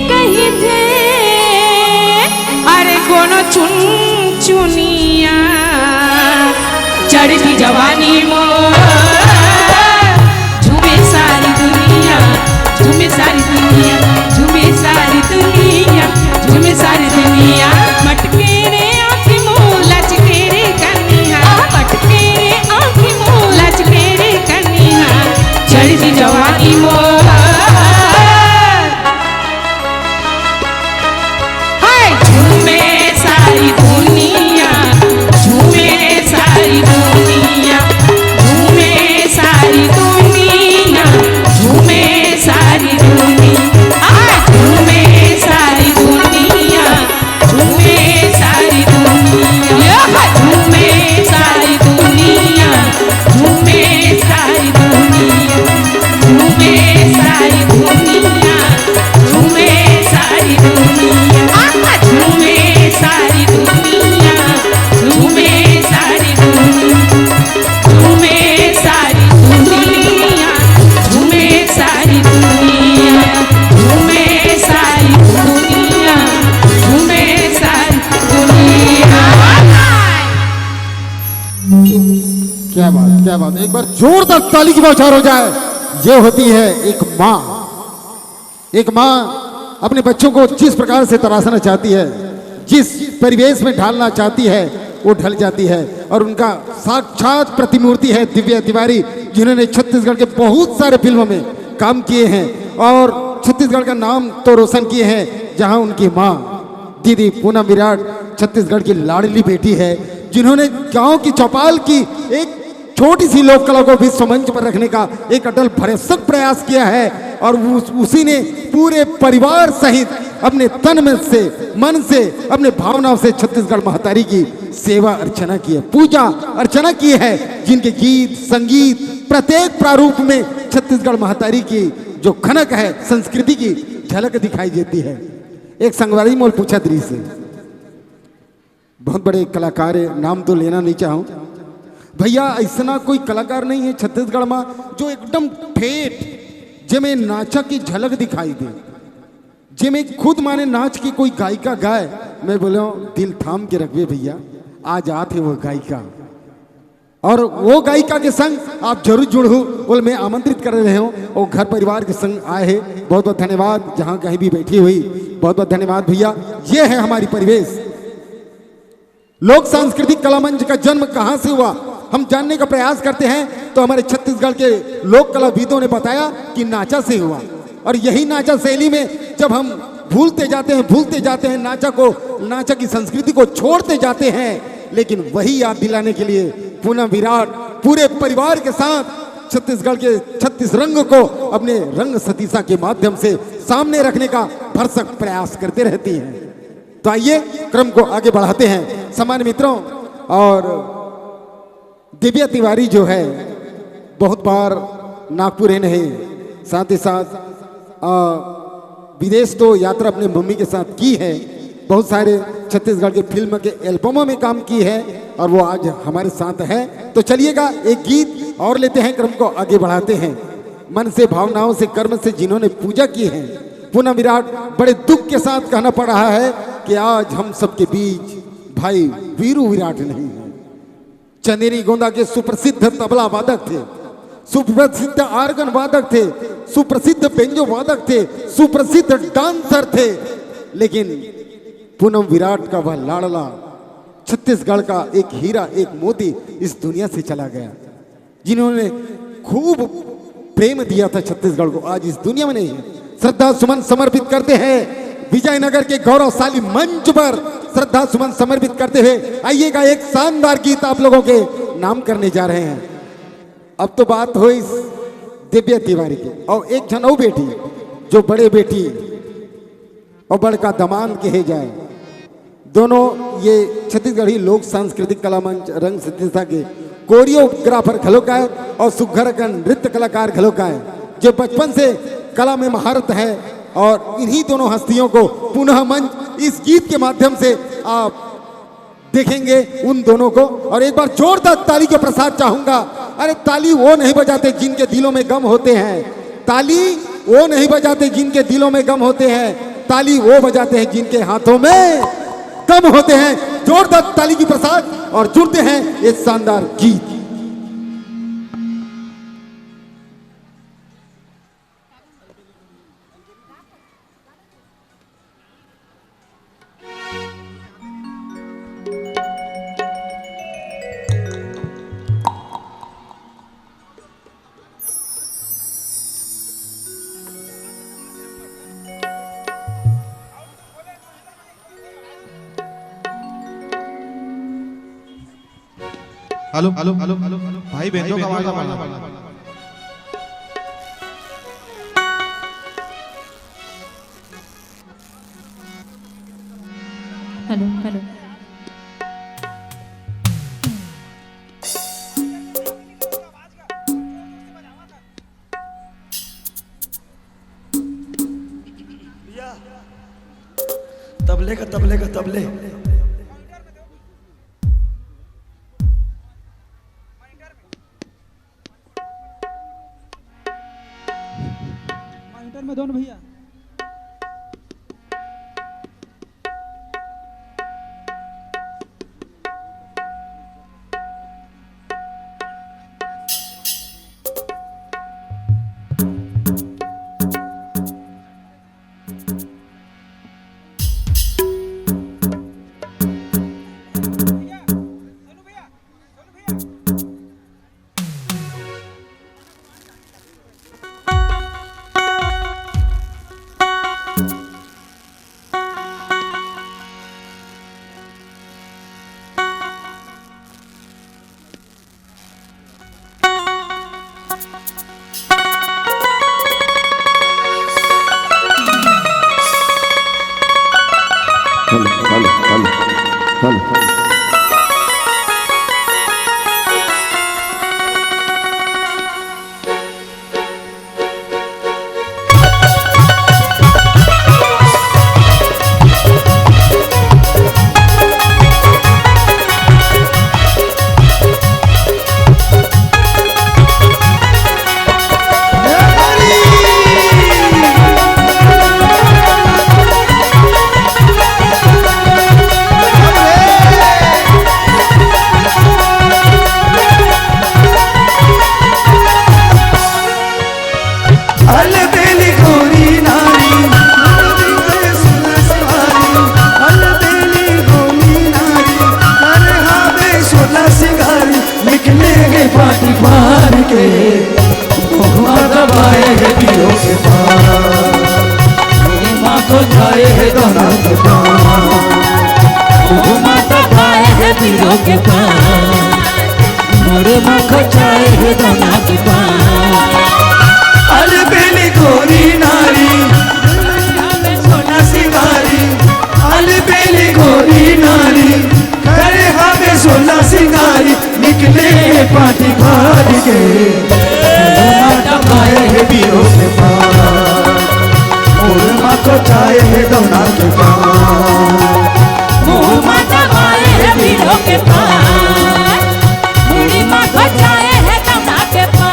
कहिथे। अरे कोनो चुनचुनिया। चढ़ की जवानी मोर, झूमे सारी दुनिया, झूमे सारी दुनिया, झूमे सारी दुनिया, झूमे सारी दुनिया। मटके रे आँखी मोर, लचके रे कनिहा, मटके रे आँखी मोर, लचके रे कनिहा। चढ़ की जवानी मोर। हाय! झूमे सारी दुनिया, झूमे सारी दुनिया, झूमे सारी दुनिया, झूमे सारी दुनिया। हाय! झूमे सारी दुनिया, झूमे सारी दुनिया, झूमे सारी दुनिया, झूमे सारी दुनिया, झूमे सारी दुनिया, झूमे सारी दुनिया, आहा, झूमे सारी दुनिया, झूमे सारी दुनिया, झूमे सारी दुनिया, झूमे सारी दुनिया, झूमे सारी दुनिया, झूमे सारी दुनिया। क्या बात, क्या बात। एक बार जोरदार ताली की बौछार हो जाए। ये होती है एक माँ। एक माँ अपने बच्चों को जिस प्रकार से तराशना चाहती है, जिस परिवेश में ढालना चाहती है, वो ढल जाती है। और उनका साक्षात प्रतिमूर्ति है दिव्या तिवारी, जिन्होंने छत्तीसगढ़ के बहुत सारे फिल्मों में काम किए हैं और छत्तीसगढ़ का नाम तो रोशन किए हैं, जहां उनकी माँ दीदी पूनम विराट छत्तीसगढ़ की लाडली बेटी है, जिन्होंने गांव की चौपाल की एक छोटी सी लोक कला को विश्व मंच पर रखने का एक अटल भरसक प्रयास किया है और उस, उसी ने पूरे परिवार सहित अपने तन मन से, मन से, अपने भावनाओं से छत्तीसगढ़ महतारी की सेवा अर्चना की है, पूजा अर्चना की है, जिनके गीत, संगीत, प्रत्येक प्रारूप में छत्तीसगढ़ महतारी की जो खनक है, संस्कृति की झलक दिखाई देती है। एक संगवारी मोर पूछत रिहिस हे, बहुत बड़े कलाकार हे, नाम तो लेना नहीं चाहूँ भैया, ऐसना कोई कलाकार नहीं है छत्तीसगढ़ में जो एकदम ठेठ जेमे नाचा की झलक दिखाई दे, जेमे खुद माने नाच की कोई गायिका गाए। मैं बोले हूँ, दिल थाम के रखबे भैया, आज आत हे वो गायिका। और वो गायिका के संग आप जरूर जुड़हू, बोल मैं आमंत्रित कर रहे हूँ। वो घर परिवार के संग आए हैं, बहुत बहुत धन्यवाद। जहाँ कहीं भी बैठी हुई, बहुत बहुत धन्यवाद भैया। ये है हमारी परिवेश। लोक सांस्कृतिक कला मंच का जन्म कहाँ से हुआ, हम जानने का प्रयास करते हैं, तो हमारे छत्तीसगढ़ के लोक कलाविदों ने बताया कि नाचा से हुआ। और यही नाचा शैली में जब हम भूलते जाते हैं, भूलते जाते हैं नाचा को, नाचा की संस्कृति को छोड़ते जाते हैं, लेकिन वही याद दिलाने के लिए पूनम विराट पूरे परिवार के साथ छत्तीसगढ़ के छत्तीस रंग को अपने रंग सतीसा के माध्यम से सामने रखने का भरसक प्रयास करते रहती हैं। तो आइए, क्रम को आगे बढ़ाते हैं सम्मानित मित्रों। और दिव्या तिवारी जो है, बहुत बार नागपुर ही नहीं, साथ ही साथ आ, विदेश तो यात्रा अपने मम्मी के साथ की है, बहुत सारे छत्तीसगढ़ के फिल्म के एल्बमों में काम की है और वो आज हमारे साथ है। तो चलिएगा, एक गीत और लेते हैं, क्रम को आगे बढ़ाते हैं। मन से, भावनाओं से, कर्म से जिन्होंने पूजा की है, पूनम विराट, बड़े दुख के साथ कहना पड़ रहा है कि आज हम सबके बीच भाई वीरू विराट नहीं है। चंदेरी गोंदा के सुप्रसिद्ध तबला वादक थे, सुप्रसिद्ध आर्गन वादक थे, सुप्रसिद्ध बेंजो वादक थे, सुप्रसिद्ध डांसर थे, लेकिन पूनम विराट का वह लाडला, छत्तीसगढ़ का एक हीरा, एक मोती इस दुनिया से चला गया, जिन्होंने खूब प्रेम दिया था छत्तीसगढ़ को, आज इस दुनिया में नहीं है। श्रद्धा सुमन समर्पित करते हैं विजयनगर के गौरवशाली मंच पर, श्रद्धा सुमन समर्पित करते हुए आइएगा, एक शानदार गीत आप लोगों के नाम करने जा रहे हैं। अब तो बात हो इस दिव्या तिवारी की, और एक झन अउ बेटी, जो बड़े बेटी और बड़का दमांद कहे जाए, दोनों ये छत्तीसगढ़ी लोक सांस्कृतिक कला मंच रंग सतीसा के कोरियोग्राफर घलो काय और सुघर का नृत्य कलाकार घलो काय, जो बचपन से कला में महारत है, और इन्हीं दोनों हस्तियों को पुनः मंच इस गीत के माध्यम से आप देखेंगे उन दोनों को। और एक बार जोरदार ताली के प्रसाद चाहूंगा। अरे, ताली वो नहीं बजाते जिनके दिलों में गम होते हैं, ताली वो नहीं बजाते जिनके दिलों में गम होते हैं, ताली वो बजाते हैं जिनके हाथों में दम होते हैं। जोरदार ताली की प्रसाद और जुड़ते हैं इस शानदार गीत। Hello, hello, hello, hello. भाई बहनों का आवाज आ रहा है। Hello, hello. भैया, तबले का, तबले का, तबले। मॉनिटर में दो ना भैया। हे दौना के पान, मुँह मा दबाए हे बीरो के पान, मुड़ी मा खोंचाए हे दौना के पान। अलबेली गोरी नारी, सोना सिंगारी, अलबेली गोरी नारी, करे हवे सोला सिंगारी, निकले हे पाटी भारी के। मुँह मा दबाए हे बीरो के पान, मुँह मा खोंचाए हे दौना के पान। मुँह मा दबाए हे बीरो के पान, मुड़ी मा खोंचाए हे दौना के पान।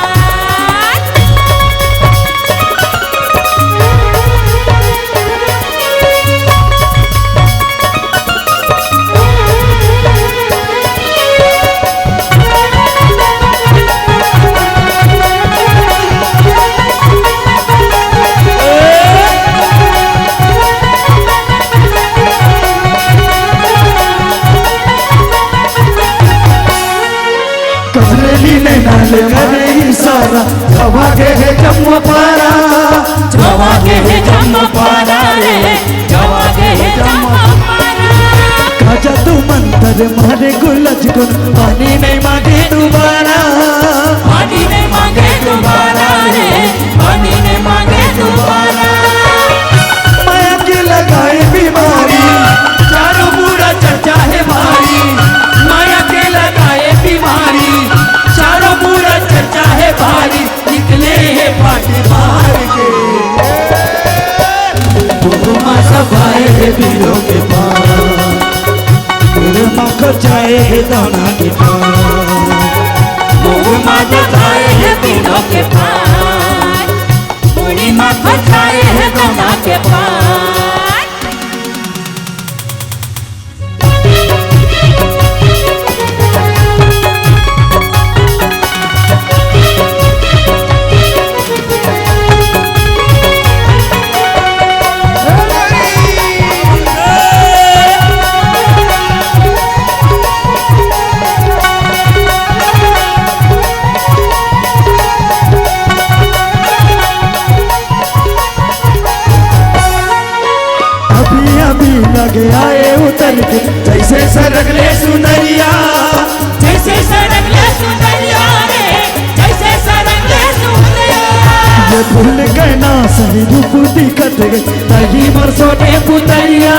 कजरेली नैना ले मारे इशारा, जवा गे हे जम्मो पारा, जवा गे हे जम्मो पारा रे, जवा गे हे जम्मो पारा। का जादू मंतर मारे गुलज गुन, पानी नहीं मांगे दोबारा, पानी नहीं मांगे दोबारा रे, पानी नहीं मांगे दोबारा। माया के लगाए बीमारी, चारों मुड़ा चर्चा हे भारी। माया के लगाए बीमारी, चारों मुड़ा चर्चा हे भारी। निकले हे पाटी भारी के। मुँह मा दबाए हे बीरो के पान, मुँह मा खोंचाए हे दौना के पान। मुँह मा दबाए हे बीरो के पान, मुड़ी मा खोंचाए हे दौना के पान। अभी अभी लगे आए उतर के, जैसे सरक ले सुंदरिया, जैसे सरक ले सुंदरिया रे, जैसे सरक ले सुंदरिया। ये भूल गए ना सही रूप दिखत गे, तही मोर सोने पुतरिया,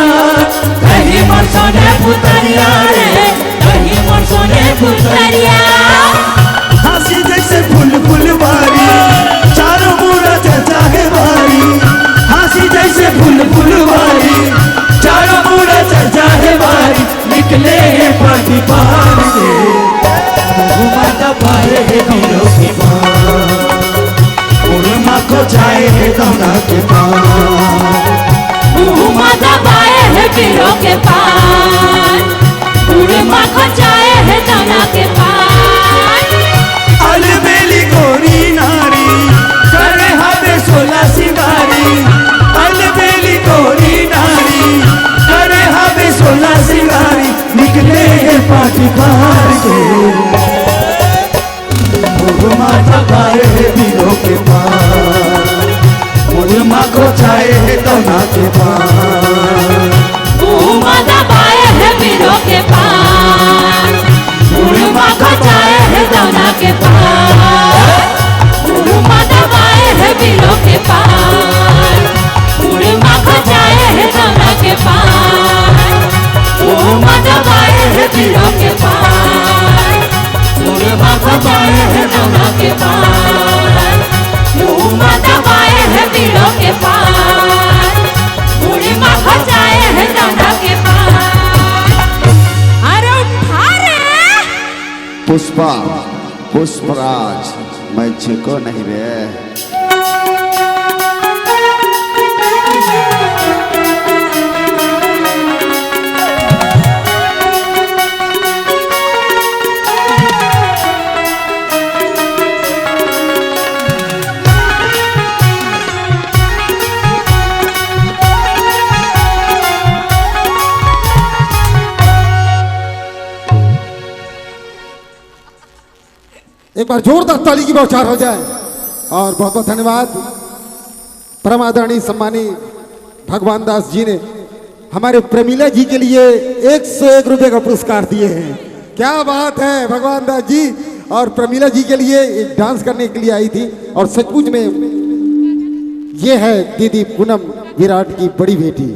तही मोर सोने पुतरिया रे, तही मोर सोने पुतरिया। हाँसी जैसे फूल फुलवारी, चारों मुड़ा चर्चा हे भारी। हाँसी जैसे फूल फुलवारी, चारों मुड़ा चर्चा हे भारी। निकले हे पाटी पार के, मुँह मा दबाए हे बीरो के पान, मुँह मा खोंचाए हे दौना के पान। मुँह मा दबाए हे बीरो के पान, मुँह मा खोंचाए हे दौना के पान। अलबेली गोरी नारी, करे हवे सोला सिंगारी। अलबेली गोरी नारी, करे हवे सोला सिंगारी। निकले हे पाटी पार के, मुँह मा दबाए हे बीरो के पान, मुँह मा खोंचाए हे दौना के पान। मुँह मा दबाए हे बीरो के पान, मुँह मा खोंचाए हे दौना के पान। मुँह मा दबाए हे बीरो के पान, मुँह मा खोंचाए हे दौना के पान। मुँह मा दबाए हे बीरो के पान, मुँह मा खोंचाए हे दौना के पान। मुँह मा दबाए हे बीरो के पान, मुँह मा खोंचाए हे दौना के पान। अरे उठा रे। पुष्पा, पुष्पराज, मैं झुको नहीं रे। एक बार जोरदार ताली की बौछार हो जाए। और बहुत बहुत धन्यवाद परम आदरणीय सम्मानी भगवान दास जी ने हमारे प्रमिला जी के लिए एक सौ एक रुपए का पुरस्कार दिए हैं। क्या बात है भगवान दास जी। और प्रमिला जी के लिए एक डांस करने के लिए आई थी और सचमुच में ये है दीदी पूनम विराट की बड़ी बेटी,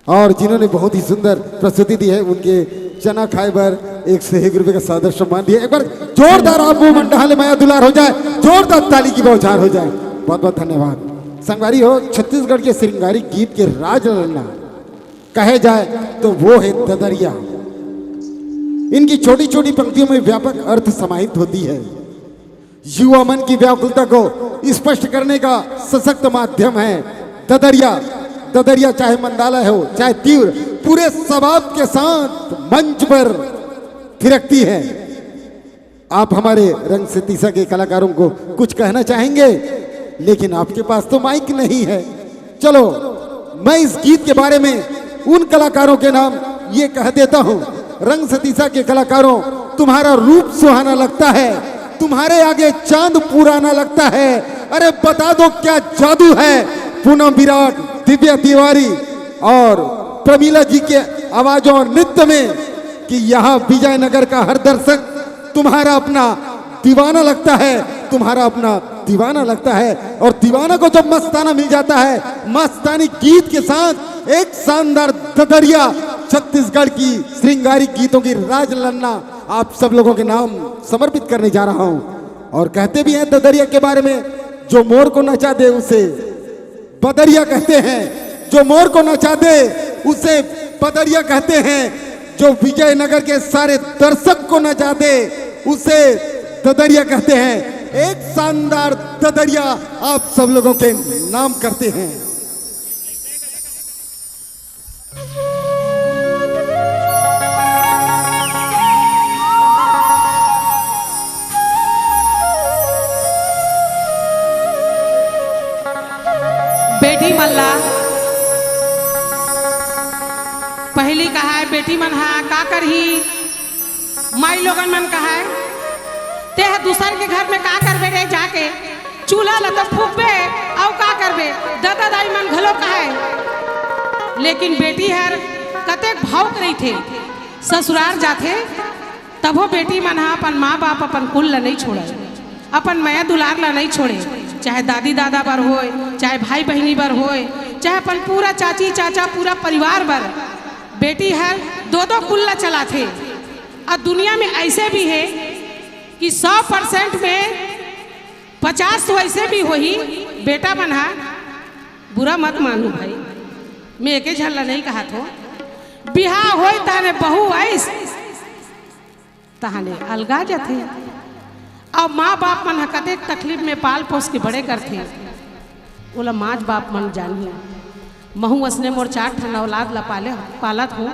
और जिन्होंने बहुत ही सुंदर प्रस्तुति दी है, उनके चना खाए बर एक सौ एक रुपए का सादर सम्मान दिया। एक बार जोरदार आप मुंह मंडहा ले मया दुलार हो जाए, जोरदार ताली की बौछार हो जाए। बहुत बहुत धन्यवाद। संगवारी हो, छत्तीसगढ़ के श्रृंगारी गीत के राज ललना कहे जाए तो वो है ददरिया। इनकी छोटी छोटी पंक्तियों में व्यापक अर्थ समाहित होती है। युवा मन की व्याकुलता को स्पष्ट करने का सशक्त माध्यम है ददरिया। ददरिया चाहे मंदाला हो, चाहे तीव्र, पूरे सबाब के साथ मंच पर थिरकती है। आप हमारे रंग से तीसा के कलाकारों को कुछ कहना चाहेंगे, लेकिन आपके पास तो माइक नहीं है। चलो, मैं इस गीत के बारे में उन कलाकारों के नाम ये कह देता हूँ। रंग सतीसा के कलाकारों, तुम्हारा रूप सुहाना लगता है, तुम्हारे आगे चांद पुराना लगता है। अरे बता दो क्या जादू है पूनम विराट, दिव्या तिवारी और प्रमिला जी के आवाजों और नृत्य में कि यहाँ विजयनगर का हर दर्शक तुम्हारा अपना दीवाना लगता है, तुम्हारा अपना दीवाना लगता है। और दीवाना को जब मस्ताना मिल जाता है, मस्तानी गीत के साथ एक शानदार ददरिया, छत्तीसगढ़ की श्रृंगारी गीतों की राजलन्ना आप सब लोगों के नाम समर्पित करने जा रहा हूँ। और कहते भी हैं ददरिया के बारे में, जो मोर को नचा दे उसे बदरिया कहते हैं, जो मोर को नचा दे उसे बदरिया कहते हैं, जो विजयनगर के सारे दर्शक को नचा दे उसे ददरिया कहते हैं। एक शानदार ददरिया आप सब लोगों के नाम करते हैं। बेटी मन ला पहिली कहाय, बेटी मन हा का करही? माई लोगन मन कहाय, "तेह दूसर के घर में का करबे रे जाके? चूल्हा ल तो फूकबे, अउ का करबे?" ददा दाई मन घलो कहाय। लेकिन बेटी हर कतेक भावुक रहिथे, ससुरार जाथे, तभो बेटी मन ह अपन माँ बाप, अपन कुल ल नइ छोड़य, अपन मया दुलार ल नइ छोड़े, चाहे दादी दादा बर होय, चाहे भाई बहिनी बर होय, चाहे अपन पूरा चाची चाचा, पूरा परिवार बर। बेटी हर दो दो कुल ल चलाथे। अउ दुनिया में ऐसे भी हे कि सौ परसेंट में पचास तो ऐसे भी होही, बेटा मन ह, बुरा मत मानू भाई, मैं एके झन ल नइ कहत हों, बिहाव होय तहने बहू आइस, तहाने अलगा जथे। अउ माँ बाप मन ह कतेक तकलीफ में पाल पोस के बड़े करथे, ओला माँ बाप मन जानही। महू असने मोर चार ठन औलाद ला पाले, पालत हों।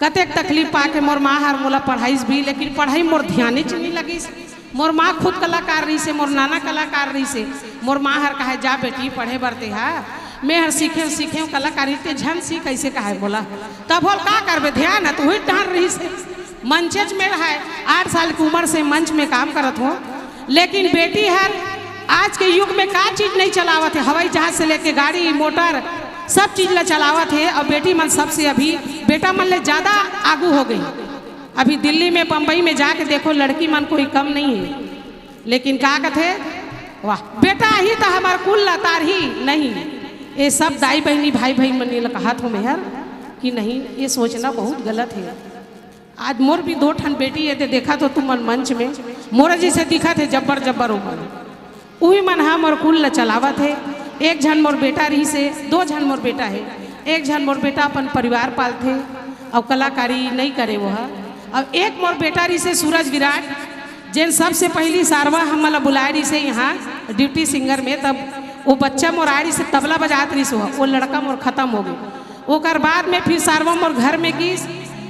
कतेक तकलीफ पाके मोर माँ हर मोला पढ़ाइस भी, लेकिन पढ़ाई मोर ध्यानेच नइ लगिस। मोर माँ खुद कलाकार रहिसे, मोर नाना कलाकार रहिसे। मोर माँ हर कहे, "जा बेटी, पढ़े बर ते हा।" मैं हर सीखेंव, सीखेंव कलाकारी, ते झन सीख, अइसे कहे मोला। तब होल का करबे, ध्यान ह तो उही डहर रहिसे। मंचेच में रहय, आठ साल के उमर से मंच में काम करत हों। लेकिन बेटी हर आज के युग में का चीज नइ चलावत हे, हवाई जहाज से लेके गाड़ी, मोटर, सब चीज ला चलावत हे। अउ बेटी मन सबसे अभी बेटा मन ले ज्यादा आगू हो गई। अभी दिल्ली में, बम्बई में जाके देखो, लड़की मन कोई कम नइ हे। लेकिन का कथे, "वाह, बेटा ही तो हमर कुल ला तारही।" नहीं, ये सब दाई बहिनी, भाई बहिनी मन ला कहत हों मैं हर कि नहीं, ये सोचना बहुत गलत हे। आज मोर भी दो ठन बेटी हे, ते देखत हो तुमन मंच में, मोर जइसे दिखत हे जब्बर जब्बर ओमन। उही मन ह मोर कुल ल चलावत हे। एक झन मोर बेटा रहिसे, दो झन मोर बेटा हे। एक झन मोर बेटा अपन परिवार पालथे अउ कलाकारी नइ करे वो ह। अउ एक मोर बेटा रहिसे सूरज विराट, जेन सबसे पहिली सारवा हमन ल बुलाए रहिसे यहाँ ड्यूटी सिंगर में, तब वो बच्चा मोर आए रहिसे, तबला बजात रहिस वो, वो लड़का मोर खतम हो गे। ओकर बाद में फिर सारवा मोर घर में गिस,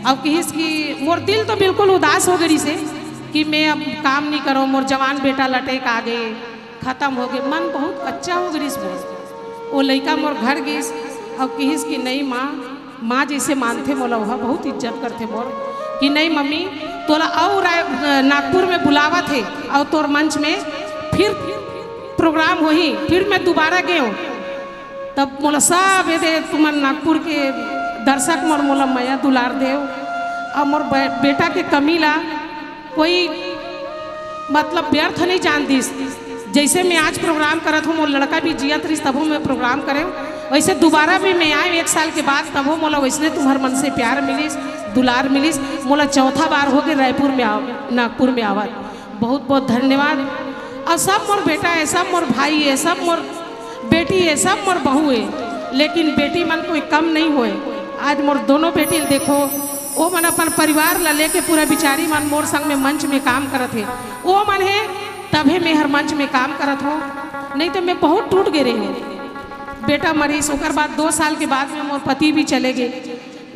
अउ किहिस कि मोर दिल तो बिल्कुल उदास हो गे रहिसे कि मैं अब काम नइ करों, मोर जवान बेटा लटेक आ गे, खतम हो गे, मन बहुत कच्चा हो गे रहिस मोर। वो लइका मोर घर गिस, अउ किहिस कि नहीं माँ, माँ जइसे मानथे मोला, ओहा बहुत इज्जत करथे मोर, कि नहीं मम्मी, तोला अउ राय-, नागपुर में बुलावत हे, अउ तोर मंच में फिर प्रोग्राम होही। फिर मैं दोबारा गेंव, तब मोला सब एदे तुमन नागपुर के दर्शक मन मोला मया दुलार देव, अउ मोर बे-, बेटा के कमी ला कोई मतलब व्यर्थ नहीं जान दिस। जैसे मैं आज प्रोग्राम करत हूँ, मोर लड़का भी जियत रहिस तभो मैं प्रोग्राम करे, वैसे दोबारा भी मैं आए एक साल के बाद, तभो मोला वैसने तुम्हर मन से प्यार मिलिस, दुलार मिलिस। मोला चौथा बार हो गए रायपुर में आव-, नागपुर में आवत। बहुत बहुत धन्यवाद। अउ सब मोर बेटा है, सब मोर भाई है, सब मोर बेटी है, सब मोर बहू है, लेकिन बेटी मन कोई कम नहीं होए। आज मोर दोनों बेटी ल देखो, ओ मन अपन परिवार ला लेके पूरा बिचारी मन मोर संग में मंच में काम करत हे। ओ मन हे तभे मैं हर मंच में काम करत हो, नहीं तो मैं बहुत टूट गे रहे हूँ। बेटा मरीस, ओकर बाद दो साल के बाद में मोर पति भी चले गए।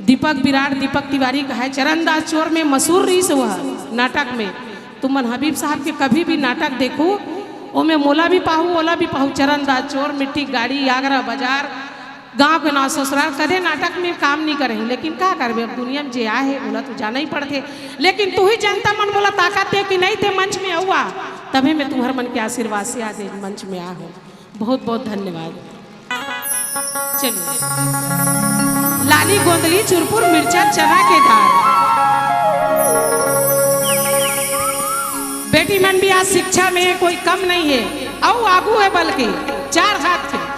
दीपक विराट, दीपक तिवारी कहे चरण दास चोर में मशहूर रहिस वह नाटक में। तुमन हबीब साहब के कभी भी नाटक देखू, ओमे मोला भी पाहू, ओला भी पाहू, चरण दास चोर, मिट्टी गाड़ी, आगरा बाजार, गांव के नाव ससुराल, कदे नाटक में काम नहीं करे हूँ, लेकिन का करबे, अब दुनिया में जे आए हे, ओला तो जाना ही पड़थे। लेकिन तू ही जनता मन मोला ताकत दे कि नहीं ते मंच में आऊ आ, तभे मैं तुम्हर मन के आशीर्वाद से आज एक मंच में आ हूँ। बहुत बहुत धन्यवाद। चलिए, लाली गोंदली चुरपुर मिर्चा चना के दार। बेटी मन भी आज शिक्षा में कोई कम नहीं है, अउ आगू है बल्कि चार हाथ के।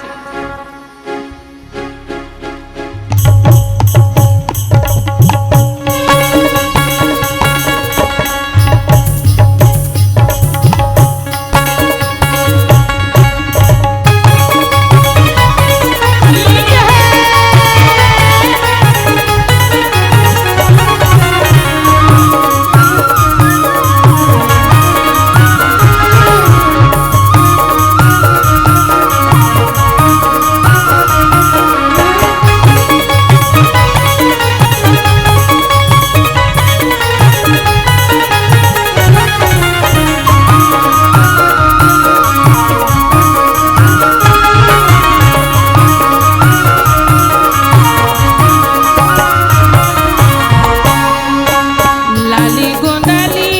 लाली गोंदली,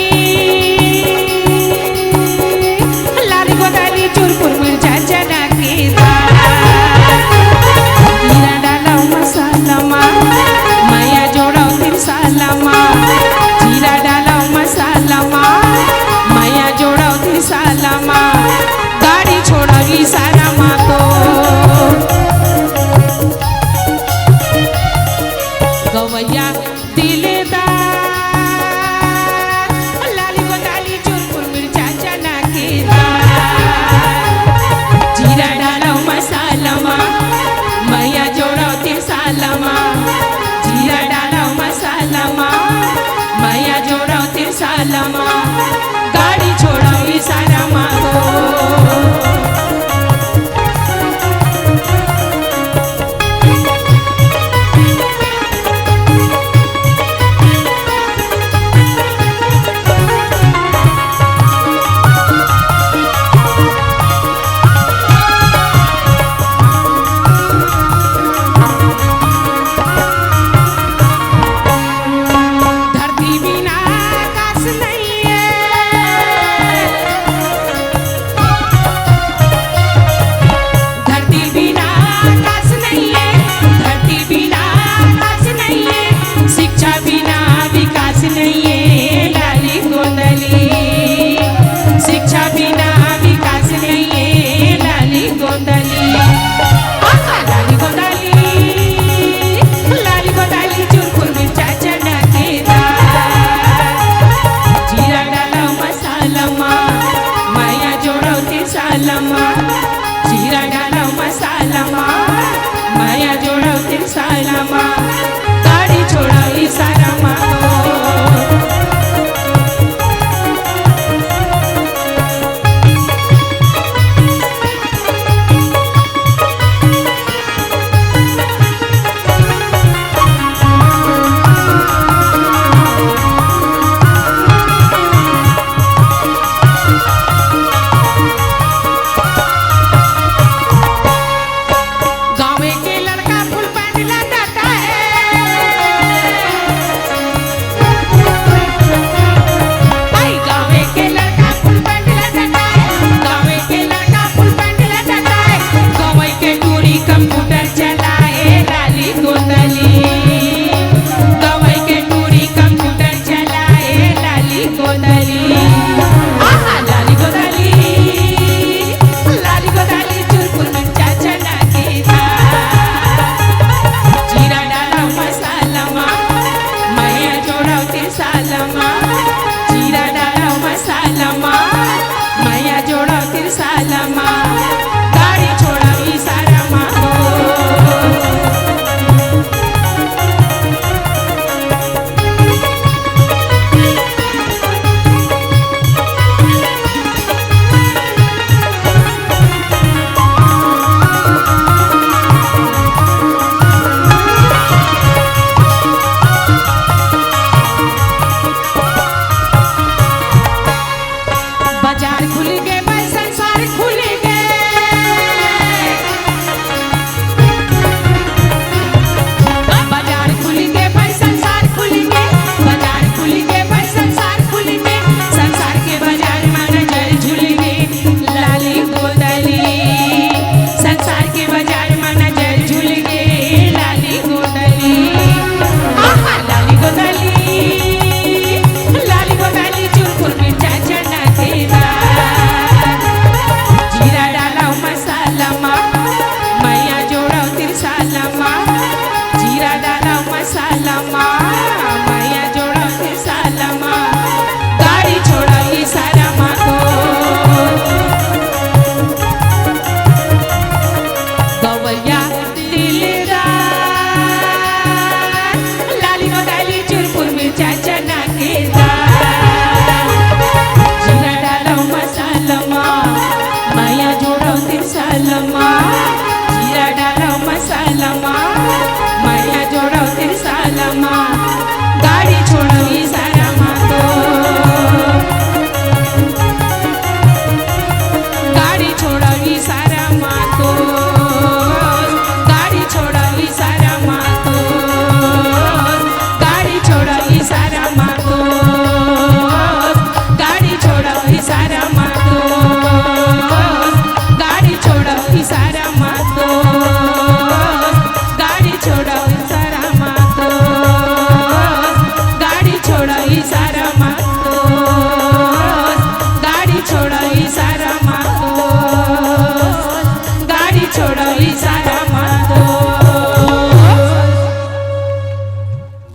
लाली गोंदली चुरपुर मिर्चा चना के दार। जीरा डालव मसाला मा, मया जोड़व तिरसाला मा। जीरा डालव मसाला मा, मया जोड़व तिरसाला मा। गाड़ी छोड़व इशारा मा तो। गवैया दिलदार, लाली गोंदली चुरपुर मिर्चा चना के दार। जीरा डालव मसाला मा, मया जोड़व तिरसाला मा। जीरा डालव मसाला मा, मया जोड़व तिरसाला मा। गाड़ी छोड़व इशारा मा तो। धरती बिना आकाश नहीं है,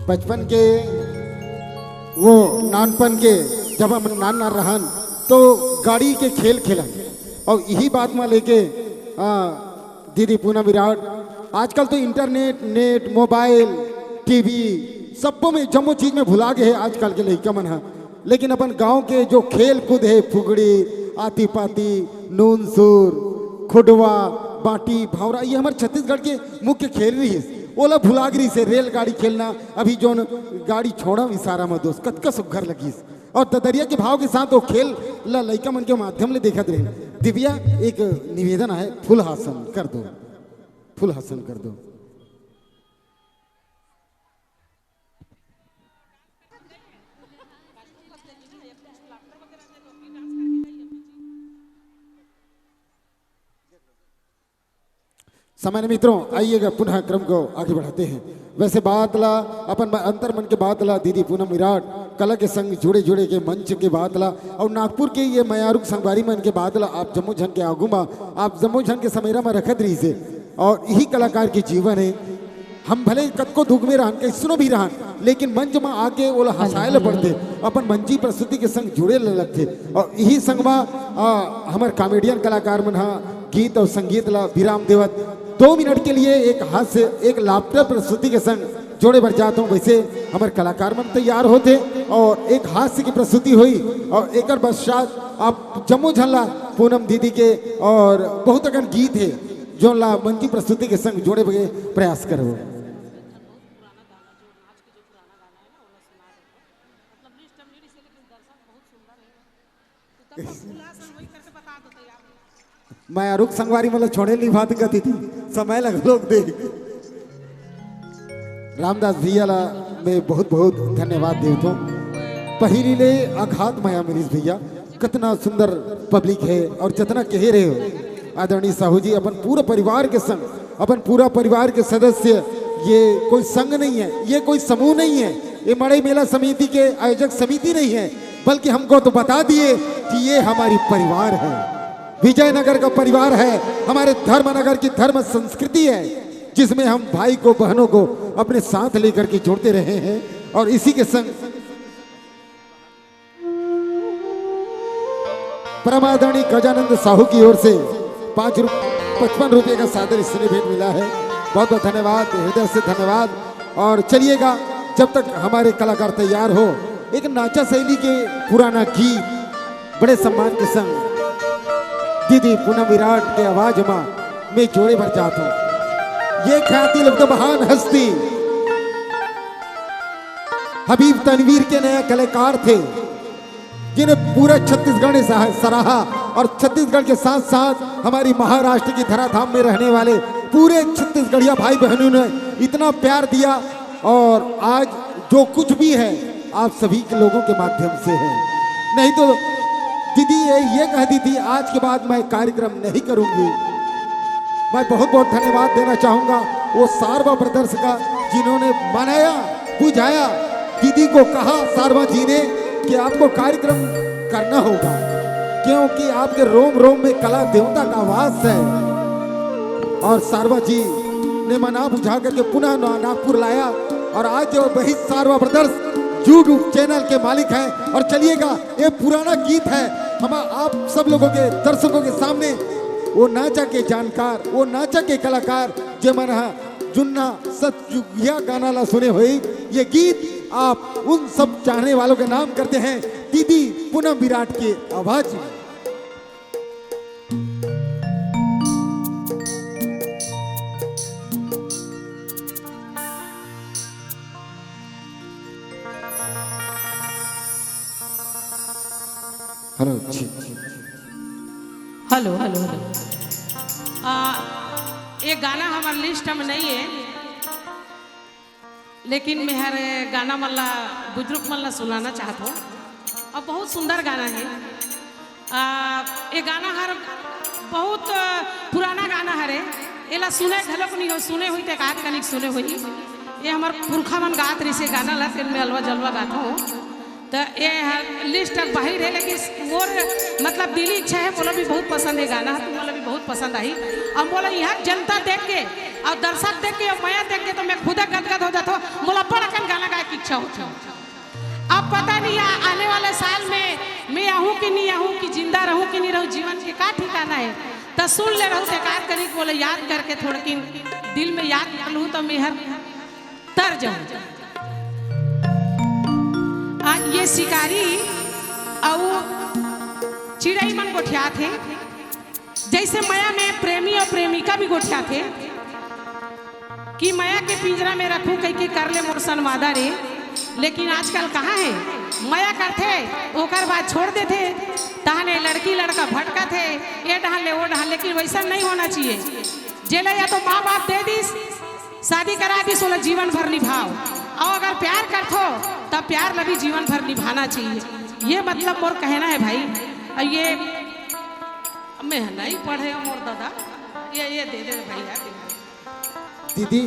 बचपन के, वो नानपन के, जब हम नान नान रहन, तो गाड़ी के खेल खेलन। और यही बात में लेके, आ, दीदी पूनम विराट, आजकल तो इंटरनेट, नेट, मोबाइल, टीवी, सबो में, जम्मो चीज में भुला गए हैं आजकल के लइका मन ह। लेकिन अपन गांव के जो खेल कूद है, फुगड़ी, आती पाती, नून सूर, खुडवा, बांटी, भावरा, ये हमर छत्तीसगढ़ के मुख्य खेल रहिस, ओला भुला गे रहिस हे। रेलगाड़ी खेलना, अभी जोन गाड़ी छोड़ा इशारा में दोस्त, कतका सुघर लगिस। और ददरिया के भाव के साथ वो खेल ला लइका मन के माध्यम ले देखत रहे। दिव्या, एक निवेदन है, फुल हासन कर दो, फुल हासन कर दो। सामान्य मित्रों, आइएगा, पुनः क्रम को आगे बढ़ाते हैं। वैसे बात ला, अपन म-, अंतर मन के बात ला, दीदी पूनम विराट कला के संग जुड़े जुड़े के मंच के बात ला, और नागपुर के ये मयारुक संगवारी मन के बात ला, आप जम्मो झन के आगू मा, आप जम्मो झन के समेरा मा रखत रहिस हे। और यही कलाकार के जीवन है। हम भले कतको दुख में रहन, कैसनो भी रहन, लेकिन मंच में आके ओला हंसाए ला पड़थे, अपन मंची प्रस्तुति के संग जुड़े ला लगथे। और यही संग मा, आ, हमर कॉमेडियन कलाकार मन हा गीत और संगीत ला विराम देवत दो मिनट के लिए एक हास्य, एक लाफ्टर प्रस्तुति के संग जोड़े बर जात हूँ। वैसे हमर कलाकार मन तैयार होथे और एक हास्य की प्रस्तुति हुई और एकर पश्चात आप जम्मो झन ला पूनम दीदी के और बहुत अकन गीत है, जोन ला मंची प्रस्तुति के संग जोड़े बर प्रयास करबो। मयारुक संगवारी मन ला छोड़े ली बात कथी थी, समय लग लोग दे। रामदास भैया ला मैं बहुत बहुत धन्यवाद देत हूँ। पहिली ले अघात मया मिलिस भैया, कितना सुंदर पब्लिक है और जितना कह रहे हो आदरणीय साहू जी, अपन पूरा परिवार के संग, अपन पूरा परिवार के सदस्य, ये कोई संघ नहीं है, ये कोई समूह नहीं है, ये मड़ई मेला समिति के आयोजक समिति नहीं है, बल्कि हमको तो बता दिए कि ये हमारी परिवार है, विजयनगर का परिवार है, हमारे धर्मनगर की धर्म संस्कृति है, जिसमें हम भाई को, बहनों को अपने साथ लेकर के जोड़ते रहे हैं। और इसी के संग परमादरणी गजानंद साहू की ओर से पाँच रु-, पचपन रुपये का सादर स्नेह भेंट मिला है। बहुत बहुत धन्यवाद, हृदय से धन्यवाद। और चलिएगा, जब तक हमारे कलाकार तैयार हो, एक नाचा शैली के पुराना गीत बड़े सम्मान के संग दीदी पूनम विराट के आवाज मा मैं जोड़े बर जात हूँ। ये ख्याति लब्ध महान हस्ती हबीब तनवीर के नया कलाकार थे, जिन्हें पूरा छत्तीसगढ़ ने सहा-, सराहा और छत्तीसगढ़ के साथ साथ हमारी महाराष्ट्र की धराधाम में रहने वाले पूरे छत्तीसगढ़िया भाई बहनों ने इतना प्यार दिया और आज जो कुछ भी है आप सभी के लोगों के माध्यम से है। नहीं तो दीदी ये, ये कह दी थी आज के बाद मैं कार्यक्रम नहीं करूंगी। मैं बहुत बहुत धन्यवाद देना चाहूंगा वो सारवा ब्रदर्स का, जिन्होंने मनाया, बुझाया, दीदी को कहा सारवा जी ने कि आपको कार्यक्रम करना होगा, क्योंकि आपके रोम रोम में कला देवता का वास है। और सारवा जी ने मना बुझा करके पुनः ना-, नागपुर लाया और आज जो वही सारवा ब्रदर्स YouTube चैनल के मालिक हैं। और चलिएगा, ये पुराना गीत है, हम आप सब लोगों के, दर्शकों के सामने वो नाचा के जानकार, वो नाचा के कलाकार जे मन ह जुन्ना सतयुगिया गाना ला सुने होई, ये गीत आप उन सब चाहने वालों के नाम करते हैं दीदी पूनम विराट की आवाज में। हेलो, जी। Hello, hello, hello. आ, ये गाना हमार लिस्ट में नहीं है, लेकिन मैं हर गाना मन ला, बुजुर्ग मन ला सुनाना चाहत हूँ। और बहुत सुंदर गाना है। आ, ये गाना हर बहुत पुराना गाना हरे। एला सुने घलोक नहीं हो, सुने हुई ते एकाध कनिक सुने हुई। ये हमार पुरखा मन गात रहिस हे गाना ला, फिर मैं अलवा जलवा गात हूँ। तो ये ह-, लिस्ट तक बाहिर है, लेकिन मोर मतलब दिली इच्छा है, मोला भी बहुत पसंद है गाना, तो मोला भी बहुत पसंद आई। अब मोला यहाँ जनता देख के अउ दर्शक देख के, मया देख के तो मैं खुदे गदगद हो जाथों। मोला बड़ अकन गाना गाए के इच्छा होथे। अब पता नहीं आ-, आने वाले साल में मैं आहूँ कि नहीं आहूँ, कि जिंदा रहूँ कि नहीं रहूँ, जीवन के का ठिकाना हे। त सुन ले रहूँ, त एकाध कनी मोला याद करके थोड़किन दिल में याद कर लूँ, त मैं हर तर जाहूँ। आ, ये शिकारी अउ चिड़ई मन गोठियाथे। जइसे मया में प्रेमी अउ प्रेमिका भी गोठियाथे कि मया के पिंजरा में रखहूँ कहिके कर ले मोर संवादा रे। लेकिन आजकल कहाँ हे, मया करथे, ओकर बाद छोड़ देथे, तहने लड़की लड़का भटकत हे, ये डहन ले वो डहन। लेकिन वइसन नहीं होना चाहिए। जेला या तो माँ बाप दे दिस, शादी करा दिस, ओला जीवन भर निभाव। अउ अगर प्यार करथो, तब प्यार ला भी जीवन भर निभाना चाहिए। ये मतलब मोर कहना हे भाई। अउ ये मैं नहीं पढ़े हँव मोर दादा, ये, ये दे दे भैया। दीदी,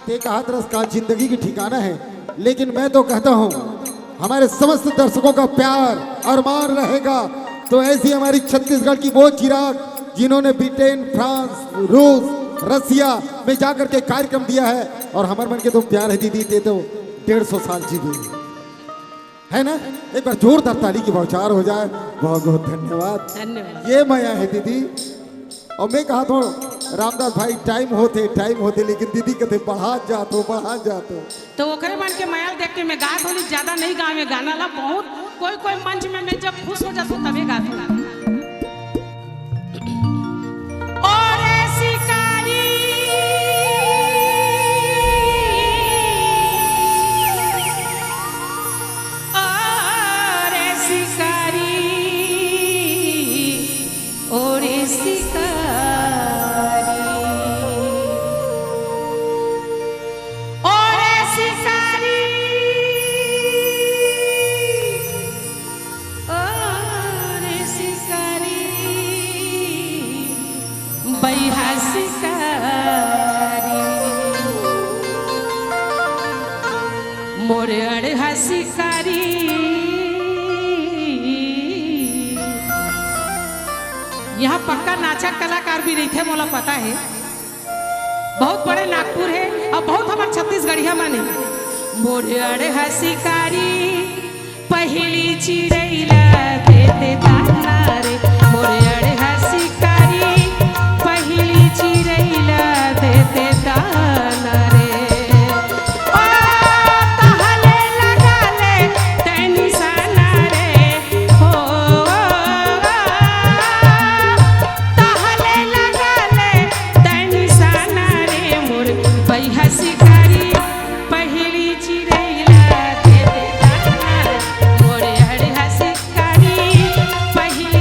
तें कहत रहस का जिंदगी के ठिकाना हे, लेकिन मैं तो कहता हूँ, हमारे समस्त दर्शकों का प्यार अरमान रहेगा, तो ऐसी हमारी छत्तीसगढ़ की वो चिराग, जिन्होंने ब्रिटेन, फ्रांस, रूस, रसिया में जाकर के कार्यक्रम दिया है, और हमर मन के तो प्यार हे दीदी, तें तो डेढ़ सौ साल जीवे, है ना? एक बार जोरदार ताली की बौछार हो जाए। बहुत बहुत धन्यवाद। धन्यवाद। ये मया हे दीदी। अउ मैं कहत हँव, रामदास भाई, टाइम होथे, टाइम होथे, लेकिन दीदी कथे बढ़ात जात हो, बढ़ात जात हो। तो ओकरे मन के मया ल देख के मैं गात हँव, ज्यादा नहीं गाँव में गाना ला। बहुत कोई कोई मंच में मैं जब खुश हो जात हँव तभे गात हँव। ओ रे शिकारी, ओ रे शिकारी, ओ रे शिकारी, ओ रे शिकारी, ओ रे शिकारी, बइहा शिकारी, मोर अड़हा शिकारी। यहाँ पक्का नाचा कलाकार भी रहिथे, मोला पता हे। बहुत बड़े नागपुर हे अउ बहुत हमर छत्तीसगढ़िया मन हे। मोर अड़हा शिकारी, पहिली चिरई ला दे दे दाना रे, मोर अड़हा शिकारी, पहिली चिरई ला दे दे दाना रे। ओ तहले लगा ले तैं निशाना रे, हो तहले लगा ले तैं निशाना रे, मोर बइहा शिकारी, पहिली चिरई ला दे दे दाना रे, मोर अड़हा शिकारी, पहिली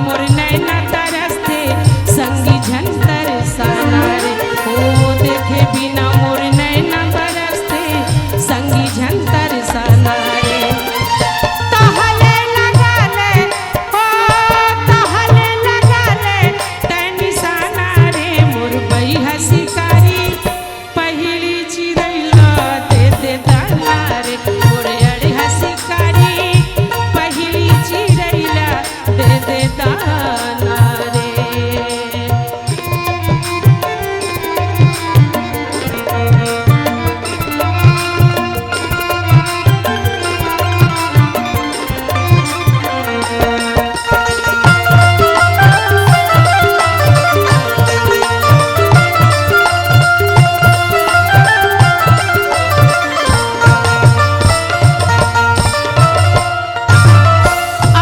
मोर नैना तरसथे, संगी झन तरसाना रे। ओ देखे बिना मोर नैना तरसथे, संगी झन तरसाना रे। तहले लगा ले, ओ तहले लगा ले, तै निशाना रे। मोर बइहा शिकारी, पहिली चिरई ला दे दे दाना रे। मोर अड़हा शिकारी, पहिली चिरई ला दे दे दाना रे।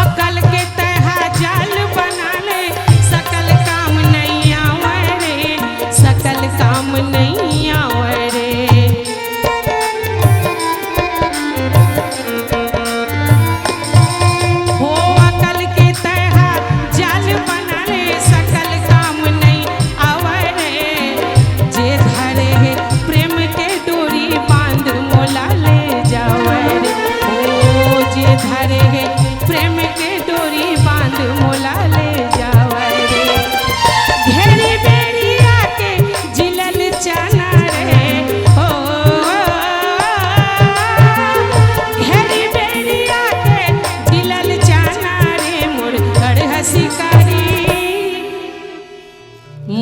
अकल के तैहा जाल बना ले, सकल काम नइ आवय रे, सकल काम नइ आवय रे। हो अकल के तैहा जाल बना ले, सकल काम नइ आवय रे। जे धरे हे प्रेम के डोरी, बांध मोला ले जावय रे। ओ जे धरे हे प्रेम के डोरी, बांध मोला ले जावय रे। घेरी बेरी आके जिलल चाना रे, ओ घेरी बेरी आके जिलल चाना रे। मोर अड़हा शिकारी,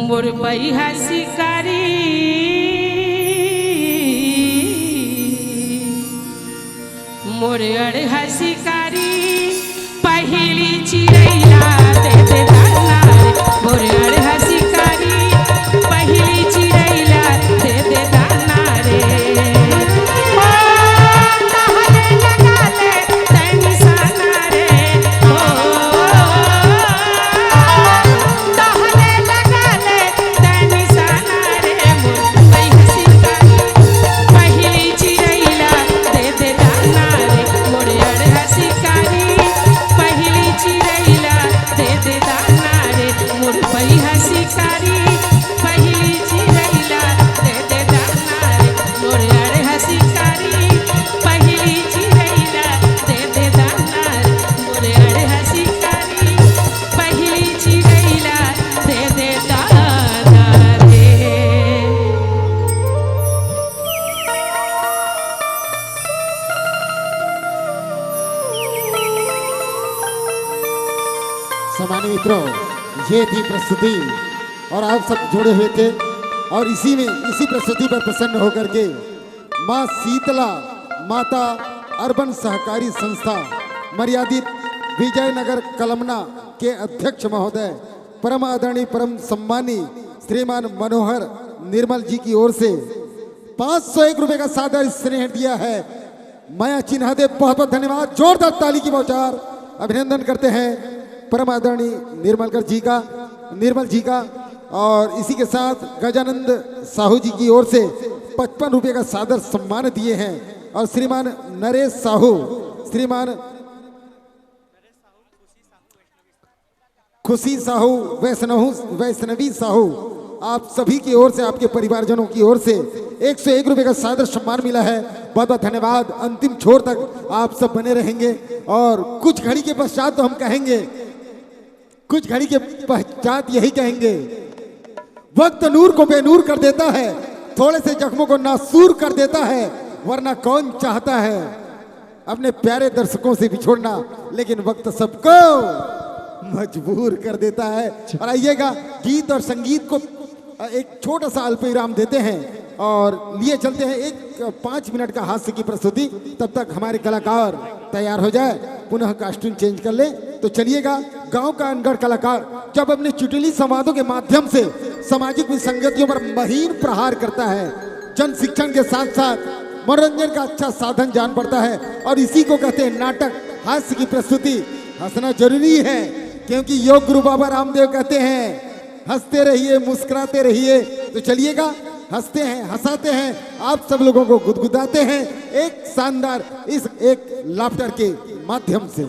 मोर बइहा शिकारी, मोर अड़हा शिकारी, पहिली चिरई ला दे दे दाना रे। मोर अड़हा शिकारी, पहिली चिरई ला दे दे दाना रे। ओ तहले लगा ले, तै निशाना रे। ओ तहले लगा ले, तै निशाना रे। मोर बइहा शिकारी, पहिली चिरई ला दे दे दाना रे। मोर अड़हा शिकारी, पहिली चिरई ला दे दे दाना रे। मोर बइहा शिकारी, पहिली चिरई ला दे दे दाना रे। मोर अड़हा शिकारी, पहिली चिरई ला दे दे दाना रे। मोर अड़हा शिकारी, पहिली चिरई ला दे दे दाना रे। सम्मानित मित्रों, ये थी प्रस्तुति और आप सब जुड़े हुए थे और इसी में, इसी प्रस्तुति पर प्रसन्न होकर के माँ शीतला माता अर्बन सहकारी संस्था मर्यादित विजयनगर कलमना के अध्यक्ष महोदय परम आदरणीय परम सम्मानी श्रीमान मनोहर निर्मल जी की ओर से पाँच सौ एक रुपए का सादर स्नेह दिया है। मया चिन्हा दे, बहुत बहुत धन्यवाद। जोरदार ताली की बौछार, अभिनंदन करते हैं परम आदरणीय निर्मलकर जी का, निर्मल जी का। और इसी के साथ गजानंद साहू जी की ओर से पचपन रुपये का सादर सम्मान दिए हैं और श्रीमान नरेश साहू, श्रीमान खुशी साहू, वैष्णव, वैष्णवी साहू, आप सभी की ओर से, आपके परिवारजनों की ओर से एक सौ एक रुपये का सादर सम्मान मिला है। बहुत बहुत धन्यवाद। अंतिम छोर तक आप सब बने रहेंगे और कुछ घड़ी के पश्चात तो हम कहेंगे, कुछ घड़ी के पश्चात यही कहेंगे, वक्त नूर को बेनूर कर देता है, थोड़े से जख्मों को नासूर कर देता है, वरना कौन चाहता है अपने प्यारे दर्शकों से बिछोड़ना, लेकिन वक्त सबको मजबूर कर देता है। और आइएगा, गीत और संगीत को एक छोटा सा अल्प विराम देते हैं और लिए चलते हैं एक पाँच मिनट का हास्य की प्रस्तुति। तब तक हमारे कलाकार तैयार हो जाए, पुनः कॉस्ट्यूम चेंज कर ले। तो चलिएगा, गांव का अनगढ़ कलाकार जब अपने चुटली संवादों के माध्यम से सामाजिक विसंगतियों पर महीन प्रहार करता है, जन शिक्षण के साथ साथ मनोरंजन का अच्छा साधन जान पड़ता है, और इसी को कहते हैं नाटक, हास्य की प्रस्तुति। हंसना जरूरी है, क्योंकि योग गुरु बाबा रामदेव कहते हैं, हंसते रहिए, मुस्कुराते रहिए। तो चलिएगा, हंसते हैं, हंसाते हैं, आप सब लोगों को गुदगुदाते हैं एक शानदार इस एक लाफ्टर के माध्यम से।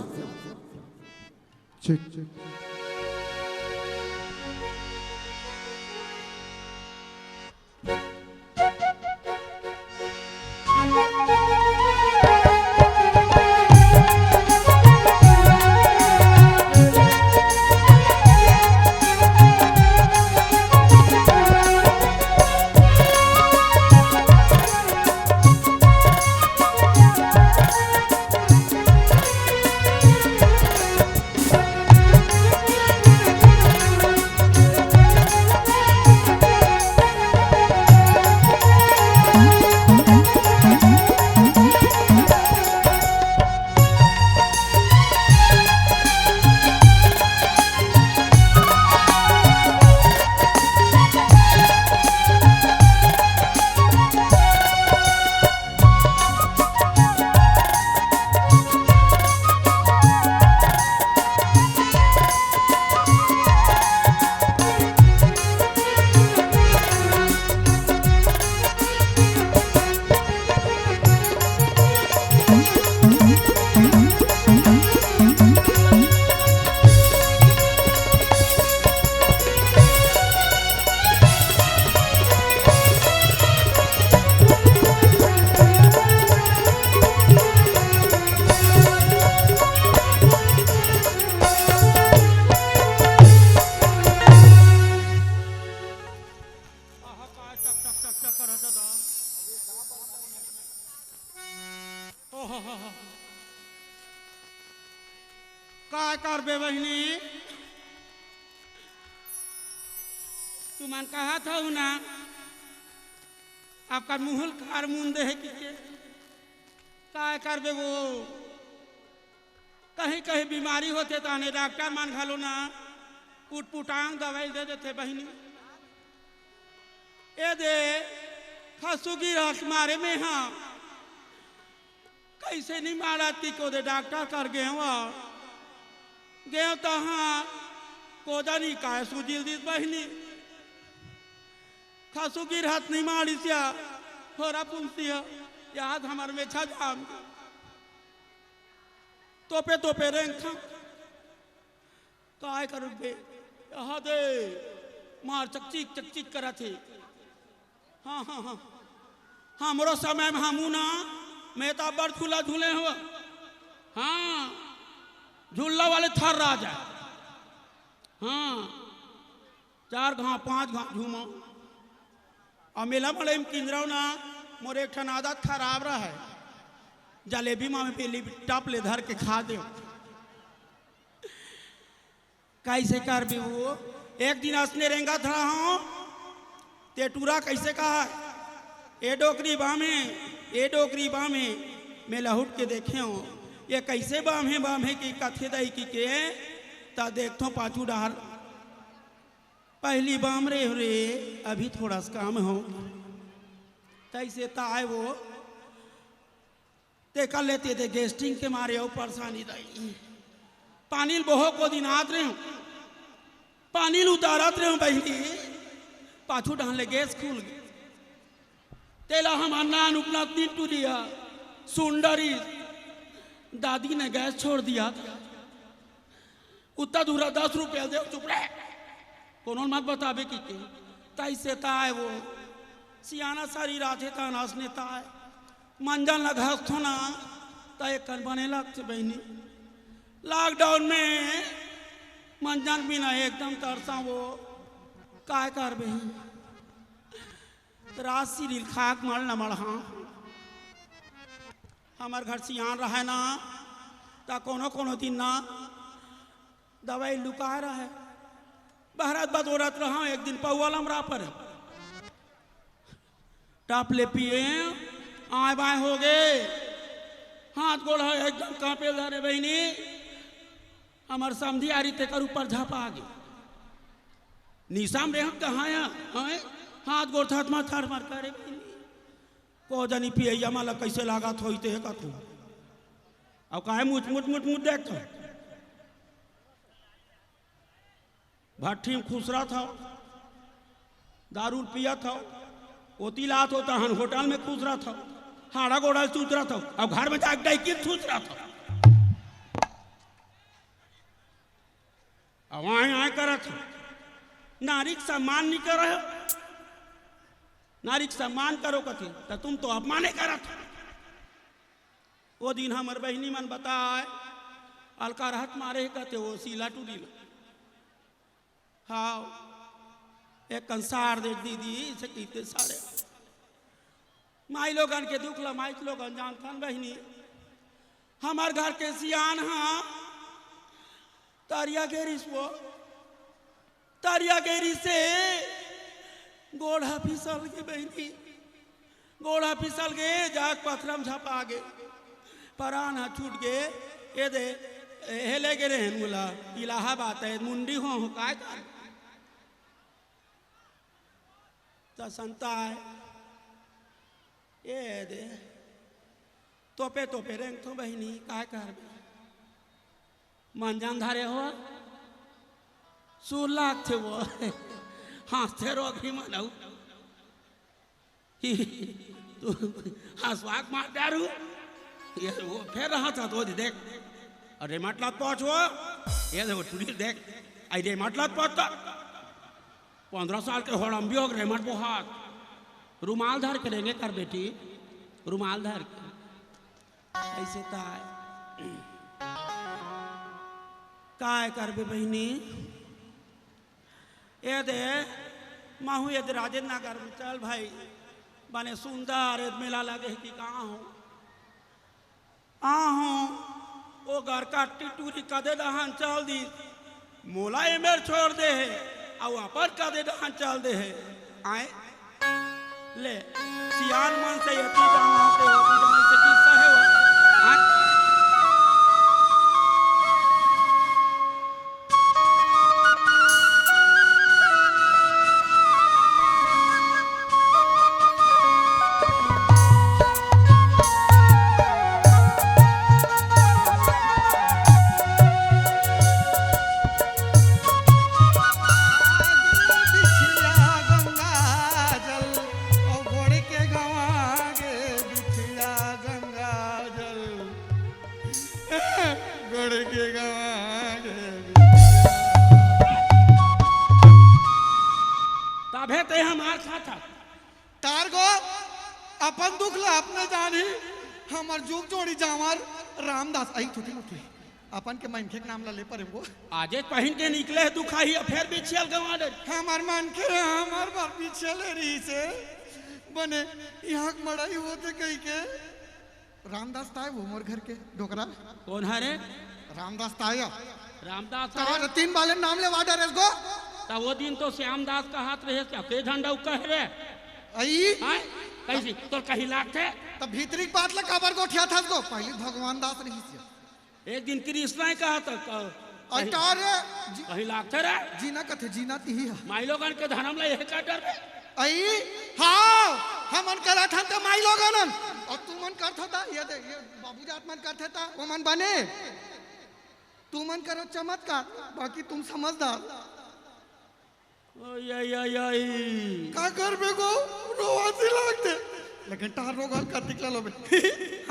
तुमन कहत हव ना, आपका मुहुल कार मुंदे हे कि के? काय करबे वो? कहीं कहीं बीमारी होथे ताने डॉक्टर मन घलो ना उटपुटांग दवाई दे देथे बहिनी। ए दे, खसुगी रस मारे में हा। कइसे नी मारत कि कोदे डॉक्टर कर गेंव। गेंव तहाँ कोदा नी काय सुजिल दिस बहिनी। खसुगी रस नी मारिस या, होरा पुंसी ह, याद हमर मेछा जाम। तोपे तोपे रेंगथंव। काय करबे? यहा दे, मार चकचिक चकचिक करत हे। हाँ, हाँ, हाँ। हमरो समय में हमू ना, मैं तो अब्बड़ झूला झूले हव। हाँ, झूला वाले थर्राजा। हाँ, चार घांव, पांच घांव झूमव। अउ मेला मड़ई में किंजरव ना, मोर एक ठन आदत खराब रहय। जलेबी मा में पेली टप ले धर के खा देव। कइसे करबे वो? एक दिन असने रेंगत रहंव, ते टूरा कइसे कहय, "ए डोकरी बाम्हे, ए डोकरी बाम्हे।" मैं लहुट के देखेंव, ये कइसे बाम्हे, बाम्हे कि कथे दई कि के, त देखथंव पाछू डहर, पहिली बाम रेहेंव रे, अभी थोड़ा सा कम हों। तइसे ताय वो तेकर ले ते दे गैस्ट्रिक के मारे अउ परेशानी रही। पानी ल बोहो को दिन आत रेहेंव, पानी ल उतारत रेहेंव बहिनी, पाछू डहन ले गैस खुल गे। तेला हमर नान उपना तीन टुरिया सुंदरी दादी ने गैस छोड़ दिया था। उत्ता दूरा दस रुपया देव, चुप रह, कोनो ल मत बताबे कि के। तइसे ताय वो सियाना शरीर आथे, तहन असने ताय। मंजन ल घसथों ना, त एक कन बने लगथे बहिनी। लॉकडाउन में मंजन बिना एकदम तरसंव वो, काय करबे? रात सिरिल खाक मल न मड़हा। हमर घर सियान रहय ना, त कोनो कोनो दिन ना दवाई लुकाय रहय। बहरत बतोरत रहंव, एक दिन पौवा ल अमरा परे। टप ले पिए, आय बाय हो गे। हाथ गोड़ ह एकदम कांपे धरे बहिनी। हमर समधियारी तेकर ऊपर झपा गे। निशा म रेहेंव कहाँ या, हैं? हाथ गोड़ थरथर थरथर करे बहिनी। को जनी पियइया मन ला कइसे लागत होही ते कथों। अउ काहे मुच मुच मुच मुच देखथव? भट्ठी म खुसरत हव, दारू ल पियत हव, ओती ल आत हव तहन होटल में खुसरत हव, हाड़ा गोड़ा ल चुचरत हव, अउ घर में जाके डैकी ल खुसरत हव। अउ आय आय करत हव। नारी के सम्मान नी करव। नारी के सम्मान करो कथे, त तुम तो अपमाने करत हव। ओ दिन हमर बहिनी मन बताय, अलका रहत मारे हे कथे, ओ शीला टूरी ल। हाव, एक कन सार दे दीदी, इसे कहिथे सारे। माई लोगन के दुख ल माई लोगन जानथन बहिनी। हमर घर के सियान ह तरिया गे रिहिस वो, तरिया गे रिहिसे गोड़ ह फिसल गे बहिनी, गोड़ ह फिसल गे, जाके पथरा म झपा गे, परान ह छूट गे। ए दे, एहे ले गे रेहेन मोला इलाहाबाद, ए मुंडी हो, हो काय कर त संता आय। ए दे, तोपे तोपे रेंगथों बहिनी, काय करबे? मंजन धरे हो, सुर लागथे वो। हाँसथे रोगही मन अउ। तू हाँसवा के मार डारू। ये वो फेर रहत हस, तो देख। अरे मतलब पहुँच वो। ये देखो, टूरी देख। अरे मतलब पहुँच तो। पंद्रह साल के होड़म भी हो गए, मत बहुत। रुमाल धर के रेंगे कर बेटी, रुमाल धर के। अइसे ताय। काय करबे बहिनी? ए दे, महू ए दे राजेंद्र नगर में, चल भाई, बने सुंदर ए मेला लगे हे कि कहाँ हो? आहूँ, ओ गरकट्टी टूरी कदे डहन चल दिस, मोला एमेर छोड़ दे हे। अउ अपन कदे डहन चल दे हे। आय ले, सियान मन से एती जाना ते ओती जाना, से किस्सा हे वो। आय। बिछिया गंगा जल, ओ गोड़ के गवा गे बिछिया गंगा जल, गोड़ के गवा गे बिछिया। तभे ते हमार साथ ह। तार गो, अपन दुख ला अपने जानी, हमर जुग जोड़ी जांवर रामदास, आई थुथी मुथी। अपन के मनखे के नाम ला ले परे वो। आजे पहिन के निकले हे दुखाही, अब फेर बिछिया ल गंवा डरे। हमर मनखे, हमर बर बिछिया ले रहिसे। बने, इहाँ के मड़ई होथे कहिके। रामदास ताय वो मोर घर के डोकरा। कोन हरे? रामदास ताय। रामदास तार हरे? तीन बाले नाम लेवा डरेस गो। त वो दिन तो श्यामदास कहत रहे, क्या के झंडा उ कहे रे? आई? आय? कैसी? तोर कहीं लागथे? त भीतरी के बात ला काबर गोठियाथस गो? पहली भगवान दास रहिस। एक दिन कृष्णा ही कहा था, क-, अरे कहीं, तारे, जी-, कहीं लागथे रे? जीना कथे, जीना तिही ह। माई लोगन के धर्म ला यही का डर रे? आई, हाँ, हमन करत हन त माई लोगन हन। अउ तुमन करथो त, ये दे, ये बाबू जात मन करथे त, वो मन बने। तुमन करो चमत्कार, बाकी तुम समझदार। ओय, ओय, ओय, ओय। का करबे गो? रोवासी लागथे। लेकिन तार रोगल कतिक ला लोबे।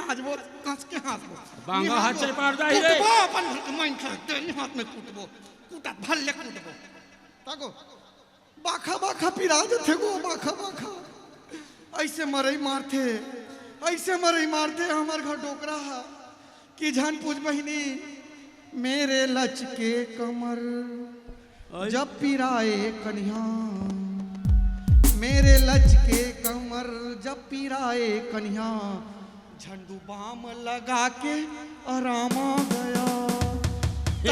आज वो कस के हाथ वो। बांगा हाथ से पार जाही रे। कुटबो अपन घर के माइन खा, तेरी हाथ में कुटबो। कुटा भल्ले कुटबो। ताको। बाखा, बाखा पिरा जथे गो, बाखा, बाखा। ऐसे मरई मारथे, ऐसे मरई मारथे हमर घर डोकरा हा। कि झन पूछ बहिनी, मेरे लचके कमर अय। जब पिराए कन्हिया, मेरे लचके कमर जब पिराए कन्हिया, झंडू बाम लगा के आराम आ गया।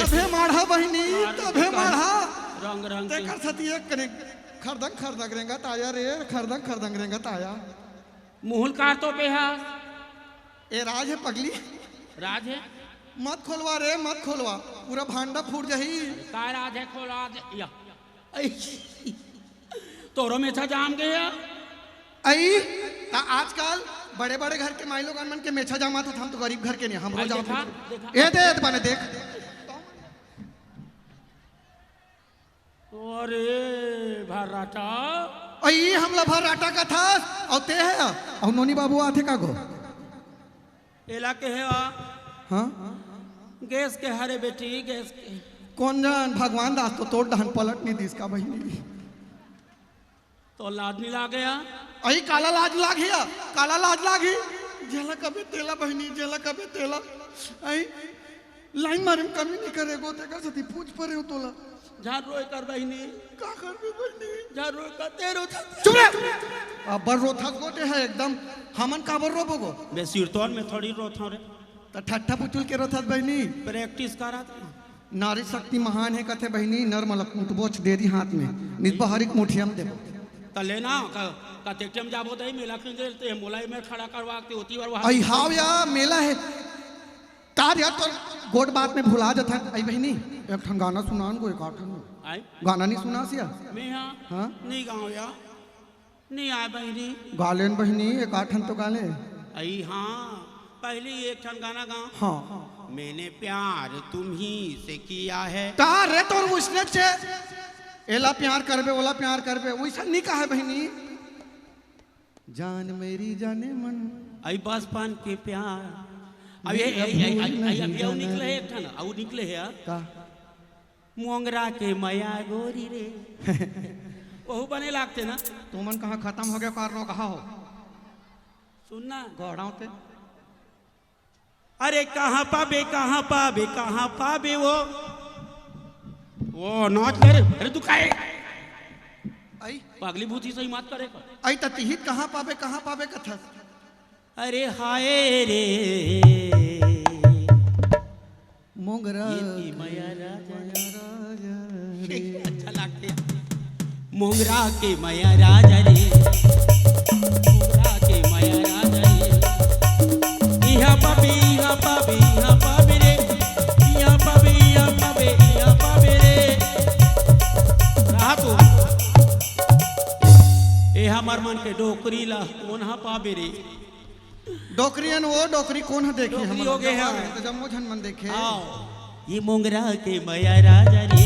तभे माढ़ा बहिनी, मार तभे माढ़ा। रंग रंग के। तेकर सती एक कने खरदंग खरदंग रेंगत आया रे, खरदंग खरदंग रेंगत आया। मुहुल काढ़ तो पे हा। ए राज हे पगली। राज हे? मत खोलवा रे, मत खोलवा, पूरा भांडा फूट जाही। अरे का राज हे, खोला दे, या। ऐ, तोरो मेछा जाम गे हे? अई, त आजकल बड़े-बड़े घर के माई लोगन मन के मेछा जामत हे, हम तो गरीब घर के नहीं, हमरो अई जामत देखा, हे। देखा। ए दे, ए दे, बने देख। अरे भर्राटा। अई हमला भर्राटा कथस, अउ ते हे, अउ नोनी बाबू आथे का गो? एला के हे आ? हाँ? गैस के हरे बेटी, गैस के। कोन जान, भगवान दास तो तोर डहन पलट नहीं दिस का बहिनी? तो लाज नहीं लागे आ? अई काला लाज लागही आ, काला लाज लागही। जेला कबे तेला बहिनी, जेला कबे तेला। अई लाइन मारे में कमी नहीं करे गो, तेकर सती पूछ परे हो तोला। झन रोय कर बहिनी। का करबे बहिनी? झन रोय कर, ते रोथस। चुप रे। अब्बड़ रोथस गो ते हे एकदम। हमन काबर रोबो गो? बे सिरतोन में थोड़ी रोथंव रे। त ठट्ठा पुचुल के रोथस बहिनी। Practice करत। नारी शक्ति महान हे कथे बहिनी, नर मन ल कुटबोच डेरी हाथ में। नित बहरी के मुठिया में देबो। त लेना, का, का ते टेम जाबो दई मेला खंजे ते मोला में खड़ा करवा के ओती बार वहाँ। अई हाव या, मेला हे। तार यार, तोर गोठ बात में भुला जथन। अई बहिनी, एक ठन गाना सुनान गो, एक आठ ठन। आय? गाना नहीं सुनास या? मैं हाँ? हाँ? नहीं गाँव या। नहीं आय बहिनी। गा लेन बहिनी, एक आठ ठन तो गा ले। अई हाँ, पहली एक ठन गाना गाँव। हाँ। मैंने प्यार तुम्ही से किया है। का रे तोर उसने से? एला प्यार करबे, ओला प्यार करबे, वैसा नहीं कहा है बहिनी। जान मेरी जाने मन। अई बचपन के प्यार। अब ये, मेरा ये, ये, भूल ये, ये, नहीं अभी अउ जाना निकले हे रे। एक ठन, अउ निकले हे यार। का? मोंगरा के मया गोरी रे। ओहू बने लागथे ना। तुमन कहाँ खतम हो गया, कार नो कहाँ हो? सुन ना। गौड़ाव ते। अरे कहाँ पाबे, कहाँ पाबे, कहाँ पाबे वो? वो नाच ले रे, अरे तू काहे? आई? पगली भूती सही मत करे कर। आई त तिहित कहाँ पाबे, कहाँ पाबे कथस? अरे हाय रे। मोंगरा ये की मया राजा। मया राजा रे। अच्छा लागथे। मोंगरा के मया राजा रे, मोंगरा के मया राजा रे। इहाँ पाबे, इहाँ पाबे, इहाँ पाबे रे, इहाँ पाबे, इहाँ पाबे, इहाँ पाबे रे। रहा तू। ए हमर मन के डोकरी ला कोन हा पाबे रे? डोकरी अन वो डोकरी कोन ह देखे? डोकरी हमन हो गए गंवा हैं। में तो जम्मो झन मन देखे। आओ। ये मोंगरा के मया राजा रे,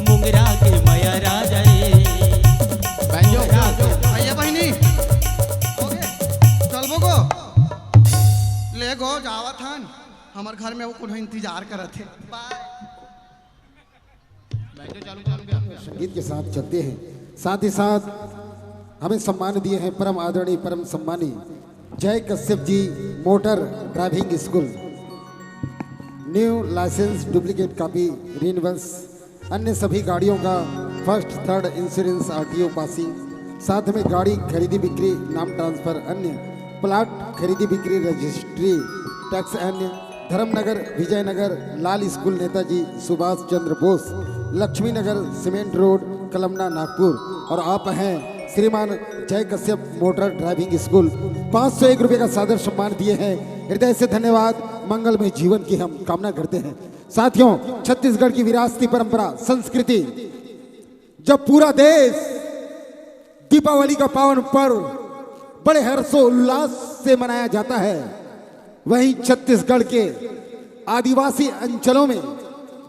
मोंगरा के मया राजा रे। भैया, मोंगरा के भैया बहिनी, हो गए? चलबो गो? ले गो, जावत हन। हमर घर में वो कोनो इंतजार करत हे। बाय। संगीत के साथ चलते हैं। साथ ही साथ हमें सम्मान दिए हैं परम आदरणीय, परम सम्मानी Jai Kashyap ji, motor driving school, new licence, duplicate copy, renewals, अन्य सभी गाड़ियों का first, third, insurance, RTO passing, साथ में गाड़ी खरीदी बिक्री, नाम ट्रांसफर, अन्य प्लाट खरीदी बिक्री, रजिस्ट्री, टैक्स, अन्य धर्मनगर, विजयनगर, लाल स्कूल, नेताजी सुभाष चंद्र बोस, लक्ष्मी नगर, सीमेंट रोड, कलमना, नागपुर। और आप हैं श्रीमान जय कश्यप मोटर ड्राइविंग स्कूल, पाँच सौ एक रुपये का सादर सम्मान दिए हैं। हृदय से धन्यवाद। मंगलमय जीवन की हम कामना करते हैं। साथियों, छत्तीसगढ़ की विरासती परंपरा, संस्कृति, जब पूरा देश दीपावली का पावन पर्व बड़े हर्षोल्लास से मनाया जाता है, वहीं छत्तीसगढ़ के आदिवासी अंचलों में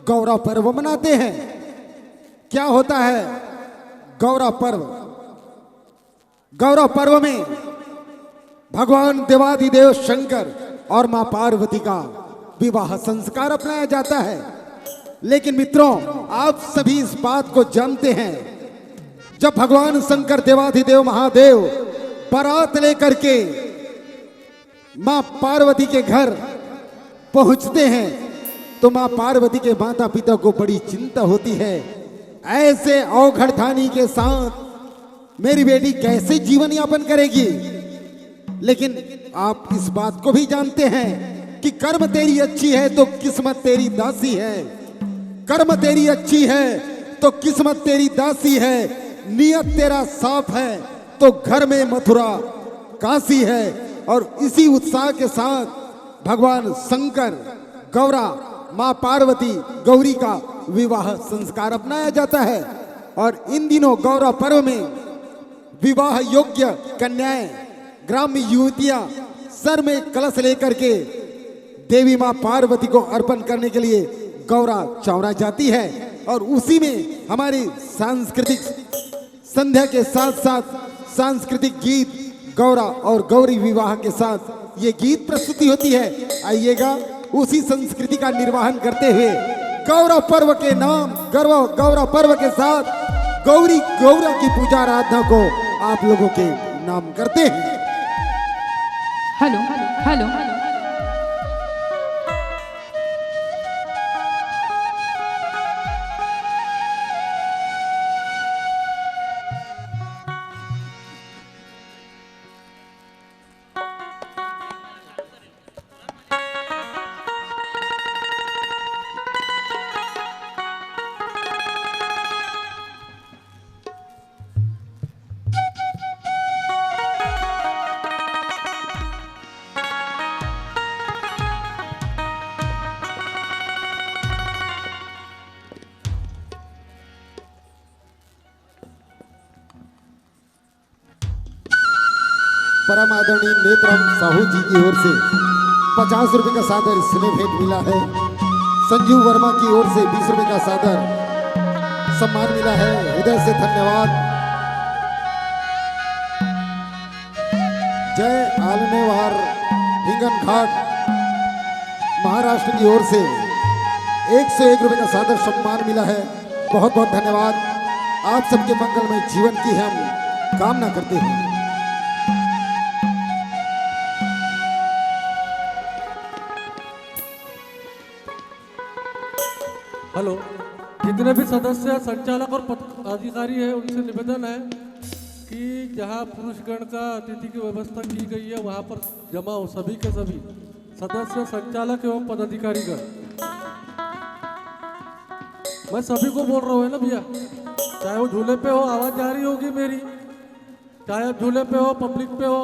गौरा पर्व मनाते हैं। क्या होता है गौरा पर्व? गौरा पर्व में भगवान देवाधिदेव शंकर और मां पार्वती का विवाह संस्कार अपनाया जाता है। लेकिन मित्रों, आप सभी इस बात को जानते हैं, जब भगवान शंकर देवाधिदेव महादेव बारात लेकर के मां पार्वती के घर पहुंचते हैं, तो मां पार्वती के माता पिता को बड़ी चिंता होती है। ऐसे अवघड़दानी के साथ मेरी बेटी कैसे जीवन यापन करेगी? लेकिन आप इस बात को भी जानते हैं कि कर्म तेरी अच्छी है तो किस्मत तेरी दासी है, कर्म तेरी अच्छी है तो किस्मत तेरी दासी है, नियत तेरा साफ है तो घर में मथुरा काशी है। और इसी उत्साह के साथ भगवान शंकर, गौरा, मां पार्वती, गौरी का विवाह संस्कार अपनाया जाता है। और इन दिनों गौरा पर्व में विवाह योग्य कन्याएं, ग्राम्य युवतियां सर में कलश लेकर के देवी मां पार्वती को अर्पण करने के लिए गौरा चौरा जाती है। और उसी में हमारी सांस्कृतिक संध्या के साथ साथ सांस्कृतिक गीत, गौरा और गौरी विवाह के साथ ये गीत प्रस्तुति होती है। आइएगा, उसी संस्कृति का निर्वहन करते हुए गौरा पर्व के नाम, गौरा गौरा पर्व के साथ गौरी गौरा की पूजा आराधना को आप लोगों के नाम करते हैं। Hello, hello. परम आदरणीय नेत्रम साहू जी की ओर से पचास रुपए का सादर स्नेह भेंट मिला है। संजीव वर्मा की ओर से बीस रुपए का सादर सम्मान मिला है। हृदय से धन्यवाद। जय आलनेवार हिंगन घाट महाराष्ट्र की ओर से एक सौ एक रुपए का सादर सम्मान मिला है। बहुत बहुत धन्यवाद। आप सबके मंगलमय जीवन की हम कामना करते हैं। हेलो, जितने भी सदस्य, संचालक और पदाधिकारी हैं, उनसे निवेदन है कि जहां पुरुषगण का अतिथि की व्यवस्था की गई है, वहां पर जमा हो सभी के सभी सदस्य, संचालक एवं पदाधिकारीगण। मैं सभी को बोल रहा हूँ, है ना भैया? चाहे वो झूले पे हो, आवाज जा रही होगी मेरी, चाहे आप झूले पे हो, पब्लिक पे हो,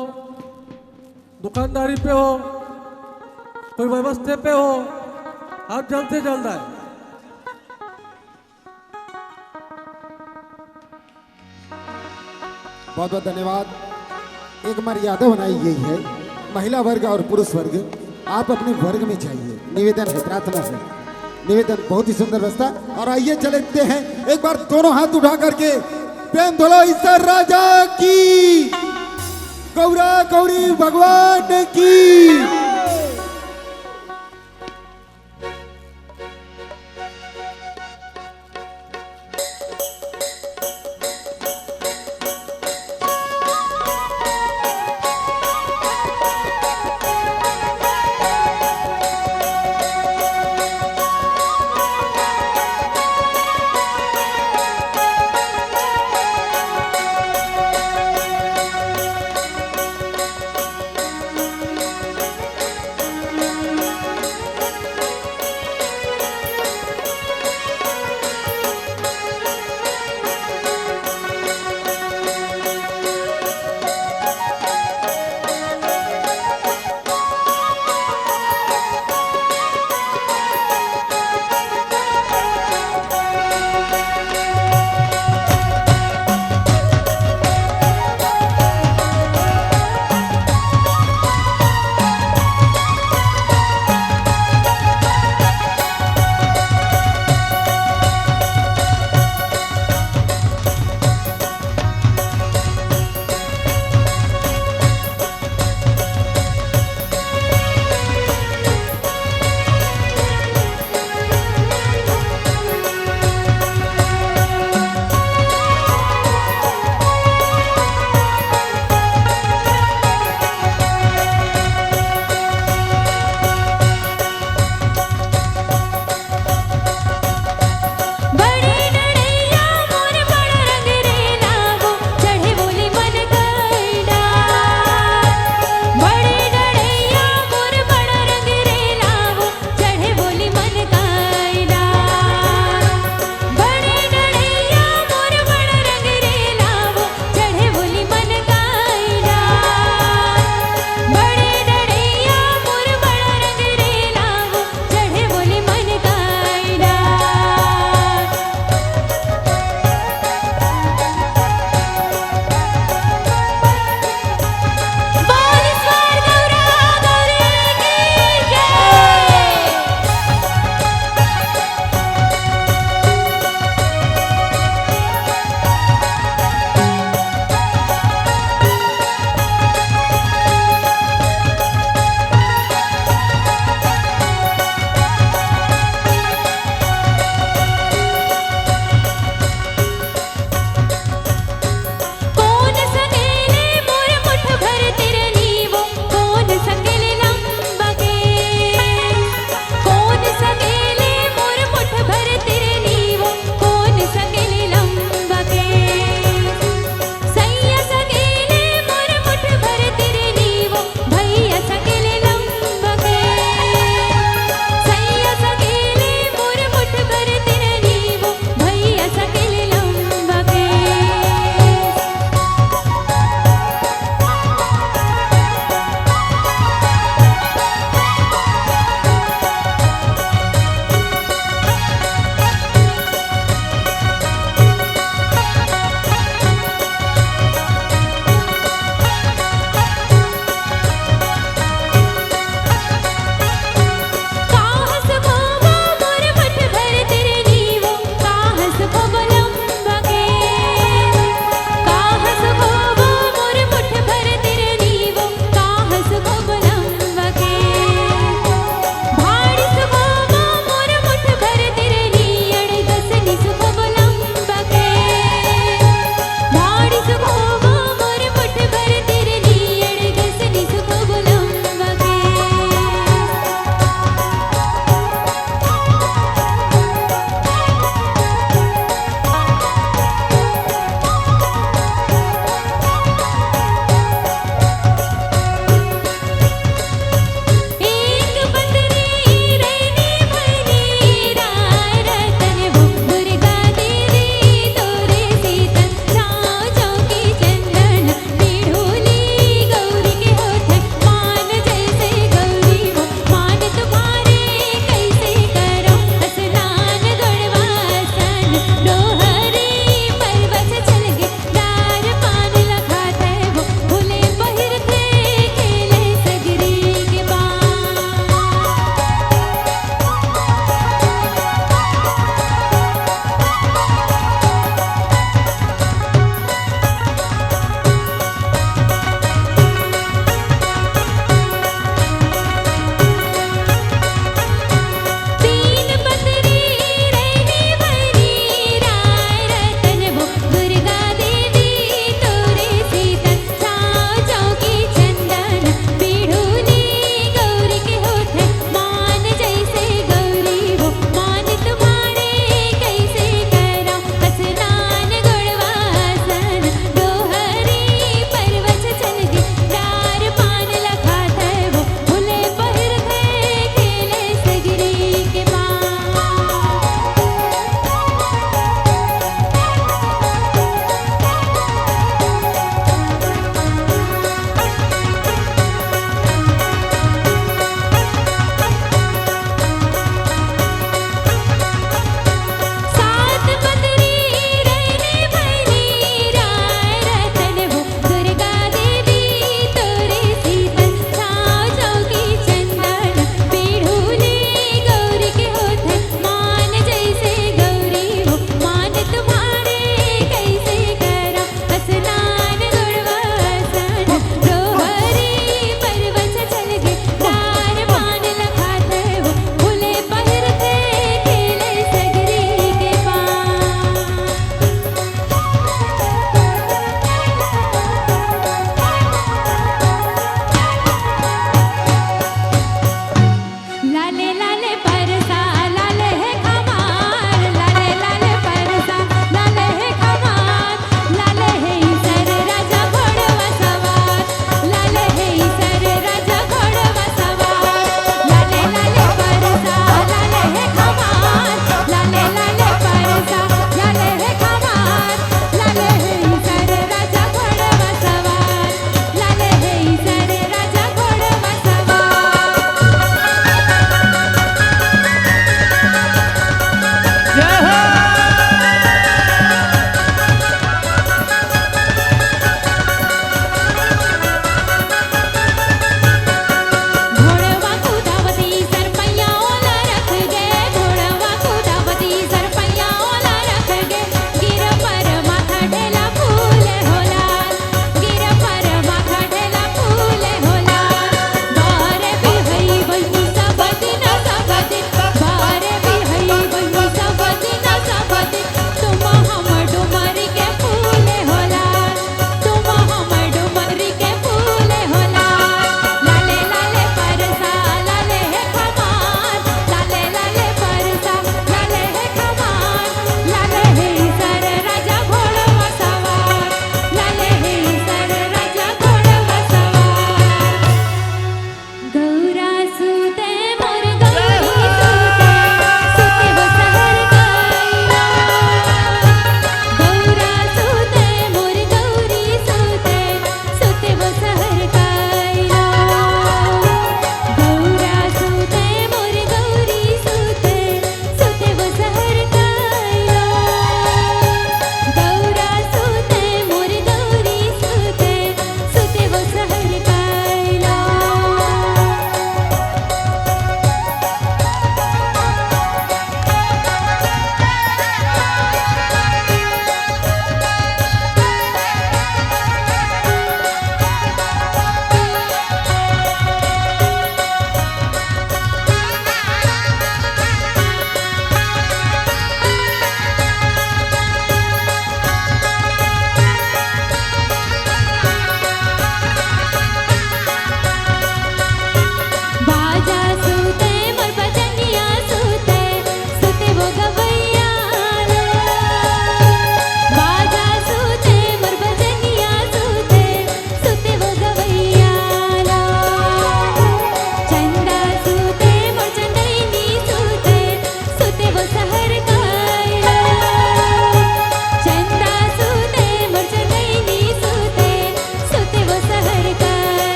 दुकानदारी पे हो, कोई व्यवस्था पे हो, आप जल्द से जल्द आए। बहुत बहुत धन्यवाद। एक मर्यादा बनाई गई है, महिला वर्ग और पुरुष वर्ग, आप अपने वर्ग में जाइए। निवेदन है, प्रार्थना है, निवेदन। बहुत ही सुंदर व्यवस्था। और आइए चलते हैं, एक बार दोनों हाथ उठा करके प्रेम धोलो ईश्वर राजा की, गौरा गौरी भगवान की।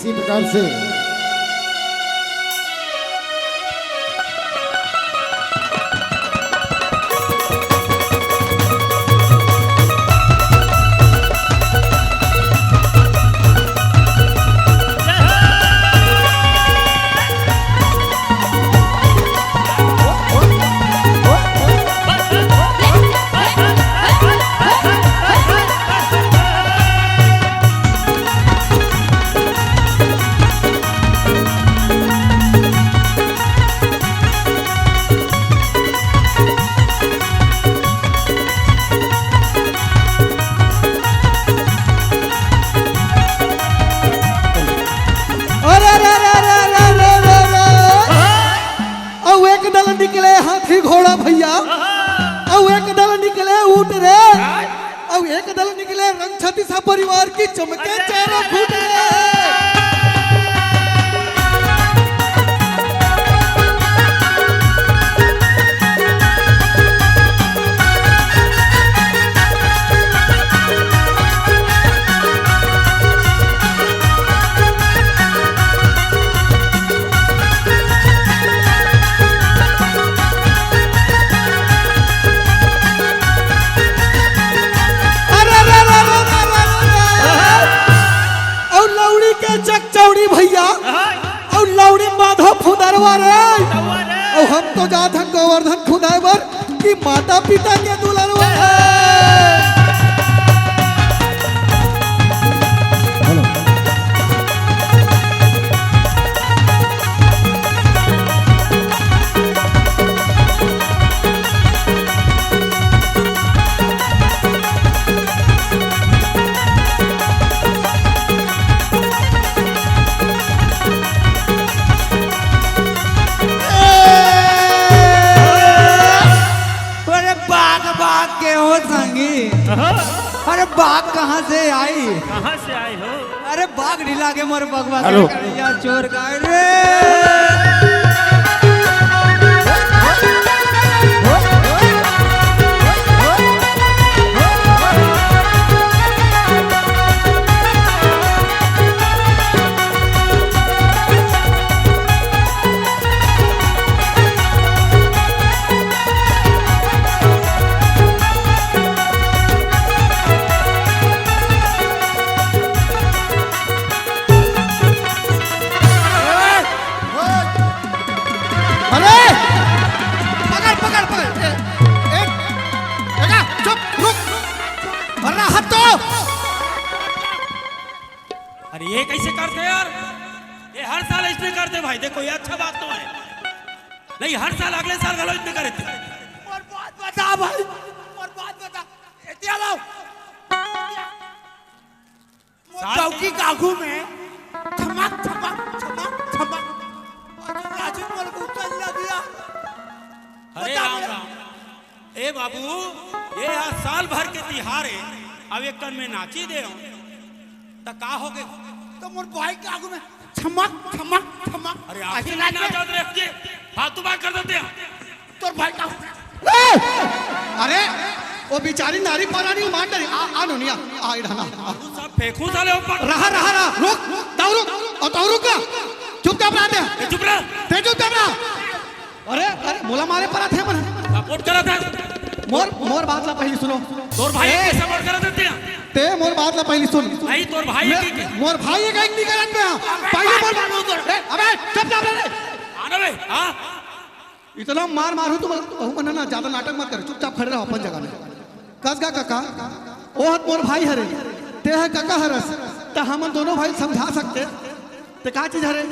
इसी प्रकार से अरे, अरे, अरे, अरे, अरे, अरे, अरे, अरे। अउ एक दल निकले हाथी घोड़ा भइया, अउ एक दल निकले ऊँट रे, अउ एक दल निकले रंग छत्तीसा परिवार की चमके चारों खूँट रे। अरे, अरे, अरे, अरे, अरे, अरे, अरे। अउ लौड़ी के चकचौड़ी भइया, अउ लौड़ी माधव फुदरवा रे। अउ हम तो जात हन गोवर्धन खुदाए बर कि माता पिता के दुलरवा रे। अरे बाघ, बाघ के हो संगी। अरे बाघ कहाँ से आई? कहाँ से आई हो? अरे बाघ ढिला के मोर बगवा के हेलो। करिया चोर गाय रे। अरे! पकड़, पकड़, पकड़। ए, ए, ए, चुप, रुक। अरे, हट तो। अरे, ये कैसे करते यार? ये हर साल इसने करते भाई। देखो, ये अच्छा बात तो है। नहीं, हर साल, अगले साल घलो इसने करे थे। मोर बात बता भाई, मोर बात बता। ए, दिया लाओ। मोर साल चौकी के आगू में धमक, धमक, धमक, धमक। अरे राजू मोर को उतर लग गया। अरे बता राम मेरा। राम। ए बाबू, ये आज साल भर के तिहार है, अब एक कन में नाची दे हो, त का हो गए? तो मोर भाई के आगू में धमक, धमक, धमक। अरे आप ऐसे ही नाच नाच रहे हो जी, फालतू बात कर देते हैं। तोर भाई का ए! अरे, वो बेचारी नारी परानी मान डरी। आ, आ नोनिया, आ इधर ना। तू सब फेंकू साले ऊपर। रहा, रहा, रहा, रुक, ताऊ रुक, और ताऊ रुक ना। चुपचाप रहा ते। ए, चुप रहा। ते चुपचाप रहा। अरे, अरे, मोला मारे परा थे मन। सपोर्ट करा था। मोर, मोर बात ला पहली सुनो। तोर भाई ए! के सपोर्ट करा देते हैं। ते मोर बात ला पहली सुन। नहीं, तोर भाई मैं, की, की? मोर भाई एक, एक नहीं करत मैं। पहली मोर बात। ए, अबे, चुपचाप रह रे। आना बे, हाँ? इतना मार मार हूँ तुम, कहूँ मना ना, ज्यादा नाटक मत कर, चुपचाप खड़े रहो अपन जगह में। कस गा कका, ओ हत मोर भाई हरे, ते ह कका हरस, त हमन दोनों भाई समझा सकते। ते का चीज हरे?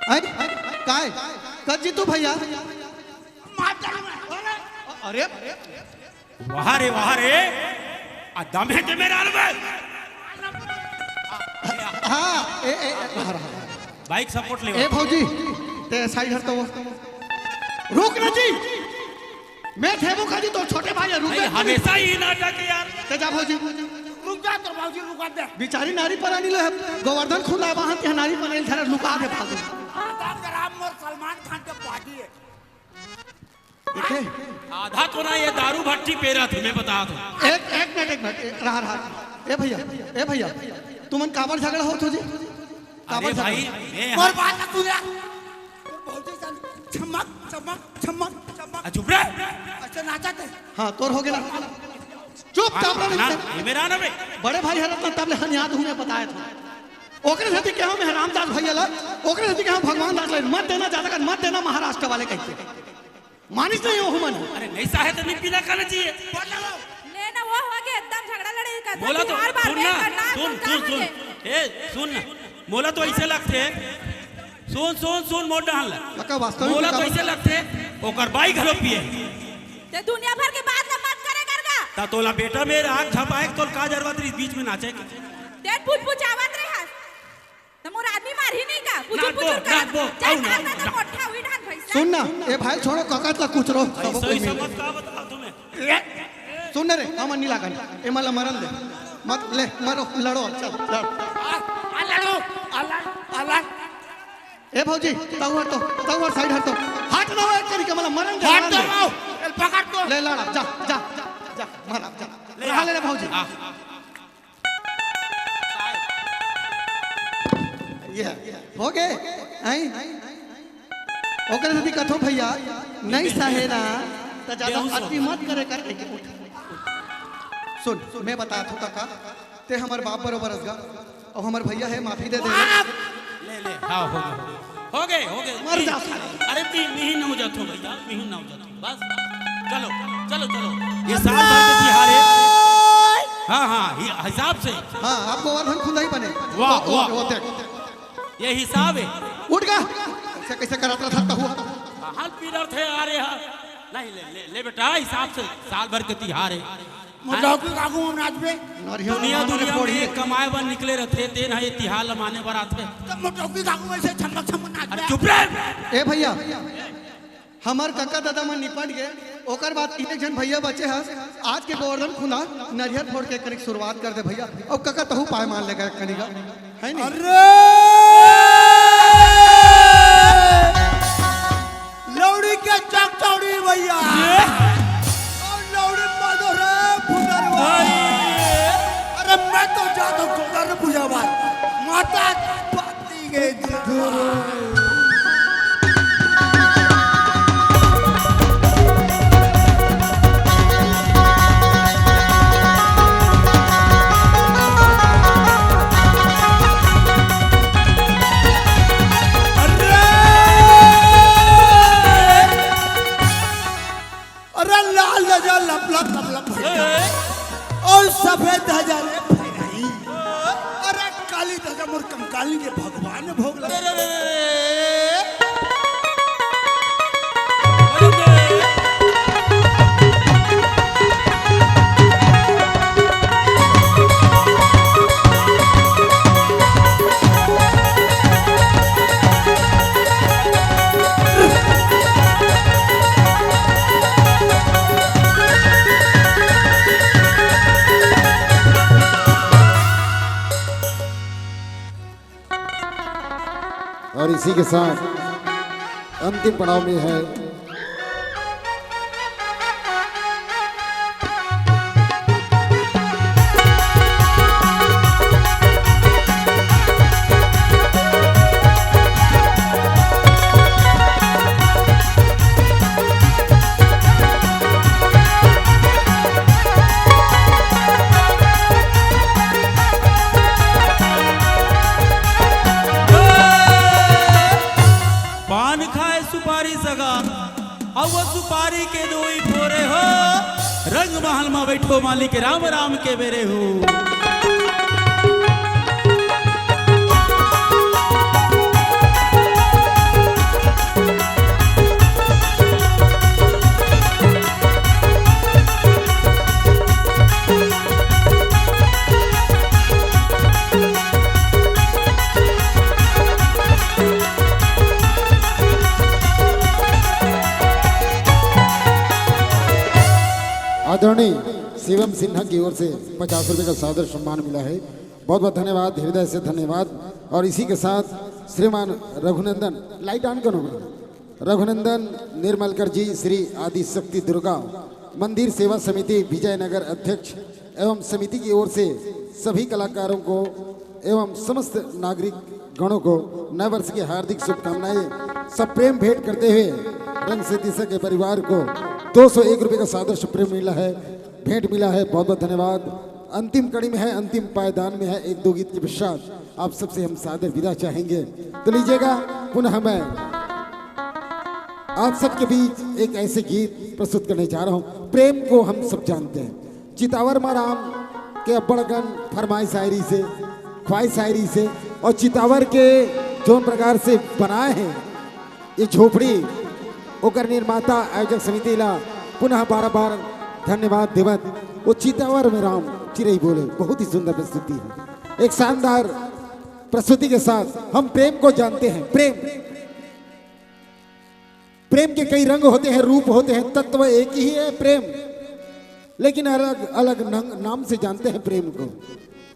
हैं? काय? कस जीतू भैया? अरे, वाह रे, वाह रे। आ दम हे ते मेरा में। हाँ, ए, ए, ए, रहा, रहा। बाइक सपोर्ट ले। ए भौजी, ते साइड हट तो वो। रुक ना जी। मैं थे मुखर्जी, तो छोटे भाई है, रुक नहीं, जा। हमेशा ही नाटक है यार। ते जा भौजी। रुक जा, तो भौजी रुका दे। बेचारी नारी परानी ले, गोवर्धन खुला वहाँ ते नारी परानी झरा लुका दे भागो। राम मोर सलमान खान के पार्टी है। देखे? आधा तो ना ये दारू भट्टी पेरा थी, मैं बता दूं। एक, एक मिनट, एक मिनट, ए, रहा, रहा। ए भैया, ए भैया, तुमन काबर झगड़ा होत हो जी? काबर अरे झगड़ा? भाई, मैं मोर यहाँ बात ला सुन ले। तोर भौजी सन चमक, चमक, चमक, चमक। आ, चुप रे। अच्छा नाचत हे। हाँ, तोर हो गेला। चुप, हाँ, तापरा ना, नहीं। ये मेरा ना बे। बड़े भाई हरत ना तब ले हन याद हूँ मैं बताए था। ओकरे सेती कहा मैं रामदास भैया ला, ओकरे सेती कहा भगवान दास ला, मत देना ज्यादा कर, मत देना महाराष्ट्र वाले कहिके। मानिस नहीं हो मन। अरे नहीं साहे तो नहीं पीना खाना चाहिए। ले ना वो हो गया एकदम झगड़ा लड़ाई का। बोला तो, तिहार बार सुन में ना, करना है, सुन, सुन, सुन, काम सुन। है। ए, सुन ना। मोला तो ऐसे लगथे, सुन, सुन, सुन, मोर डहन ला। काका, वास्तव में मोला तो काबर ऐसे लगथे, ओकर बाई घलो पिए। ते दुनिया भर के बात ला मत करे करगा। ता तोला बेटा मेर आग झपाए के तोल का जरूरत रही बीच में नाचे के? ते पुचपुचावत रहे हस। त मोर आदमी मारही नहीं का? पुचुर नाच बो, पुचुर कर। नाच बो, जा, आऊ जा, ना, जा, ना। मोठा हुई ढान भैंसा। सुन ना, ए भाई छोड़ो, काका ला कुछ रो, सबो ऐसा कोई ही मिल। समझ का बता तुम्हें? सुन ना रे, हमन नहीं लागन, ए मला मरन दे। मत ले, मरो, लड़ो, चल, लड़। आ, आ लड़ो, आ लड़, आ लड़। ए भौजी, तऊ हट तो, तऊ हट, साइड हट तो। हट ना हो, एक तरीके मला मरन दे, हट मरन तो दे। आओ, चल पकड़ तो। ले लड़ा, जा, जा, जा, जा, मरा, जा। ले रहा आ। ले रे भौजी। आ। ये हो गए, हैं? ओकरे सेती कथो भैया, नहीं सहे ना, त ज्यादा बेहोश हो। अति मत करे कर, एक उठ। सुन, मैं बता थो काका, ते हमर बाप बरोबर असगा, और हमर भैया है, माफी दे दे। ले, ले, हाँ, हो गए, हो गए, हो गए। मर जा साले। अरे, मी, मिहिन हो जातो भैया, मिहिन हो जातो। बस, चलो, चलो, चलो। ये साल भर के तिहार है। हाँ, हाँ, ये हिसाब से। हाँ, आप गोवर्धन खुंदा ही बने। वाह, वो, वो, वाह। वो देख। ये हिसाब है। उठ गा। कैसे, कैसे करत रहा था हुआ? हाल पीरियड थे आ रहे हैं। नहीं, ले, ले, ले बेटा, हिसाब से साल भर के तिहार है। मोटौकी काकू हम नाचबे। दुनिया, दुनिया में कमाए बर निकले रहथे, तेन ह ये तिहार ल माने बर आथे। त मोटौकी काकू ऐसे छमक छमक नाचबे। अरे चुप रे। ए भैया, हमर कका ददा मन निपट गए, ओकर बाद एक झन भैया बचे हस। आज के गोवर्धन खुंदा नरियर फोड़ के कनिक शुरुआत कर दे भैया। अउ कका तहू पाए मान लेगा कनिका, है नी? अरे लौड़ी के चकचौड़ी भैया। ये? और लौड़ी मारो रे फुटरवा। भाई। अरे मैं तो जाता हूँ गोवर्धन पूजा बार। माता पाती गए। अरे लाल ध्वजा लप लप लप लप भैया। और सफेद ध्वजा रे फहराई। अरे काली ध्वजा मोर कंकाली के भगवान भोग लगे। और इसी के साथ अंतिम पड़ाव में है पान खाए सुपारी सगा, अउ वो सुपारी के दोई फोरे हो। रंग महल मा बैठो मालिक राम राम के बेरे हो। आदरणीय शिवम सिन्हा की ओर से पचास रुपए का सादर सम्मान मिला है। बहुत बहुत धन्यवाद, हृदय से धन्यवाद। और इसी के साथ श्रीमान रघुनंदन, लाइट ऑन करो, रघुनंदन निर्मलकर जी, श्री आदि शक्ति दुर्गा मंदिर सेवा समिति विजयनगर अध्यक्ष एवं समिति की ओर से सभी कलाकारों को एवं समस्त नागरिक गणों को नए वर्ष की हार्दिक शुभकामनाएं। सब प्रेम भेंट करते हुए रंग से दिशा के परिवार को दो सौ एक रुपये का सादर प्रेम मिला है, भेंट मिला है। बहुत बहुत धन्यवाद। अंतिम कड़ी में है, अंतिम पायदान में है। एक दो गीत के पश्चात आप सबसे हम सादर विदा चाहेंगे। तो लीजिएगा, पुनः मैं आप सबके बीच एक ऐसे गीत प्रस्तुत करने जा रहा हूँ। प्रेम को हम सब जानते हैं, चितावर माँ राम के अब्बड़ अकन फरमाइश आए रहिसे, ख्वाहिश आए रहिसे, और चितावर के जोन प्रकार से बनाए हैं ये झोपड़ी, ओकर निर्माता आयोजक समिति ला पुनः बार बार धन्यवाद देवत, वो चितावर में राम चिरई बोले, बहुत ही सुंदर प्रस्तुति है। एक शानदार प्रस्तुति के साथ हम प्रेम को जानते हैं। प्रेम, प्रेम के कई रंग होते हैं, रूप होते हैं, तत्व एक ही है प्रेम, लेकिन अलग अलग नंग-, नाम से जानते हैं प्रेम को।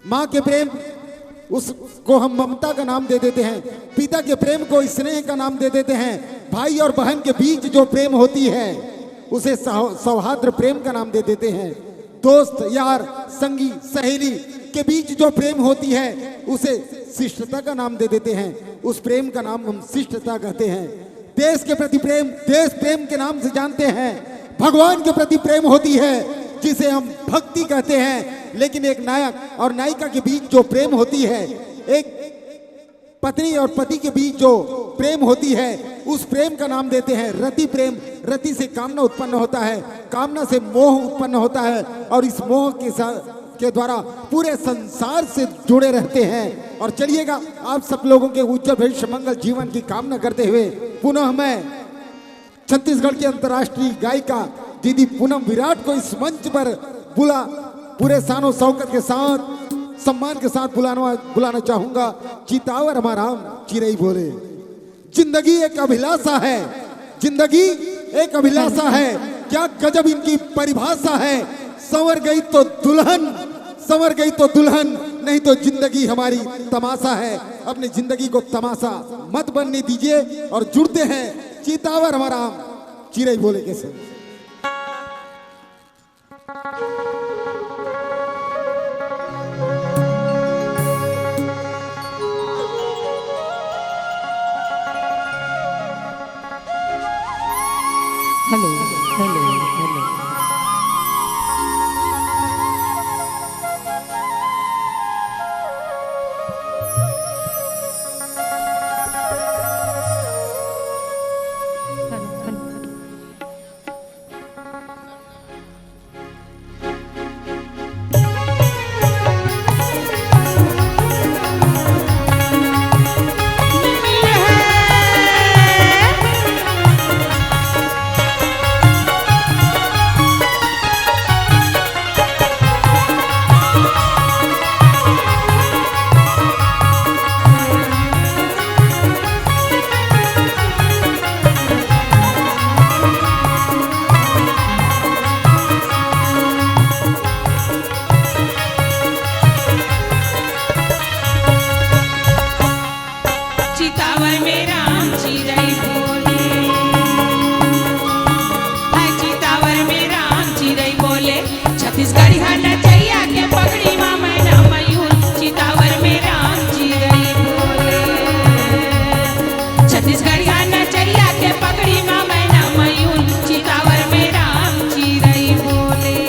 माँ के प्रेम, उसको हम ममता का नाम दे देते हैं। पिता के प्रेम को स्नेह का नाम दे देते हैं। भाई और बहन के बीच जो प्रेम होती है, उसे सौ-, सौहार्द प्रेम का नाम दे देते हैं। दोस्त, यार, संगी, सहेली के बीच जो प्रेम होती है, उसे शिष्टता का नाम दे देते हैं। उस प्रेम का नाम हम शिष्टता कहते हैं। देश के प्रति प्रेम, देश प्रेम के नाम से जानते हैं। भगवान के प्रति प्रेम होती है, जिसे हम भक्ति कहते हैं। लेकिन एक नायक और नायिका के बीच जो प्रेम होती है, एक पत्नी और पति के बीच जो प्रेम होती है, उस प्रेम का नाम देते हैं रति प्रेम। रति से कामना उत्पन्न होता है, कामना से मोह उत्पन्न होता है, और इस मोह के साथ, के द्वारा पूरे संसार से जुड़े रहते हैं। और चलिएगा, आप सब लोगों के उज्जवल भविष्य, मंगल जीवन की कामना करते हुए पुनः मैं छत्तीसगढ़ की अंतर्राष्ट्रीय गायिका दीदी पूनम विराट को इस मंच पर बुला, पूरे शानो शौकत के साथ, सम्मान के साथ बुलाना, बुलाना चाहूंगा। चितावर हमारा राम चिरई बोले। जिंदगी एक अभिलाषा है, जिंदगी एक अभिलाषा है। क्या गजब इनकी परिभाषा है। संवर गई तो दुल्हन, संवर गई तो दुल्हन, नहीं तो जिंदगी हमारी तमाशा है। अपनी जिंदगी को तमाशा मत बनने दीजिए। और जुड़ते हैं चितावर हमारा राम चिरई बोले के संग। Hello, hello, hello. चितावर में राम चिरई बोले, हाय चितावर में राम चिरई बोले, छत्तीसगढ़िया नचैया के पगड़ी मा मैना मयूर, चितावर में राम चिरई बोले। छत्तीसगढ़िया नचैया के पगड़ी मा मैना मयूर, चितावर में राम चिरई बोले।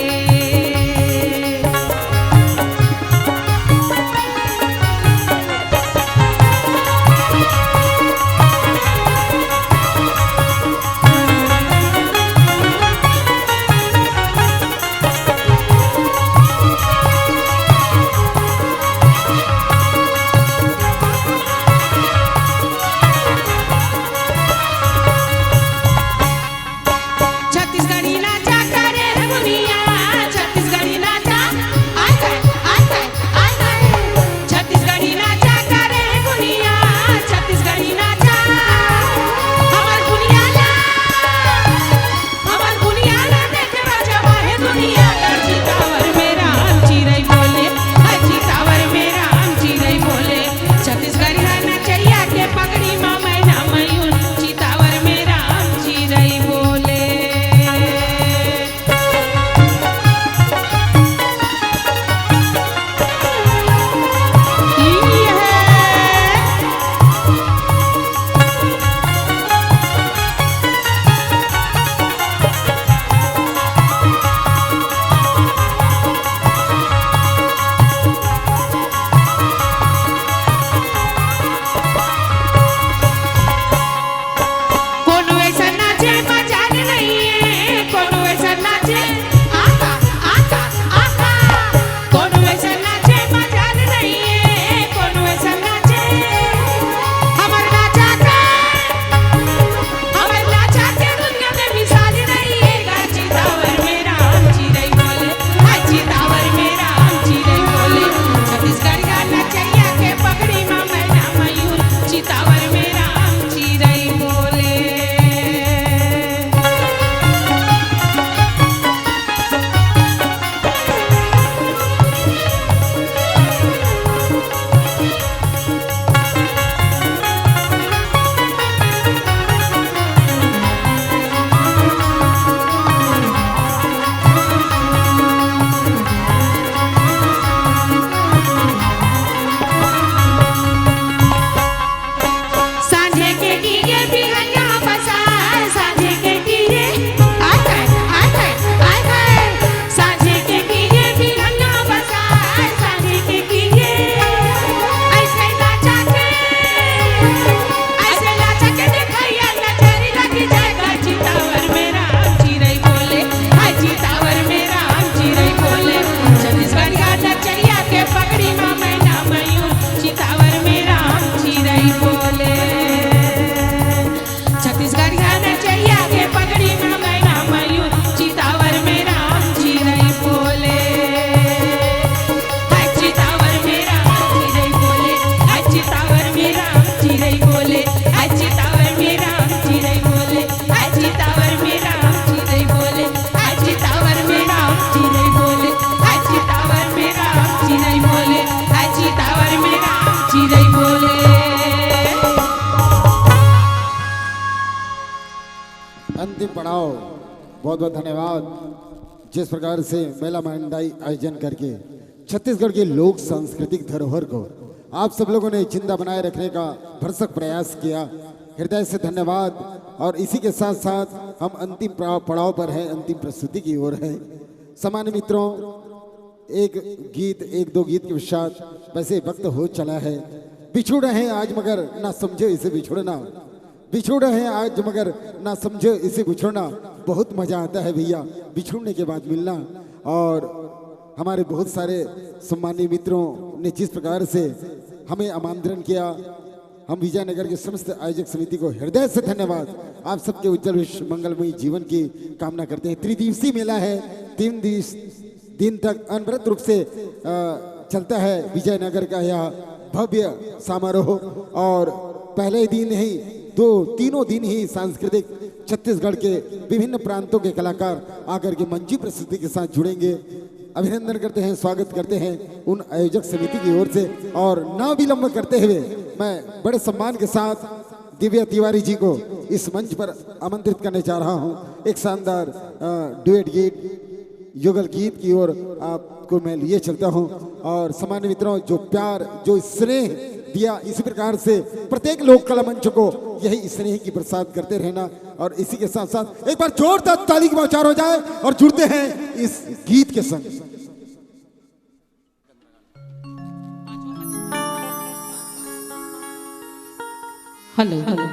पड़ाव, बहुत बहुत धन्यवाद। जिस प्रकार से मेला मंडाई आयोजन करके छत्तीसगढ़ के लोक सांस्कृतिक धरोहर को आप सब लोगों ने जिंदा बनाए रखने का भरसक प्रयास किया, हृदय से धन्यवाद। और इसी के साथ साथ हम अंतिम पड़ाव पड़ाव पर हैं, अंतिम प्रस्तुति की ओर हैं। सामान्य मित्रों, एक गीत, एक दो गीत के पश्चात, वैसे वक्त हो चला है। बिछुड़ रहे हैं आज मगर ना समझो इसे बिछुड़ना, बिछुड़ रहे हैं आज मगर ना समझो इसे बिछुड़ना। बहुत मजा आता है भैया, बिछुड़ने के बाद मिलना। और हमारे बहुत सारे सम्मानित मित्रों ने जिस प्रकार से हमें आमंत्रण किया, हम विजयनगर के समस्त आयोजक समिति को हृदय से धन्यवाद। आप सबके उज्जवल भविष्य, मंगलमय जीवन की कामना करते हैं। त्रिदिवसीय मेला है, तीन दिवस दिन तक अनवरत रूप से अ, चलता है विजयनगर का यह भव्य समारोह। और पहले दिन ही दो तीनों दिन ही सांस्कृतिक, छत्तीसगढ़ के विभिन्न प्रांतों के कलाकार आकर के मंची प्रस्तुति के साथ जुड़ेंगे। अभिनंदन करते हैं, स्वागत करते हैं उन आयोजक समिति की ओर से। और ना विलंब करते हुए मैं बड़े सम्मान के साथ दिव्या तिवारी जी को इस मंच पर आमंत्रित करने जा रहा हूं। एक शानदार डुएट गीत, युगल गीत की ओर आपको मैं लिए चलता हूं। और सामान्य मित्रों, जो प्यार, जो स्नेह दिया, इसी प्रकार से प्रत्येक लोक कला मंच को यही स्नेह की बरसात करते रहना। और इसी के साथ साथ एक बार जोरदार ताली की बौछार हो जाए और जुड़ते हैं इस गीत के संग। Hello, hello.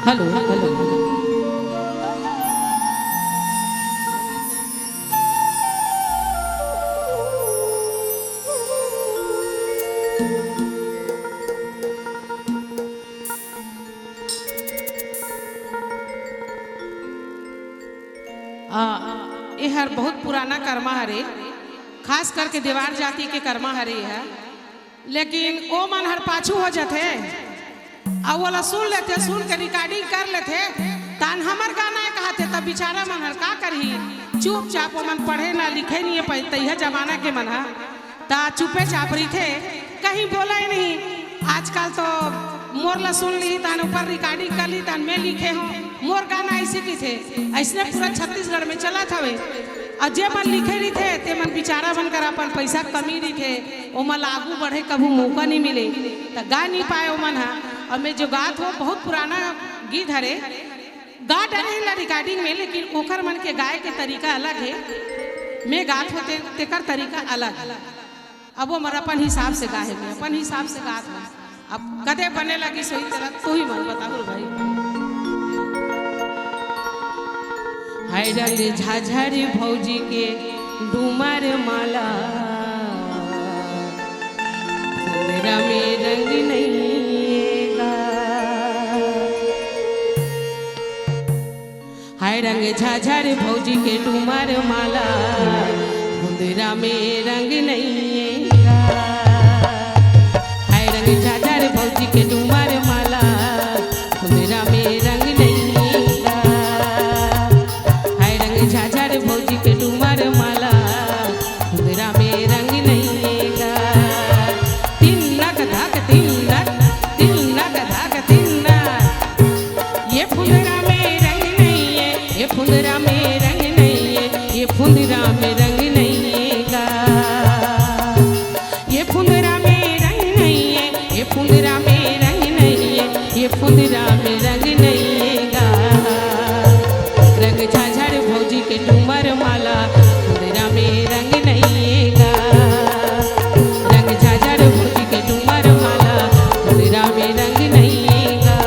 Hello, hello. आ, एहर बहुत पुराना करमा हरे, खास करके देवार जाति के करमा हरे एहर। लेकिन ओ मन हर पाछू हो जथे, अउ ओला सुन लेथे, सुन के recording कर लेथे, तान हमर गाना ए कहथे, तब बिचारा मन हर का करही? चुपचाप ओमन पढ़े ना लिखे नहीं है, तइहा जमाना के मन ह। ता चुपे चाप रहिथे, कहीं बोला ही नहीं। आजकल तो मोर ला सुन ली, तान ऊपर recording कर ली, तान मैं लिखे हूँ, मोर गाना ऐसे की थे, ऐसने पूरा छत्तीसगढ़ में चलत हवे। और जे मन लिखे रहिथे, ते मन बिचारा मन कर अपन पैसा कमी रहिथे, ओमन ला आगू बढ़े कभू मौका नहीं मिले, त गा नहीं पाए ओमन ह। और मैं जो गात हो, बहुत पुराना गीत हरे, गा डरे ला recording में, लेकिन ओकर मन के गाए के तरीका अलग है, मैं गात हो ते, तेकर तरीका अलग। अब वो मन अपन हिसाब से गाहे, मैं अपन हिसाब से गात हूँ। अब कदे बने लगी सोई तेला तू ही मन बताहू भाई। हाय रंग झाझर भौजी के डूमर माला, फुलरा में रंग नइये गा। हाय रंग झाझर भौजी के डूमर माला, फुंदरा में रंग नइये गा। हाय रंग झाझर भौजी के डूमर माला, फुंदरा में रंग नइये गा। हाय रंग झाझर भौजी के डूमर माला, फुंदरा में रंग नइये गा। तिन्नक धक तिन्नक, तिन्नक धक तिन्नक। ये फुंदरा में रंग नइये, ये फुंदरा में रंग नइये, ये फुंदरा में रंग नइये गा। ये फुंदरा में रंग नइये, ये फुंदरा में रंग नइये, ये फुंदरा में रंग नइये गा। रंग झाझर भौजी के डूमर माला, फुंदरा में रंग नइये गा। रंग झाझर भौजी के डूमर माला, फुंदरा में रंग नइये गा।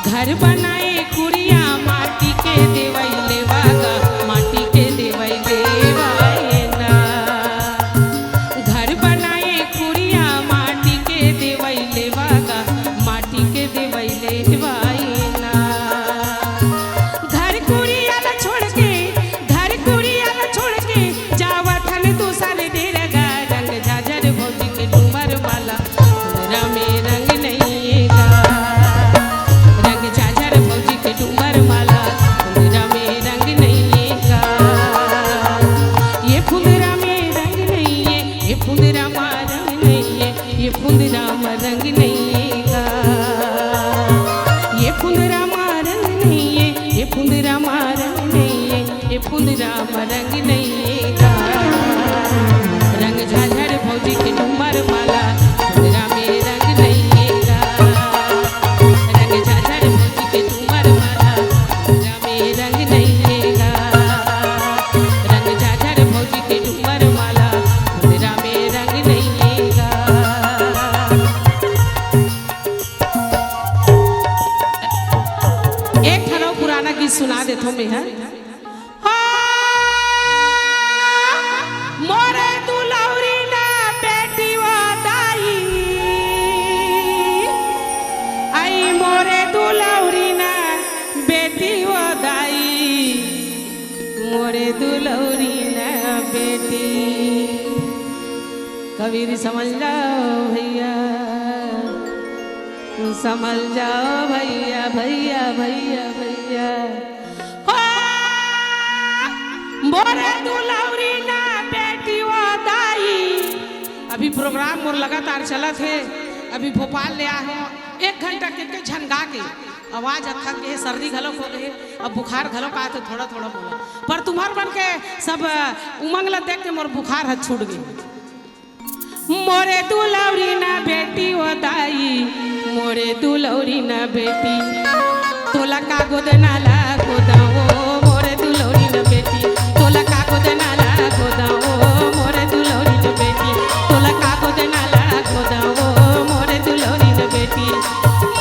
घर बनाए कुरिया माटी के देवई लेवा गा, माटी के देवई लेवा ए ना। घर बनाए कुरिया माटी के देवई लेवा गा, माटी के देवई लेवा ए ना। राम रंग नइये गा, रंग झाझर भौजी के झूमर माला, चुनरा में रंग नइये गा, रंग झाझर भौजी के झूमर माला, चुनरा में रंग नइये गा, रंग झाझर भौजी के झूमर माला, चुनरा में रंग नइये गा। एक ठन अउ पुराना गीत सुना देथों मैं, है। हो, मोरे दुलौरी ना बेटी वो दाई, आई मोरे दुलौरी ना बेटी वो दाई, मोरे दुलौरी ना बेटी। कबीर समझ जाओ भैया, समझ जाओ भैया, भैया, भैया, भैया। हो, मोरे दुलौरी ना बेटी वो दाई। अभी प्रोग्राम मोर लगातार चलत हे। अभी भोपाल ले आए हों, एक घंटा के, के झन गा के आवाज ह थक गे, सर्दी घलोक हो गे, अब बुखार घलोक आत हे थोड़ा थोड़ा मोला। पर तुम्हर मन के सब उमंग ल देख के मोर बुखार ह छूट गे। मोरे दुलौरी ना बेटी वो दाई, मोरे दुलौरी ना बेटी, तोला का गोदना ला गोदाओ, मोरे दुलौरी ना बेटी, तोला का गोदना ला गोदाओ, मोरे दुलौरी ना बेटी, तोला का गोदना ला गोदाओ, मोरे दुलौरी ना बेटी,